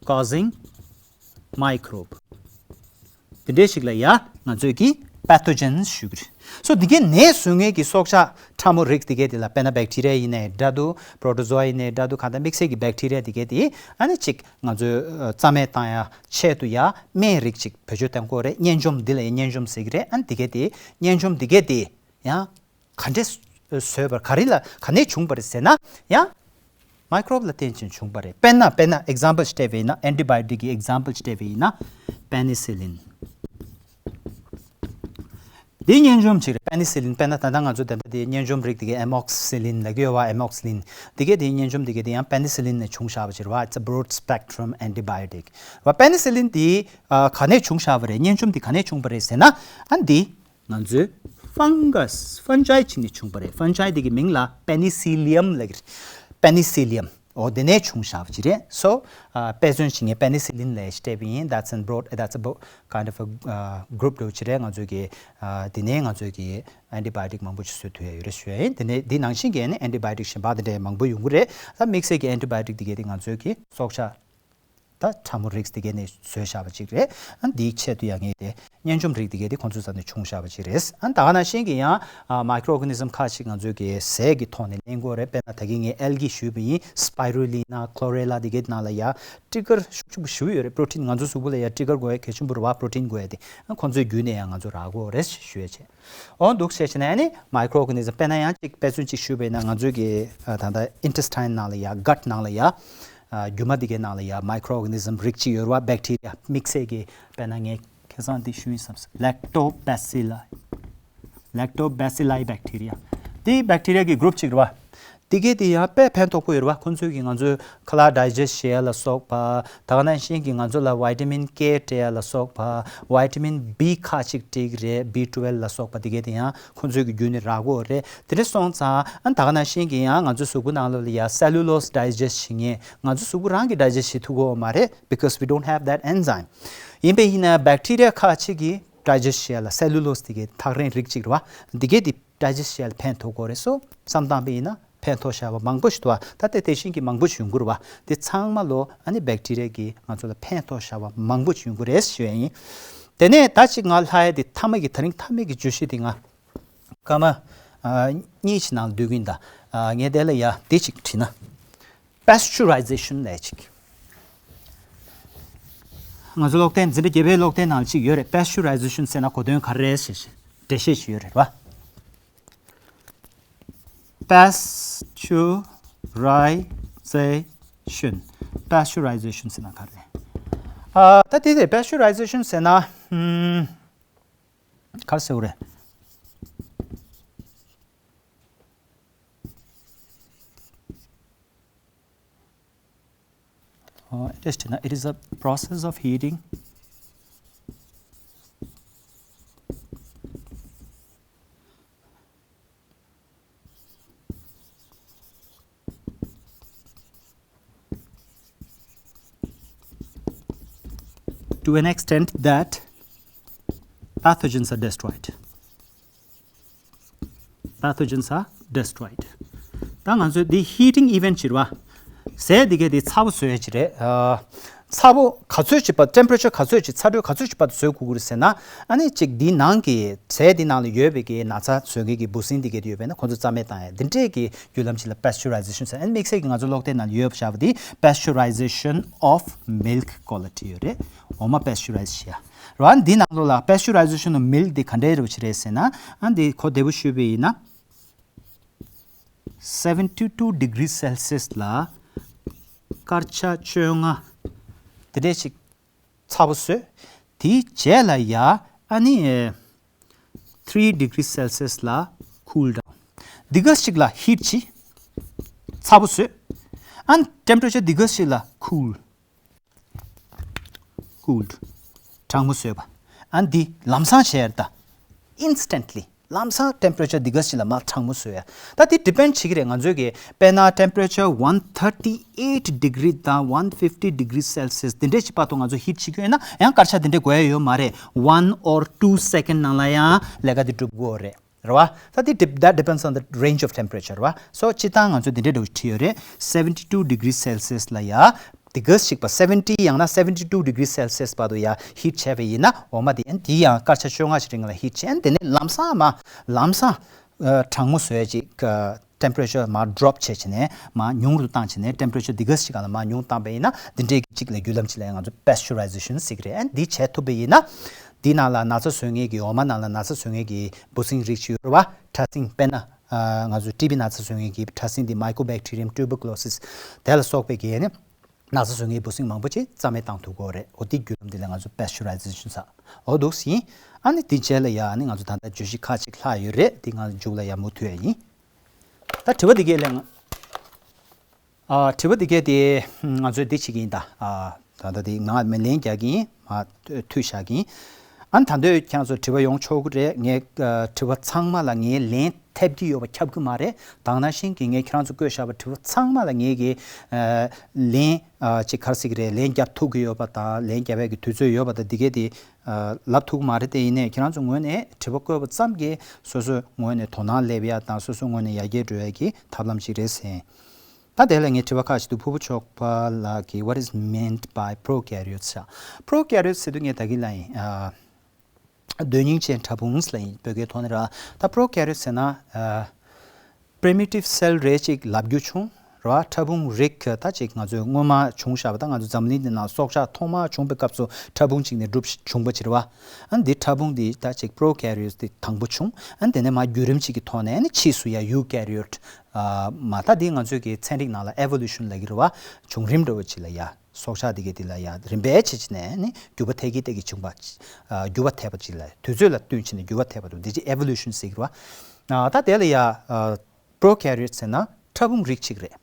causing microbe. དེ་འདྲའི་ཞིག་ལ་ཡ་ང་ཚོས་ཀྱི་པེ་ཐོ་ཇེན་ཞུ་གི་རེད། སོ་དེ་གའི་ནད་བཟོ་མཁན་གྱི་སྲོག་ཆགས་ཕྲ་མོ་རིགས་དེ་གའི་དེ་ལ་དཔེར་ན་བེག་ཊི་རི་ཡ་ཡིན་ནའི་འདྲ་འདུག་པྲོ་ཊོ་ཛོ་ཡིན་ནའི་འདྲ་འདུག་གང་ལྟར་དམིགས་བསལ་གྱི་བེག་ཊི་རི་ཡ་དེ་གའི་དེ་ཨ་ནི་ཅིག་ང་ཚོས་རྩ་མེད་བཏང་ཡ་ཆེད་དུ་ཡ་སྨན་རིགས་ཅིག་བེད་སྤྱོད་གཏོང་གི་ཡོད་རེད། གཉན་འཇོམས་འདི་ལ་ཡ་གཉན་འཇོམས་ཟེར་གྱི་རེད། ཨ་ནི་དེ་གའི་དེ་གཉན་འཇོམས་དེ་གའི་དེ་ཡང་ག་འདྲས་བཟོས་པར་ག་རེ་ལ་ག་ནས་བྱུང་བ་རེད་ཟེར་ན་ཡང་མའི་ཀྲོབ་ལ་བརྟེན་ཅིང་བྱུང་བ་རེད། དཔེར་ན་དཔེར་ན་ཨེག་ཛམ་པལ་ཞིག་སྤྲད་པ་ཡིན་ན། ཨེན་ཊི་བྷའི་ཡོ་ཊིག་གི་ཨེག་ཛམ་པལ་ཞིག་སྤྲད་པ་ཡིན་ན། པེ་ནི་སི་ལིན། དེའི་གཉན་ཆུང་ཅིག་རེད། པེ་ནི་སི་ལིན། དཔེར་ན་ད་ལྟ་ང་ཚོ་ད་ལྟ་དེའི་གཉན་ཆུང་རིགས་དེ་གའི་ཨེ་མོག་སི་ལིན་ལབ་ཀྱི་ཡོད་པ། ཨེ་མོག་སི་ལིན་དེ་གའི་དེའི་གཉན་ཆུང་དེ་གའི་དེ་ཡང་པེ་ནི་སི་ལིན་ནས་བྱུང་བཞག་པ་ཅིག་རེད་པ། It's a broad spectrum antibiotic. རེད་པ། པེ་ནི་སི་ལིན་དེ་ཨ་ག་ནས་བྱུང་བཞག་པ་རེད། གཉན་ཆུང་དེ་ག་ནས་བྱུང་བ་རེད་ཟེར་ན། ཨ་འདི་ང་ཚོའི་ཕང་གྷ་སི། ཕན་ཇའི་ཅིག་ནས་བྱུང་བ་རེད། ཕན་ཇའི་དེ་གའི་མིང་ལ་པེ་ནི་སི་ལི་ཡམ་ལབ་ཀྱི་རེད། པེ་ནི་སི་ལི་ཡམ། འོ་དེ་ནས་བྱུང་བཞག་པ་ཅིག་རེད། So ཨ་དཔེ་མཚོན་ཅིག་ངས་པེ་ནི་སི་ལིན་ལབ་ཡག་ཅིག་སྤྲད་པ་ཡིན། That's a broad, that's a bo- kind of a uh, group འདྲ་བོ་ཅིག་རེད། ང་ཚོ་གི་ཨ་དེ་ནས་ང་ཚོ་གི་ཨན་ཊི་བྷའོ་ཊིག་མང་པོ་ཞིག་བཟོ་ཐུབ་ཡག་ཡོད་རེད་ཞུ་ཡག་ཡིན། དེ་ནས་དེ་ནང་བཞིན་གྱི་ཨ་ནི་ཨན་ཊི་བྷའོ་ཊིག་གཞན་པ་དེ་འདྲ་མང་པོ་ཡོང་གི་རེད། ད་དམིགས་བསལ་གྱི་ཨན་ཊི་བྷའོ་ཊིག་དེ་གའི་དེ་ང་ཚོ་གི་སྲོག་ཆགས་ད་ཕྲ་མོ་རིགས་དེ་གའི་ནས་བཟོས་བཞག་པ་ཅིག་རེད། ཨ་འདིའི་ཆེད་དུ་ཡང་ངས་དེ་གཉན་ཆུང་རིགས་དེ་གའི་དེ་ཁོང་ཚོའི་རྩ་ནས་བྱུང་བཞག་པ་ཅིག་རེད། ཨ་ད་ག་ནང་བཞིན་གྱི་ཡང་ཨ་མའི་ཀྲོ་ཨོར་ག་ནི་ཟམ་ཁག་ཅིག་ང་ཚོས་གི་ཟས་ཀྱི་ཐོག་ནས་ལེན་གྱི་ཡོད་རེད། དཔེར་ན་ད་གིན་ངས་ཨལ་གི་ཞུས་པ་ཡིན། སི་པའི་རུ་ལི་ན། ཁློ་རེ་ལ། དེ་གའི་ནང་ལ་ཡ་སྤྲི་དཀར་ཤུགས་ཆེན་པོ་ཞེ་པོ་ཡོད་རེད། པྲོ་ཊིན་ང་ཚོ་གཟུགས་པོ་ལ་ཡ་སྤྲི་དཀར་དགོས་ཡག་གལ་ཆེན་པོ་རེད་པ། པྲོ་ཊིན་དགོས་ཡག་དེ་ཨ་ཁོང་ཚོའི་བརྒྱུད་ནས་ཡང་ང་ཚོ་རག་གི་ཡོད་རེད་ཞུ་ཡག་བྱས། འོ་འདུག་བྱས་བྱས་ནས་ཨ་ནི་མའི་ཀྲོ་ཨོར་ག་ནི་ཟམ། དཔེར་ན་ཡང་ཅིག་དཔེ་མཚོན་ཅིག་ཞུས་པ་ཡིན་ན། ང་ཚོའི་གི་ཨ་ད་ལྟ་ཨིན་ཊེ་སི་ཊའིན་ནང་ལ་ཡ། གཊ་ནང་ལ་ཡ། ཨ་རྒྱུ་མ་དེ་གའི་ནང་ལ་ཡ་མའི་ཀྲོ་ཨོར་ག་ནི་ཟམ་རིགས་ཅིག་ཡོད་རེད་པ། བེག་ཊི་རི་ཡ། དམིགས་བསལ་གྱི་དཔེར་ན་ངས་ཁ་སང་འདི་ཞུས་ཡིན་བསམ། Lactobacilli། Lactobacilli bacteria། དེ་བེག་ཊི་རི་ཡ་གི་གུ་རུབ་ཅིག་རེད་པ། དེ་གའི་དེ་ཡང་དཔེ་ཕན་ཐོགས་པོ་ཡོད་རེད་པ། ཁོང་ཚོས་ཀྱིས་ང་ཚོའི་ཁ་ལག་ཌའི་ཇེ་སི་ཊི་བྱེད་ཡག་ལ་སོགས་པ། ད་ག་ནང་བཞིན་གྱིས་ང་ཚོ་ལ་ཝི་ཊ་མིན་ཀེ་སྤྲད་ཡག་ལ་སོགས་པ། ཝི་ཊ་མིན་བི་ཁག་ཅིག་སྤྲད་ཀྱི་རེད། བི་ཊུ་ཝེལ་ལ་སོགས་པ་དེ་གའི་དེ་ཡང་ཁོང་ཚོའི་གི་བརྒྱུད་ནས་རག་གི་ཡོད་རེད། དེ་འདྲ་སོང་ཙང་ཨ་ད་ག་ནང་བཞིན་གྱིས་ཡང་ང་ཚོའི་གཟུགས་པོ་ནང་ལོགས་ལ་ཡ་སེ་ལུ་ལོ་སི་ཌའི་ཇེ་སི་ཊི་བྱེད་མཁན། ང་ཚོའི་གཟུགས་པོ་རང་གིས་ཌའི་ཇེ་སི་ཊི་བྱེད་ཐུབ་ཀྱི་ཡོད་མ་རེད། Because we don't have that enzyme. ཡིན་པས་ཡིན་ན་བེག་ཊི་རི་ཡ་ཁག་ཅིག་གིས་ཌའི་ཇེ་སི་ཊི་བྱེད་ཡག་ལ། སེ་ལུ་ལོ་སི་དེ་གའི་ཐག་རིང་རིགས་ཅིག་རེད་པ། དེ་གའི་དེ་ཌའི་ཇེ་སི་ཊི་བྱེད་ཡག་ལ་ཕན་ཐོགས་ཀྱི་ཡོད་རེད། སོ་བསམ་བཏང་པ་ཡིན་ན་ཕན་ཐོགས་བཞག་པ་མང་པོ་ཞིག་འདུག་པ། ད་ལྟ་དེ་བཞིན་གྱི་མང་པོ་ཞིག་ཡོང་གི་རེད་པ། དེ་ཚང་མ་ལོ་ཨ་ནི་བེག་ཊི་རི་ཡ་གིས་ང་ཚོ་ལ་ཕན་ཐོགས་བཞག་པ་མང་པོ་ཞིག་ཡོང་གི་རེད་ཞུ་ཡག་ཡིན། དེ་ནས་ད་ཅིག་ང་ལྷག་ཡག་དེ་མཐའ་མ་གི་ད་རིང་མཐའ་མའི་གི་བརྗོད་གཞི་དེ་ང་སྐར་མ་ཨ་གཉིས་ཅིག་ནང་སྡོད་ཀྱི་ཡིན། ད་ཨ་ངས་དེ་ལ་ཡ་དེ་ཅིག་བྲིས་ན། པེ་སི་ཅུ་རའི་ཛེ་ཤན་ལབ་ཅིག་ང་ཚོ་ཀློག་འདོན། འཛིན་གྲྭ་བརྒྱད་པའི་ཀློག་འདོན་ནང་ཅིག་ཡོད་རེད། པེ་སི་ཅུ་རའི་ཛེ་ཤན་ཟེར་ན་གོ་དོན་ག་རེ་རེད་ཞེས་འགྲེལ་བཤད་ཅིག་ཡོད་རེད་པ། པེ་སི་ཅུ་རའི་ཛེ་ཤན། པེ་སི་ཅུ་རའི་ཛེ་ཤན་ཟེར་ན་ག་རེ་རེད། ཨ་ད་དེ་དེ་པེ་སི་ཅུ་རའི་ཛེ་ཤན་ཟེར་ན་ཧུམ། ག་རེ་ཟེར་དགོས་རེད། ཨོ། It is, it is a process of heating to an extent that pathogens are destroyed. Pathogens are destroyed. ད་ང་ཚོས་འདི་heating event ཅིག་རེད་པ། ཟས་འདི་གའི་འདི་ཚ་པོ་བཟོ་ཡག་ཅིག་རེད། ཨ་ཚ་པོ་ག་ཚོད་ཅིག་བར། temperature ག་ཚོད་ཅིག། ཚ་དྲོད་ག་ཚོད་ཅིག་བར་དུ་བཟོ་དགོས་ཀྱི་རེད་ཟེར་ན། ཨ་ནི་ཅིག་འདིའི་ནང་གི་ཟས་འདི་ནང་ལ་ཡོད་པའི་གི་ན་ཚ་བཟོ་མཁན་གྱི་འབུ་སྲིན་འདི་གའི་འདི་ཡོད་པས་ན་ཁོང་ཚོ་རྩ་མེད་བཏང་ཡག་འདི་འདྲས་ཀྱི་བརྒྱུད་ལམ་ཅིག་ལ་pasteurization ཟེར། ཨ་ནི་དམིགས་བསལ་གྱི་ང་ཚོ་ཀློག་དེབ་ནང་ལ་ཡོད་པ་བཞག་པ་འདི་pasteurization of milk quality ཡོད་རེད། འོ་མ་pasteurize བྱེད་ཡག་རེད་པ། འདི་ནང་ལོགས་ལ་pasteurization of milk འདི་ག་འདྲས་རེད་པ་ཅིག་རེད་ཟེར་ན། ཨ་འདི་གོ་བདེ་པོ་ཞུས་པ་ཡིན་ན། seventy two degree Celsius ལ་སྐར་ཆ་བཅོ་ལྔ་དེ་འདྲས་ཅིག་ཚ་པོ་བཟོས། དེའི་རྗེས་ལ་ཡ་ཨ་ནི་three degree Celsius ལ་cool down། འདི་ག་ཅིག་ལ་heat བྱེད། ཚ་པོ་བཟོས། ཨ་ནི་temperature འདི་ག་ཅིག་ལ་cool། cooled། གྲང་མོ་བཟོས་པ། ཨ་འདི་ལམ་སང་བྱས་ཡག་རེད་ད། instantly། ལམ་སང་temperature འདི་ག་ཅིག་ལ་མར་གྲང་མོ་བཟོས་ཡག་ད་འདི་depend བྱེད་ཀྱི་རེད། ང་ཚོའི་གི་དཔེར་ན་temperature one thirty eight degree དང་one fifty degree Celsius འདི་འདྲས་ཅིག་བར་དུ་ང་ཚོ་heat བྱེད་ཀྱི་ཡོད་ན་ཡང་སྐར་ཆ་འདི་འདྲས་དགོས་ཡག་ཡོད་མ་རེད། One or two second ནང་ལ་ཡང་ལས་ཀ་འདི་འགྲུབ་ཀྱི་ཡོད་རེད། རེད་པ། ད་འདི་dep- that depends on the range of temperature རེད་པ། so སྤྱིར་བཏང་ང་ཚོ་འདི་འདྲས་འདྲ་བོ་བྲིས་ཡོད་རེད། seventy two degree Celsius ལ་ཡ་འདི་ག་ཅིག་བར། seventy ཡང་ན་seventy two degree Celsius བར་དུ་ཡ་heat བྱས་པ་ཡིན་ན། འོ་མ་འདི་ཡང་འདི་ཡང་སྐར་ཆ་བཅོ་ལྔ་ཞིག་རིང་ལ་heat བྱས། ཨ་ནི་དེ་ནས་ལམ་སང་མར་ལམ་སང་ཨ་གྲང་མོ་བཟོས་ཅིག་ཨ་temperature མར་drop བྱས་བྱས་ནས་མར་ཉུང་རུ་བཏང་བྱས་ནས་temperature འདི་ག་ཅིག་སྒང་ལ་མར་ཉུང་བཏང་པ་ཡིན་ན། འདི་འདྲས་ཅིག་ལ་བརྒྱུད་ལམ་ཅིག་ལ་ཡ་ང་ཚོ་pasteurization ཟེར་གྱི་རེད། ཨ་ནི་འདི་བྱས་ཐུབ་པ་ཡིན་ན། འདི་ནང་ལ་ན་ཚ་བཟོ་མཁན་གྱི་འོ་མ་ནང་ལ་ན་ཚ་བཟོ་མཁན་གྱི་འབུ་སྲིན་རིགས་ཅིག་ཡོད་རེད་པ། ཕྲ་སྲིན། དཔེར་ན་ཨ་ང་ཚོ་ཊི་བི་ན་ཚ་བཟོ་མཁན་གྱི་ཕྲ་སྲིན་འདི་Mycobacterium tuberculosis དེ་ལ་སོགས་པའི་གི་ནི་ ན་ཚ་བཟོ་མཁན་འབུ་སྲིན་མང་པོ་ཅིག་རྩ་མེད་བཏང་ཐུབ་ཀྱི་ཡོད་རེད། འོ་དེ་བརྒྱུད་ལམ་དེ་ལ་ང་ཚོ་པེ་སི་ཅུ་རའི་ཛེ་ཤན་ཟེར། འོ་འདུག་སེ་ཡིན། ཨ་ནི་དེ་རྗེས་ལ་ཡ་ཨ་ནི་ང་ཚོ་ད་ལྟ་བརྗོད་གཞི་ཁག་ཅིག་ལྷག་ཡོད་རེད། དེ་ང་ཚོ་མཇུག་ལ་ཡ་མུ་མཐུད་ཡ་ཡིན། ད་དྲི་བ་འདི་གས་ལ་ང་། ཨ། དྲི་བ་འདི་གས་དེ་ང་ཚོས་འདི་བྱེད་ཀྱི་ཡིན་ད། ཨ། ད་ལྟ་དེ་ང་མི་ལན་རྒྱག་གི་ཡིན། མ་མཐུད་བཞག་གི་ཡིན། ཨ་ནི་ད་འདོད་ཁྱེད་ཚོ་དྲི་བ་ཡོང་ཆོག་གི་རེད། ངས་ཨ་དྲི་བ་ཚང་མ་ལ་ངས་ལན་ཐེབས་ཀྱི་ཡོད་པ་ཁྱབ་ཀྱི་མ་རེད། དེ་ནང་བཞིན་གྱི་ངས་ཁྱེད་རང་ཚོ་བཀོད་བཞག་པ་དྲི་བ་ཚང་མ་ལ་ངས་ཀྱི་ཨ་ལན་ཨ་ཅིག་ག་རེ་ཟེར་གྱི་རེད། ལན་རྒྱབ་ཐུབ་ཀྱི་ཡོད་པ་དང་ལན་རྒྱབ་ཡག་གི་དུས་ཚོད་ཡོད་པ་དང་འདི་གས་དེ་ཨ་ལབ་ཐུབ་ཀྱི་མ་རེད། དེ་ཡིན་ནའི་ཁྱེད་རང་ཚོ་ངོས་ནས་དྲི་བ་བཀོད་པ་ཙམ་གྱིས་སོ་སོའི་ངོས་ནས་དོ་སྣང་སླེབས་ཡག་དང་སོ་སོའི་ངོས་ནས་ཡར་རྒྱས་འགྲོ་ཡག་གི་ཐབས་ལམ་ཞིག་རེད་ཟེར། ད་དེ་ལ་ངས་དྲི་བ་ཁག་ཅིག་འདུག་ཕུར་བུ་མཆོག་པ་ལགས་ཀྱིས། What is meant by prokaryotes? Prokaryotes ཟེར་དུས་ངས་ད་གིན་ལབ་ཡིན། ཨ། སྡོད་སྙིང་ཅན་ཕྲ་ཕུང་ལབ་ཡིན་བོད་སྐད་ཐོག་ནས་ར། ད་prokaryotes ཟེར་ན། ཨ། primitive cell རེད་ཅིག་ལབ་རྒྱུ་བྱུང་ར། ཕྲ་ཕུང་རིགས་ད་ཅིག་ང་ཚོས་སྔོན་མ་བྱུང་བཞག་པ། ད་ང་ཚོ་འཛམ་གླིང་འདི་ནང་སྲོག་ཆགས་ཐོག་མ་བྱུང་པའི་སྐབས་སུ་ཕྲ་ཕུང་ཅིག་ནས་གྲུབ་བྱུང་པ་ཅིག་རེད་བ། ཨ་ནི་འདི་ཕྲ་ཕུང་འདི་ད་ཅིག་prokaryotes འདི་དང་པོ་བྱུང་། ཨ་ནི་དེ་ནས་མར་བརྒྱུད་རིམ་ཅིག་གི་ཐོག་ནས་ཨ་ནི་ཕྱིས་སུ་ཡ་eukaryote ཨ་མ་ད་འདི་ང་ཚོའི་གི་ཚན་རིག་ནང་ལ་evolution ལབ་ཀྱི་རེད་བ། བྱུང་རིམ་འདྲ་བོ་ཅིག་ལ་ཡ་སྲོག་ཆགས་འདི་གའི་འདི་ལ་ཡ་རིམ་པས་བྱས་བྱས་ནས་ནི་འགྱུར་བ་ཐེབས་ཀྱི་ཐེབས་ཀྱི་བྱུང་བ། ཨ་འགྱུར་བ་ཐེབས་པ་ཅིག་ལ་དུས་ཚོད་ལ་བསྟུན་བྱས་ནས་འགྱུར་བ་ཐེབས་པ་འདུག་འདི་ཅིག་evolution ཟེར་གྱི་རེད་བ། ཨ་ད་དེ་ལ་ཡ་ཨ་prokaryote ཟེར་ན་ཕྲ་ཕུང་རིགས་ཅིག་རེད།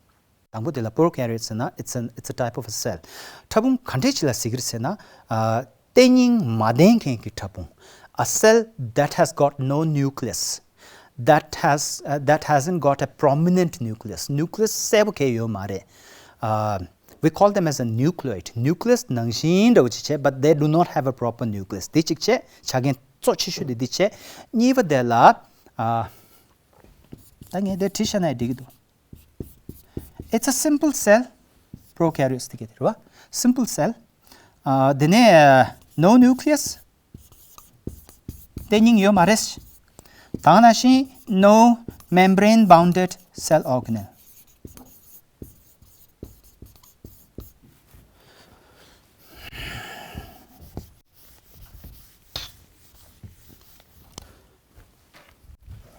དང་པོ་དེ་ལ་prokaryote ཟེར་ན་it's an it's a type of a cell. ཕྲ་ཕུང་ག་འདྲས་ཅིག་ལ་ཟེར་གྱི་རེད་ཟེར་ན། ཨ་རྟེན་རྙིང་མ་ལྡན་མཁན་གྱི་ཕྲ་ཕུང་། A cell that has got no nucleus, that has uh, that hasn't got a prominent nucleus. Nucleus གསལ་པོ་གང་ཡང་ཡོད་མ་རེད། ཨ་we call them as a nucleoid. Nucleus ནང་བཞིན་འདྲ་བོ་ཅིག་བྱས། But they do not have a proper nucleus. དེ་གཅིག་བྱས། ཆ་རྐྱེན་གཙོ་ཆེ་ཤོས་དེ་འདི་བྱས། གཉིས་པ་དེ་ལ་ཨ་ད་ངས་དེ་བྲིས་བཞག་ན་འགྲིག་གི་འདུག It's a simple cell, prokaryotes དེ་ག་དེ་རེད་བ། Simple cell. ཨ་དེ་ནས་no nucleus རྟེན་རྙིང་ཡོད་མ་རེད། དེ་ནང་བཞིན་no membrane bounded cell organelle.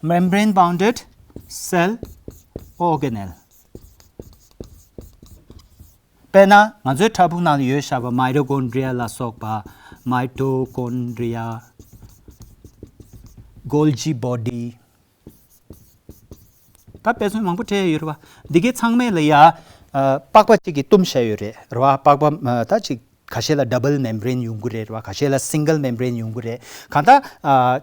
Membrane bounded cell organelle. དཔེར་ན་ང་ཚོའི་ཕྲ་ཕུང་ནང་ལ་ཡོད་བཞག་པ་mitochondria ལ་སོགས་པ། Mitochondria, Golgi body. ད་དཔེ་མཚོན་མང་པོ་སྤྲད་ཡོད་རེད་བ། འདི་གའི་ཚང་མས་ལ་ཡ་ཨ་པགས་པ་གཅིག་གིས་བཏུམས་བཞག་ཡོད་རེད་རེད་བ། པགས་པ་ཨ་ད་ཅིག་ཁ་ཤས་ལ་double membrane ཡོང་གི་རེད་རེད་བ། ཁ་ཤས་ལ་single membrane ཡོང་གི་རེད། གང་ལྟར་ཨ་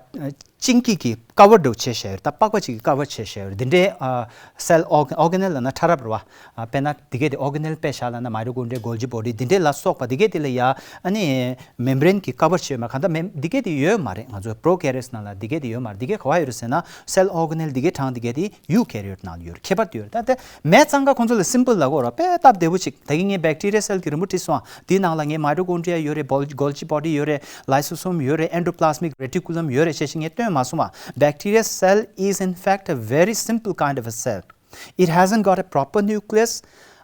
གཅིན་སྐྱིད་ཀྱི་cover འདྲ་བོ་བྱས་བཞག་ཡོད་རེད། ད་པགས་པ་གཅིག་གིས་cover བྱས་བཞག་ཡོད་རེད། འདི་འདྲའི་ཨ་cell organ- organelle ལབ་ན་ཕྲ་རབ་རེད་བ། ཨ་དཔེར་ན་འདི་གའི་དེ་organelle དཔེ་བཞག་ལབ་ན་mitochondria, Golgi body འདི་འདྲའི་ལ་སོགས་པ་འདི་གའི་དེ་ལ་ཡ་ཨ་ནི་membrane གྱིས་cover བྱས་ཡོད་མ་རེད། གང་ལྟར་མེ- འདི་གའི་དེ་ཡོད་མ་རེད། ང་ཚོ་prokaryotes ནང་ལ་འདི་གའི་དེ་ཡོད་མ་རེད། འདི་གའི་ག་བ་ཡོད་རེད་ཟེར་ན་cell organelle འདི་གའི་གྲངས་འདི་གའི་དེ་eukaryote ནང་ལ་ཡོད་རེད། ཁྱད་པར་དེ་ཡོད་རེད། ད་དེ་མེད་ཙང་ཀ་ཁོང་ཚོ་ལ་simple ལབ་དགོས་རེད་བ། དཔེ་སྟབས་བདེ་པོ་ཅིག་ད་གིན་ངས་bacteria cell གྱི་རིང་པོ་བྲིས་སོང་། དེའི་ནང་ལ་ངས་mitochondria ཡོད་རེད། Bol- Golgi body ཡོད་རེད། Lysosome ཡོད་རེད། Endoplasmic reticulum ཡོད་རེད་ཅེས་ངས་སྟོན་མ་སོང་བ། Bacteria cell is in fact a very simple kind of a cell. It hasn't got a proper nucleus.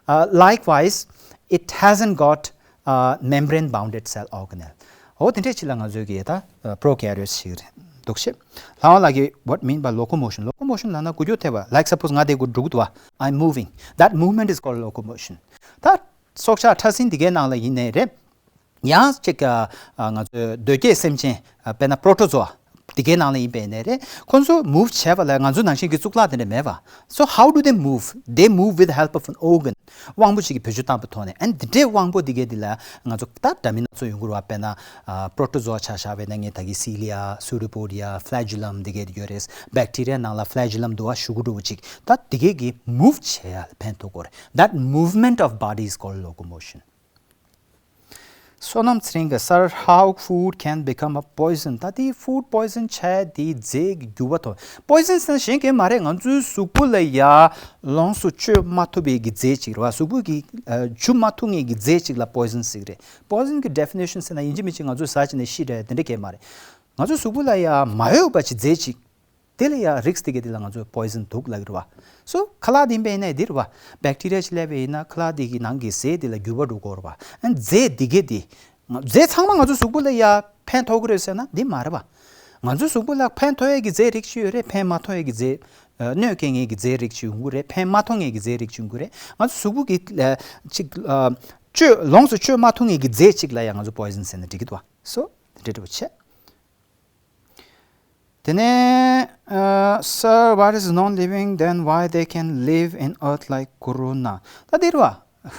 Uh, likewise, it hasn't got uh, membrane bounded cell organelle. འོ་དེ་འདྲས་ཅིག་ལ་ང་ཚོའི་གི་ད་prokaryotes ཞིག་རེད་འདུག་ཤེ། ལྷ་དབང་ལགས་ཀྱིས་what mean by locomotion? Locomotion ལབ་ན་འགུལ་སྐྱོད་ཐེབས་པ། Like suppose ང་དེ་འགྲོ་གི་འདུག་བ། I'm moving. That movement is called locomotion. ད་སྲོག་ཆགས་ཕྲ་སྲིན་འདི་གའི་ནང་ལ་ཡིན་ནའི་རེད། ཡང་ཅིག་ཨ་ང་ཚོའི་གདོས་བསྐྱེད་སེམས་ཅན་ཨ་དཔེར་ན་protozoa འདི་གའི་ནང་ལ་ཡིན་པས་ནས་རེད། ཁོང་ཚོ་move བྱས་པ་ལ་ང་ཚོ་ནང་བཞིན་གྱི་གཙུག་ལག་དེ་འདྲ་མེད་པ། So how do they move? They move with the help of an organ. དབང་པོ་གཅིག་གིས་བེད་སྤྱོད་བཏང་པའི་ཐོག་ནས། ཨ་ནི་འདི་འདྲའི་དབང་པོ་འདི་གའི་འདི་ལ་ང་ཚོ་ད་འདྲ་མིན་སྣ་ཚོགས་ཡོང་གི་རེད་བ། དཔེར་ན་ཨ་protozoa ཆ་བཞག་པ་ཡིན་ན་ངས་ད་གིན་cilia, pseudopodia, flagellum འདི་གའི་ཡོད་རེད། Bacteria ནང་ལ་flagellum འདུག་བ། གཞུ་གུ་འདྲ་བོ་གཅིག་ད་འདི་གའི་གི་move བྱེད་ཡ་ལ་ཕན་ཐོགས་ཀྱི་རེད། That movement of body is called locomotion. བསོད་ནམས་ཚེ་རིང་གིས། Sir, how food can become a poison? ད་དེ་food poison བྱས་དེའི་རྫས་ཀྱི་འགྱུར་བ་ཐོག poison ཟེར་ན་གཞན་གང་མ་རེད། ང་ཚོའི་གཟུགས་པོ་ལ་ཡ་ལོངས་སུ་སྤྱོད་མ་ཐུབ་པའི་གི་རྫས་ཅིག་རེད་བ། གཟུགས་པོ་གི་ཨ་འཇུ་མ་ཐུབ་མཁན་གྱི་རྫས་ཅིག་ལ་poison ཟེར་གི་རེད། Poison གི་definition ཟེར་ན་ཡིན་གཅིག་མིན་གཅིག་ང་ཚོས་ཟ་བྱས་ནས་ཤི་རེད་དེ་འདྲ་གང་མ་རེད། ང་ཚོའི་གཟུགས་པོ་ལ་ཡ་མ་འོས་པ་ཅིག་རྫས་ཅིག་དེ་ལ་ཡང་རིགས་དེ་གའི་དེ་ལ་ང་ཚོས་poison འདུག་ལབ་ཀྱི་རེད་བ། So ཁ་ལག་དེ་ཡིན་པ་ཡིན་ན་འདི་རེད་བ། Bacteria ཅིག་སླེབས་པ་ཡིན་ན་ཁ་ལག་དེ་གི་ནང་གི་རྫས་དེ་ལ་འགྱུར་བ་འགྲོ་གི་རེད་བ། ཨ་རྫས་དེ་གའི་དེ། རྫས་ཚང་མ་ང་ཚོའི་གཟུགས་པོ་ལ་ཡང་ཕན་ཐོགས་ཀྱི་རེད་ཟེར་ན་འདི་མ་རེད་བ། ང་ཚོའི་གཟུགས་པོ་ལ་ཕན་ཐོགས་ཡས་ཀྱི་རྫས་རིགས་ཅིག་ཡོད་རེད། ཕན་མ་ཐོགས་ཡས་ཀྱི་རྫས། ཨ་གནོད་སྐྱེལ་མཁན་གྱི་རྫས་རིགས་ཅིག་ཡོང་གི་རེད། ཕན་མ་ཐོགས་མཁན་གྱི་རྫས་རིགས་ཅིག་ཡོང་གི་རེད། ང་ཚོའི་གཟུགས་པོ་གི་ཨ་ཅིག་ཨ། སྤྱོད་ལོངས་སུ་སྤྱོད་མ་ཐུབ་མཁན་གྱི་རྫས་གཅིག་ལ་ཡང་ང་ཚོ་poison ཟེར་ན་འགྲིག་གི་འདུག་བ། So དེ་འདྲ་འདྲ་པོ་བྱས། དེ་ནས་uh, sir, virus is non-living, then why they can live in earth like corona? ད་འདིར་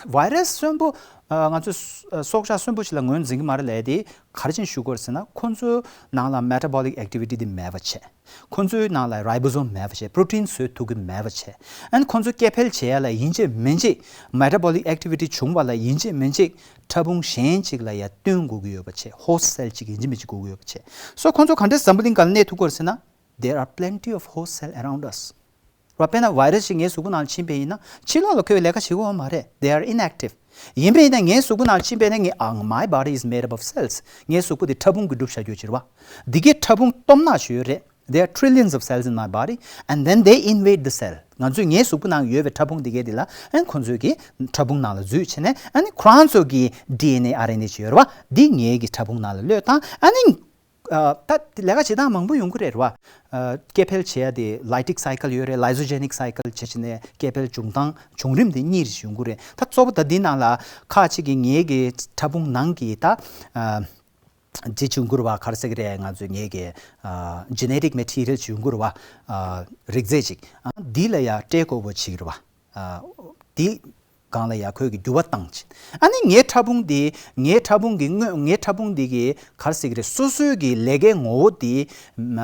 བ་virus གསོན་པོ། ཨ། ང་ཚོས་ཨ། སྲོག་ཆགས་གསོན་པོ་ཞིག་ལ་ངོས་འཛིན་གྱི་མ་རེད་ལབ་དེ་ག་རེ་བྱས་ནས་ཞུ་དགོས་རེད་ཟེར་ན། ཁོ་ཚོའི་ནང་ལ་metabolic activity དེ་མེད་པ་བྱས། ཁོ་ཚོའི་ནང་ལ་ribosome མེད་པ་བྱས། protein བཟོ་ཐུབ་ཀྱི་མེད་པ་བྱས། ཨ་ནི་ཁོ་ཚོ་སྐྱེ་འཕེལ་བྱེད་ཡ་ལ་ཡིན་གཅིག་མིན་གཅིག metabolic activity བྱུང་བ་ལ་ཡིན་གཅིག་མིན་གཅིག་ཕྲ་ཕུང་གཞན་གཅིག་ལ་ཡ་བསྟུན་དགོས་ཀྱི་ཡོད་པ་བྱས། host cell གཅིག་ཡིན་གཅིག་མིན་གཅིག་དགོས་ཀྱི་ཡོད་པ་བྱས། So ཁོ་ཚོ་ག་འདྲས་འཛམ་བུ་གླིང་སྒང་ལ་གནས་ཐུབ་ཀྱི་ཡོད་རེད་ཟེར་ན། There are plenty of host cell around us. རེད་བ། དཔེར་ན་virus ཞིག་ངའི་གཟུགས་པོ་ནང་ལ་ཕྱིན་པ་ཡིན་ན་ཕྱི་ལོགས་ལ་ཁོས་ལས་ཀ་བྱེད་ཀྱི་ཡོད་མ་རེད། They are inactive. ཡིན་པ་ཡིན་ན་ངའི་གཟུགས་པོ་ནང་ལ་ཕྱིན་པ་ཡིན་ན་ངའི་ཨ། My body is made up of cells. ངའི་གཟུགས་པོ་དེ་ཕྲ་ཕུང་གིས་གྲུབ་བཞག་རྒྱུ་ཅིག་རེད་བ། འདི་གའི་ཕྲ་ཕུང་སྟོབས་ནག་ཞིག་ཡོད་རེད། There are trillions of cells in my body, and then they invade the cell. ང་ཚོས་ངའི་གཟུགས་པོ་ནང་ཡོད་པའི་ཕྲ་ཕུང་འདི་གའི་དེ་ལ་ཨ་ནི་ཁོ་ཚོས་ཀྱིས་ཕྲ་ཕུང་ནང་ལ་འཛུལ་བྱས་ནས་ཨ་ནི་ཁོ་རང་ཚོ་གི་ཌི་ཨེན་ཨེ་ཨར་ཨེན་ཨེ་ཅིག་ཡོད་རེད་བ། འདི་ངའི་གི་ཕྲ་ཕུང་ནང་ལ་གློད་བཏང་། ཨ་ནི། ཨ། ད་དེ་ལས་ཀ་བྱེད་སྟངས་མང་པོ་ཡོང་གི་རེད་བ། ཨ། སྐྱེ་འཕེལ་བྱེད་ཡ་དེ་lytic cycle ཡོད་རེད། lysogenic cycle བྱས་བྱས་ནས་སྐྱེ་འཕེལ་བྱུང་སྟངས་བྱུང་རིམ་དེ་གཉིས་ཡོང་གི་རེད། ད་གཙོ་བོ་ད་འདི་ནང་ལ་ཁ་ཅིག་གིས་ངའི་གི་ཕྲ་ཕུང་ནང་གི་ད། ཨ། ཅིག་བྱུང་གི་རེད་བ། ག་རེ་ཟེར་གི་རེད། ང་ཚོའི་ངའི་གི་ཨ། genetic material ཅིག་ཡོང་གི་རེད་བ། ཨ། རིགས་རྫས་ཅིག་ཨ། འདི་ལ་ཡ་སྤྲད་དགོས་པ་བྱེད་ཀྱི་རེད་བ། ཨ། འདི་སྒང་ལ་ཡ་ཁོས་ཀྱི་འགྱུར་བ་བཏང་བྱས། ཨ་ནི་ངའི་ཕྲ་ཕུང་འདི། ངའི་ཕྲ་ཕུང་གི་དངོས། ངའི་ཕྲ་ཕུང་འདི་གི་ག་རེ་ཟེར་གི་རེད། སོ་སོའི་གི་ལས་ཀའི་ངོ་བོ་འདི་ཨ།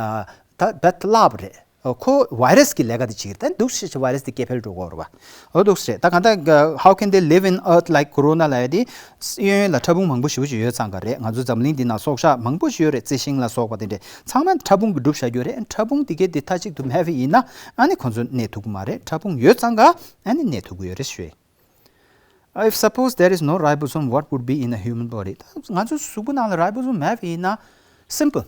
ད་བད་བརླག་པ་རེད། ཨ། ཁོ་virus གི་ལས་ཀ་འདི་བྱེད་ཀྱི་རེད། ད་འདུག་སེ་བྱས་བྱས་virus འདི་སྐྱེ་འཕེལ་འགྲོ་གི་ཡོད་རེད་བ། འོ་འདུག་སེ་རེད། ད་གང་ལྟར་how can they live in earth like corona ལབ་ཡ་དེ། གཡས་གཡོན་ལ་ཕྲ་ཕུང་མང་པོ་ཞེ་པོ་ཅིག་ཡོད་ཙང་ག་རེད། ང་ཚོ་འཛམ་གླིང་འདི་ནང་སྲོག་ཆགས་མང་པོ་ཞིག་ཡོད་རེད། རྩི་ཤིང་ལ་སོགས་པ་དེ་འདྲས་ཚང་མ་ཕྲ་ཕུང་གིས་གྲུབ་བཞག་རྒྱུ་རེད། ཕྲ་ཕུང་དེ་གའི་དེ་མཐའ་གཅིག་ཏུ་མེད་པ་ཡིན་ན་ཨ་ནི་ཁོ་ཚོ་གནས་ཐུབ་ཀྱི་མ་རེད། ཕྲ་ཕུང་ཡོད་ཙང་ག་ཨ་ནི་གནས་ཐུབ་ཀྱི་ཡོད་རེད་ཞུ་ཡ་ཡིན། If suppose there is no ribosome, what would be in a human body? ད་ང་ཚོ་གཟུགས་པོ་ནང་ལ་ribosome མེད་པ་ཡིན་ན། Simple.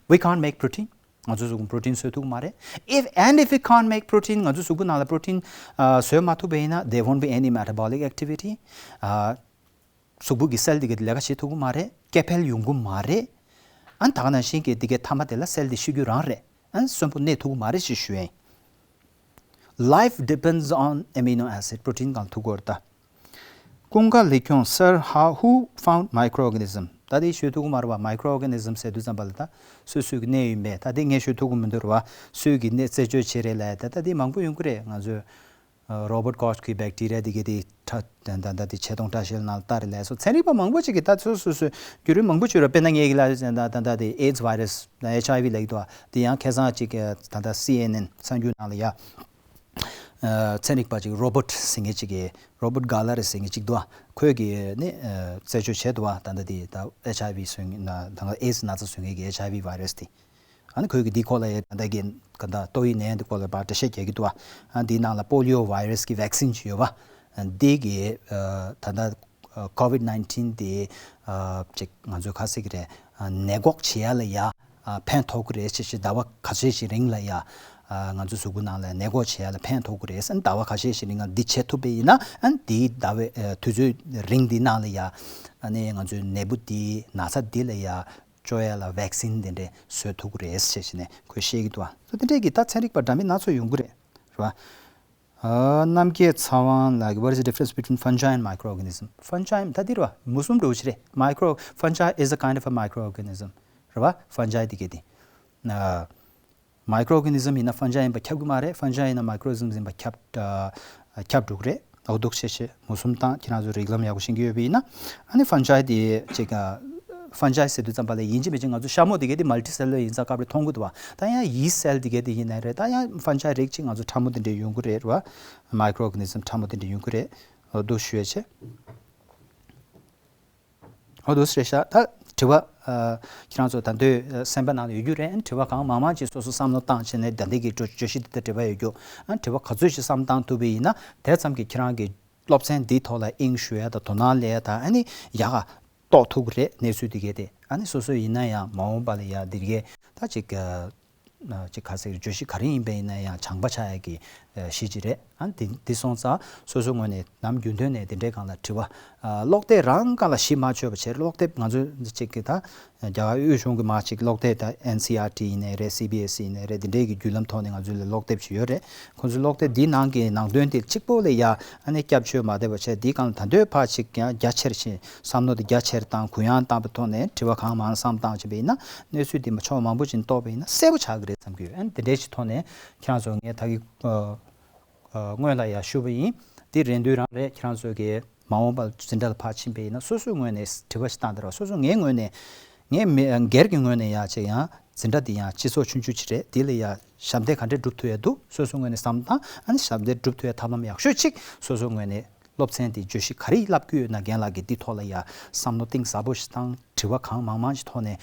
We can't make protein. ང་ཚོ་གཟུགས་པོ་protein བཟོ་ཐུབ་ཀྱི་མ་རེད། If and if we can't make protein, ང་ཚོ་གཟུགས་པོ་ནང་ལ་protein ཨ། བཟོས་མ་ཐུབ་པ་ཡིན་ན། There won't be any metabolic activity. ཨ། གཟུགས་པོ་གི་cell དེ་ག་དེ་ལས་ཀ་བྱེད་ཐུབ་ཀྱི་མ་རེད། སྐྱེ་འཕེལ་ཡོང་གི་མ་རེད། ཨ་ནི་ད་ག་ནང་བཞིན་གྱི་དེ་གའི་མཐའ་མ་དེ་ལ་cell དེ་ཤི་རྒྱུ་རང་རེད། ཨ་ནི་གསོན་པོ་གནས་ཐུབ་ཀྱི་མ་རེད་ཞེས་ཞུ་ཡ་ཡིན། Life depends on amino acid, protein གང་ཐུག་གོ་ར་ད། ཀུན་དགའ་ལེགས་མཆོག་sir, how, who found microorganism? ད་དེ་ཤོད་ཐུག་གི་མ་རེད་བ། Microorganism ཟེར་དུས་ཙམ་པ་ལ་ད་སུས་སུས་ཀྱི་གནས་ཡོད་མེད་ད་དེ་ངས་ཤོད་ཐུག་གི་མི་འདུག་ར་བ། སུས་ཀྱི་གནས་རྩད་གཅོད་བྱེད་རེད་ལབ་ད་ད་དེ་མང་པོ་ཡོང་གི་རེད། ང་ཚོས་Robert Koch གི་bacteria དེ་གའི་དེ་ད་ད་ད་དེ་ཆེ་མཐོང་བཀྲ་ཤིས་ནང་ལ་ལྟ་རེད་ལབ་སོང་། ཚན་རིག་པ་མང་པོ་ཅིག་གིས་ད་སོ་སོ་སོའི་བརྒྱུད་རིམ་མང་པོ་བྱུང་ར། དཔེར་ན་ངས་ཀྱི་ལ་ད་ད་ད་དེ་AIDS virus HIV ལབ་ཀྱི་འདུག་བ། དེ་ཡང་ཁ་སང་ཅིག་ད་ད་C N N གསར་འགྱུར་ནང་ལ་ཡ། ཚན་རིག་པ་ཅིག་Robert ཟེར་མཁན་ཅིག་གིས། Robert Gallagher ཟེར་མཁན་ཅིག་འདུག་ཨ། ཁོས་ཀྱིས་ནི་རྩད་གཅོད་བྱས་འདུག་ཨ། ད་ལྟ་དེ་ད་HIV བཟོ་མཁན་ད་ལྟ་AIDS ན་ཚ་བཟོ་མཁན་གྱི་HIV virus དེ། ཨ་ནི་ཁོས་ཀྱིས་འདི་སྐོར་ལ་ཡ་ད་ལྟ་གི་ག་ད་ཏོག་དབྱིབས་ནད་ཡམས་འདི་སྐོར་ལ་ཕར་འགྲེལ་བཤད་རྒྱག་གི་འདུག་ཨ། ཨ་འདིའི་ནང་ལ་polio virus གི་vaccine ཅིག་ཡོད་པ། འདི་གི་ད་ལྟ་COVID nineteen དེ་ཅིག་ང་ཚོས་ག་ཟེར་གི་རེད། ནད་འགོག་བྱེད་ཡ་ལ་ཡ། ཕན་ཐོགས་ཀྱི་རེད་ཅེས་ཞེས་ཟླ་བ་ཁ་ཤས་ཤིག་རིང་ལ་ཡ། ང་ཚོའི་གཟུགས་པོ་ནང་ལ་ནད་འགོག་བྱེད་ཡ་ལ་ཕན་ཐོགས་ཀྱི་རེད་ཟེར། ཟླ་བ་ཁ་ཤས་ཤིག་རིང་ལ་འདི་བྱེད་ཐུབ་པ་ཡིན་ན་ཨ་ནི་འདིའི་ཟླ་བའི་དུས་ཚོད་རིང་འདི་ནང་ལ་ཡ། ཨ་ནི་ང་ཚོའི་ནད་འབུ་འདི་ན་ཚ་འདི་ལ་ཡ་བཅོས་ཡ་ལ་vaccine དེ་འདྲས་བཟོ་ཐུབ་ཀྱི་རེད་ཅེས་ཞེས་ནས་ཁོས་བཤད་ཀྱི་འདུག་ཨ། དེ་འདྲས་ཀྱི་ད་ཚན་རིག་པ་འདྲ་མིན་སྣ་ཚོགས་ཡོང་གི་རེད། རེད་བ། ཨ། རྣམ་རྒྱལ་ཚེ་དབང་ལགས། What is the difference between fungi and microorganism? Fungi ད་འདི་རེད་བ། མུ་གསུམ་འདྲ་བོ་ཞིག་རེད། Micro- fungi is a kind of a microorganism རེད་བ། Fungi དེ་གས་དེ། ཨ། Microorganism ཡིན་ན་fungi ཡིན་པ་ཁྱབ་ཀྱི་མ་རེད། Fungi ཡིན་ན་microorganism ཡིན་པ་ཁྱབ། ཨ། ཁྱབ་འགྲོ་གི་རེད། འོ་འདུག་སེ་བྱས་མུ་གསུམ་དང་ཁྱེད་རང་ཚོ་རིགས་ལམ་ཡག་པོ་ཤེས་ཀྱི་ཡོད་པ་ཡིན་ན། ཨ་ནི་fungi དེ་ཅིག་ཨ། Fungi ཟེར་དུས་ཙམ་པ་ལ་ཡིན་གཅིག་མིན་གཅིག་ང་ཚོ་ཤ་མོ་དེ་གས་དེ་multicellular ཡིན་ཙང་སྐབས་རེ་མཐོང་གི་འདུག་བ། ད་ཡང་yeast cell དེ་གས་དེ་ཡིན་ནའི་རེད། ད་ཡང་fungi རིགས་གཅིག་ང་ཚོ་ཕྲ་མོ་དེ་འདྲས་ཡོང་གི་རེད་བ། Microorganism ཕྲ་མོ་དེ་འདྲས་ཡོང་གི་རེད། འོ་འདུག་ཞུ་ཡ་བྱས། འོ་འདུག་སེ་རེད་ཤག་ད་དྲི་བ། ཨ། ཁྱེད་རང་ཚོ་ད་དུང་སེམས་པ་ནང་ལ་ཡོད་རྒྱུ་རེད། དྲི་བ་གང་མང་མང་ཅིག་སོ་སོ་བསམ་བློ་བཏང་བྱས་ནས་ད་ལྟའི་གི་བརྗོད་བརྗོད་གཞི་འདི་ལྟར་དྲི་བ་ཡོད་རྒྱུ། ཨ། དྲི་བ་ག་ཚོད་ཅིག་བསམ་བཏང་ཐུབ་པ་ཡིན་ན་དེ་ཙམ་གྱིས་ཁྱེད་རང་གི་སློབ་ཚན་འདིའི་ཐོག་ལ་དབྱིངས་ཞུགས་ཡ་དང་དོ་སྣང་སླེབས་ཡ་དང་ཨ་ནི་ཡག་ག་རྟོགས་ཐུབ་ཀྱི་རེད། གནས་ཚུལ་འདི་གས་དེ་ཨ་ནི་སོ་སོ་ཡིན་ན་ཡང་མ་འོངས་པ་ལ་ཡ་འདི་གས་ད་ཅིག་ཨ། ཅིག་ག་ཟེར་བརྗོད་གཞི་ག་རེ་ཡིན་པ་ཡིན་ན་ཡང་སྦྱངས་པ་ཆགས་ཡ་གི་ གཞི་ཅིག་རེད། ཨ་འདི་འདི་སོང་ཙང་སོ་སོའི་ངོས་ནས་ནམ་རྒྱུན་དོན་ནས་འདི་འདྲའི་སྒང་ལ་དྲི་བ། ཨ་ཀློག་དེབ་རང་སྒང་ལ་གཞི་མ་བཅོལ་བ་བྱས། ཀློག་དེབ་ང་ཚོ་གཅིག་གི་ད་རྒྱ་གར་དབུས་གཞུང་གི་མ་གཅིག་ཀློག་དེབ་ད་ཨེན་སི་ཨར་ཊི་ཡིན་ནའི་རེད། སི་བི་ཨེས་ཡིན་ནའི་རེད། འདི་འདྲའི་གི་བརྒྱུད་ལམ་ཐོག་ནས་ང་ཚོ་ལ་ཀློག་དེབ་ཅིག་ཡོད་རེད། ཁོང་ཚོའི་ཀློག་དེབ་འདིའི་ནང་གི་ནང་དོན་དེ་གཅིག་པོ་ལ་ཡ་ཨ་ནི་སྐྱབས་བཅོལ་མ་བསྡད་པ་བྱས། འདིའི་སྒང་ལ་ད་དུང་ཕར་གཅིག་ཡང་རྒྱ་ཆེར་ཕྱིན། བསམ་བློ་དེ་རྒྱ་ཆེར་བཏང་། གུ་ཡངས་བཏང་པའི་ཐོག་ནས་དྲི་བ་གང་མང་བསམ་བཏང་བྱས་པ་ཡིན་ན། གནས་ཚུལ་འདི་མ་ཕྱོགས་མང་པོ་ཅིག་རྟོགས་པ་ཡིན་ན་གསལ་པོ་ཆགས་ཀྱི་རེད་བསམ་གྱི་ཡོད། ཨ་ནི་དེ་འདྲའི་ཞིག་ཐོག་ནས་ཁྱེད་རང་ཚོ་ངས་ད་གི་ཨ་ཨ་སྔོན་ལ་ཡང་ཞུས་པ་ཡིན། འདི་རེད་འདུན་རང་རེད། ཁྱེད་རང་ཚོ་གི་མ་འོངས་པར་འཛིན་གྲྭ་ལ་ཕར་ཕྱིན་པ་ཡིན་ན་སོ་སོའི་ངོས་ནས་དྲི་བ་ཞིག་བཏང་དེ་ར། སོ་སོ་ངའི་ངོས་ནས་ངས་མི་སྒེར་གྱི་ངོས་ནས་ཡང་ཅིག་ཡང་འཛིན་གྲྭ་འདི་ཡང་སྤྱི་ཚོགས་ཆུང་ཆུང་ཅིག་རེད། འདི་ལ་ཡང་ཞབས་འདེགས་ག་འདྲས་སྒྲུབ་ཐུབ་ཡ་འདུག་སོ་སོའི་ངོས་ནས་བསམ་བློ་བཏང་། ཨ་ནི་ཞབས་འདེགས་སྒྲུབ་ཐུབ་ཡ་ཐབས་ལམ་ཡག་ཤོས་ཅིག་སོ་སོའི་ངོས་ནས་སློབ་ཚན་འདི་བརྗོད་གཞི་ག་རེ་བསླབ་ཀྱི་ཡོད་ན་རྒན་ལགས་ཀྱིས་འདི་ཐོག་ལ་ཡ་བསམ་བློ་གཏིང་ཟབ་པོ་ཞིག་བཏང་། དྲི་བ་གང་མང་མང་ཞིག་ཐོག་ནས་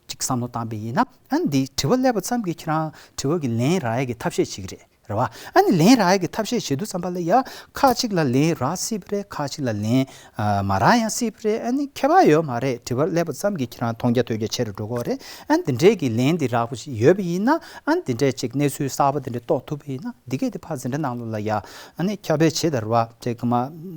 ཅིག་བསམ་བློ་བཏང་པ་ཡིན་ན། ཨ་ནི་འདི་དྲི་བ་སླེབས་པ་ཙམ་གྱིས་ཁྱེད་རང་དྲི་བ་གི་ལན་རག་ཡ་གི་ཐབས་ཤེས་ཅིག་རེད། རེད་བ། ཨ་ནི་ལན་རག་ཡ་གི་ཐབས་ཤེས་བྱེད་དུས་ཙམ་པ་ལ་ཡ་ཁག་ཅིག་ལ་ལན་རག་སྲིད་པ་རེད། ཁག་ཅིག་ལ་ལན་ཨ་མ་རག་ཡང་སྲིད་པ་རེད། ཨ་ནི་ཁྱད་པར་ཡོད་མ་རེད། དྲི་བ་སླེབས་པ་ཙམ་གྱིས་ཁྱེད་རང་མཐོང་རྒྱ་ཐོས་རྒྱ་ཆེ་རུ་འགྲོ་གི་རེད། ཨ་ནི་འདི་འདྲའི་གི་ལན་འདི་རག་པ་ཞིག་ཡོད་པ་ཡིན་ན། ཨ་ནི་འདི་འདྲའི་ཅིག་གནས་ཚུལ་གསར་པ་འདི་འདྲ་རྟོགས་ཐུབ་པ་ཡིན་ན། འདི་གས་དེ་ཕར་འཛིན་གྲྭ་ནང་ལོགས་ལ་ཡ་ཨ་ནི་ཁྱབ་སྤེལ་བྱེད་ད། རེད་བ། ཅིག་གི་མ་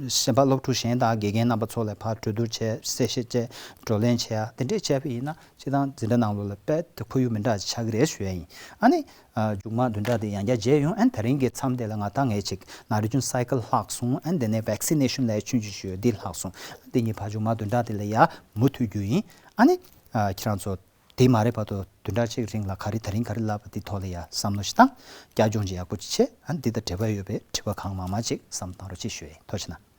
གཞན་པ་སློབ་ཕྲུག་གཞན་དང་དགེ་རྒན་རྣམ་པ་ཚོ་ལ་ཕར་གྲོས་བསྡུར་བྱས། གསལ་བཤད་བྱས། བགྲོ་གླེང་བྱས་ཡ་འདི་འདྲས་བྱས་པ་ཡིན་ན། སྤྱིར་བཏང་འཛིན་གྲྭ་ནང་ལོགས་ལ་དཔེ་དེ་ཁོར་ཡུག་མི་འདྲ་ཅིག་ཆགས་ཀྱི་རེད་ཞུ་ཡ་ཡིན། ཨ་ནི་ཨ་མཇུག་མ་བདུན་ཕྲག་འདི་ཡང་བསྐྱར་མཇལ་ཡོང་། ཨ་ནི་དེ་རིང་གི་མཚམས་དེ་ལ་ང་ད་ངས་ཅིག་ན་རིམ་བྱུང་སའི་ཀལ་ལྷག་སོང་། ཨ་ནི་དེ་ནས་ཝེག་སི་ནེ་ཤན་ལབ་ཡ་ཆུང་ཆུང་ཞིག་ཡོད། འདི་ལྷག་སོང་། ཨ་ནི་འདི་གཉིས་ཕར་མཇུག་མ་བདུན་ཕྲག་དེ་ལ་ཡ་མུ་མཐུད་རྒྱུ་ཡིན། ཨ་ནི་ཨ་ཁྱེད་རང་ཚོ་དེ་མ་རེད་བར་དུ་བདུན་ཕྲག་གཅིག་རིང་ལ་ག་རེ་དེ་རིང་ག་རེ་ལབ་པ་དེ་ཐོག་ལ་ཡ་བསམ་བློ་ཞིག་བཏང་། བསྐྱར་སྦྱོང་ཅིག་ཡག་པོ་ཅིག་བྱས། ཨ་ནི་འདི་དང་འབྲེལ་བ་ཡོད་པའི་དྲི་བ་གང་མང་མང་ཅིག་བསམ་བློ་བཏང་རོགས་ཅེས་ཞུ་ཡ་ཡིན། ཐུགས་རྗེ་གནང་།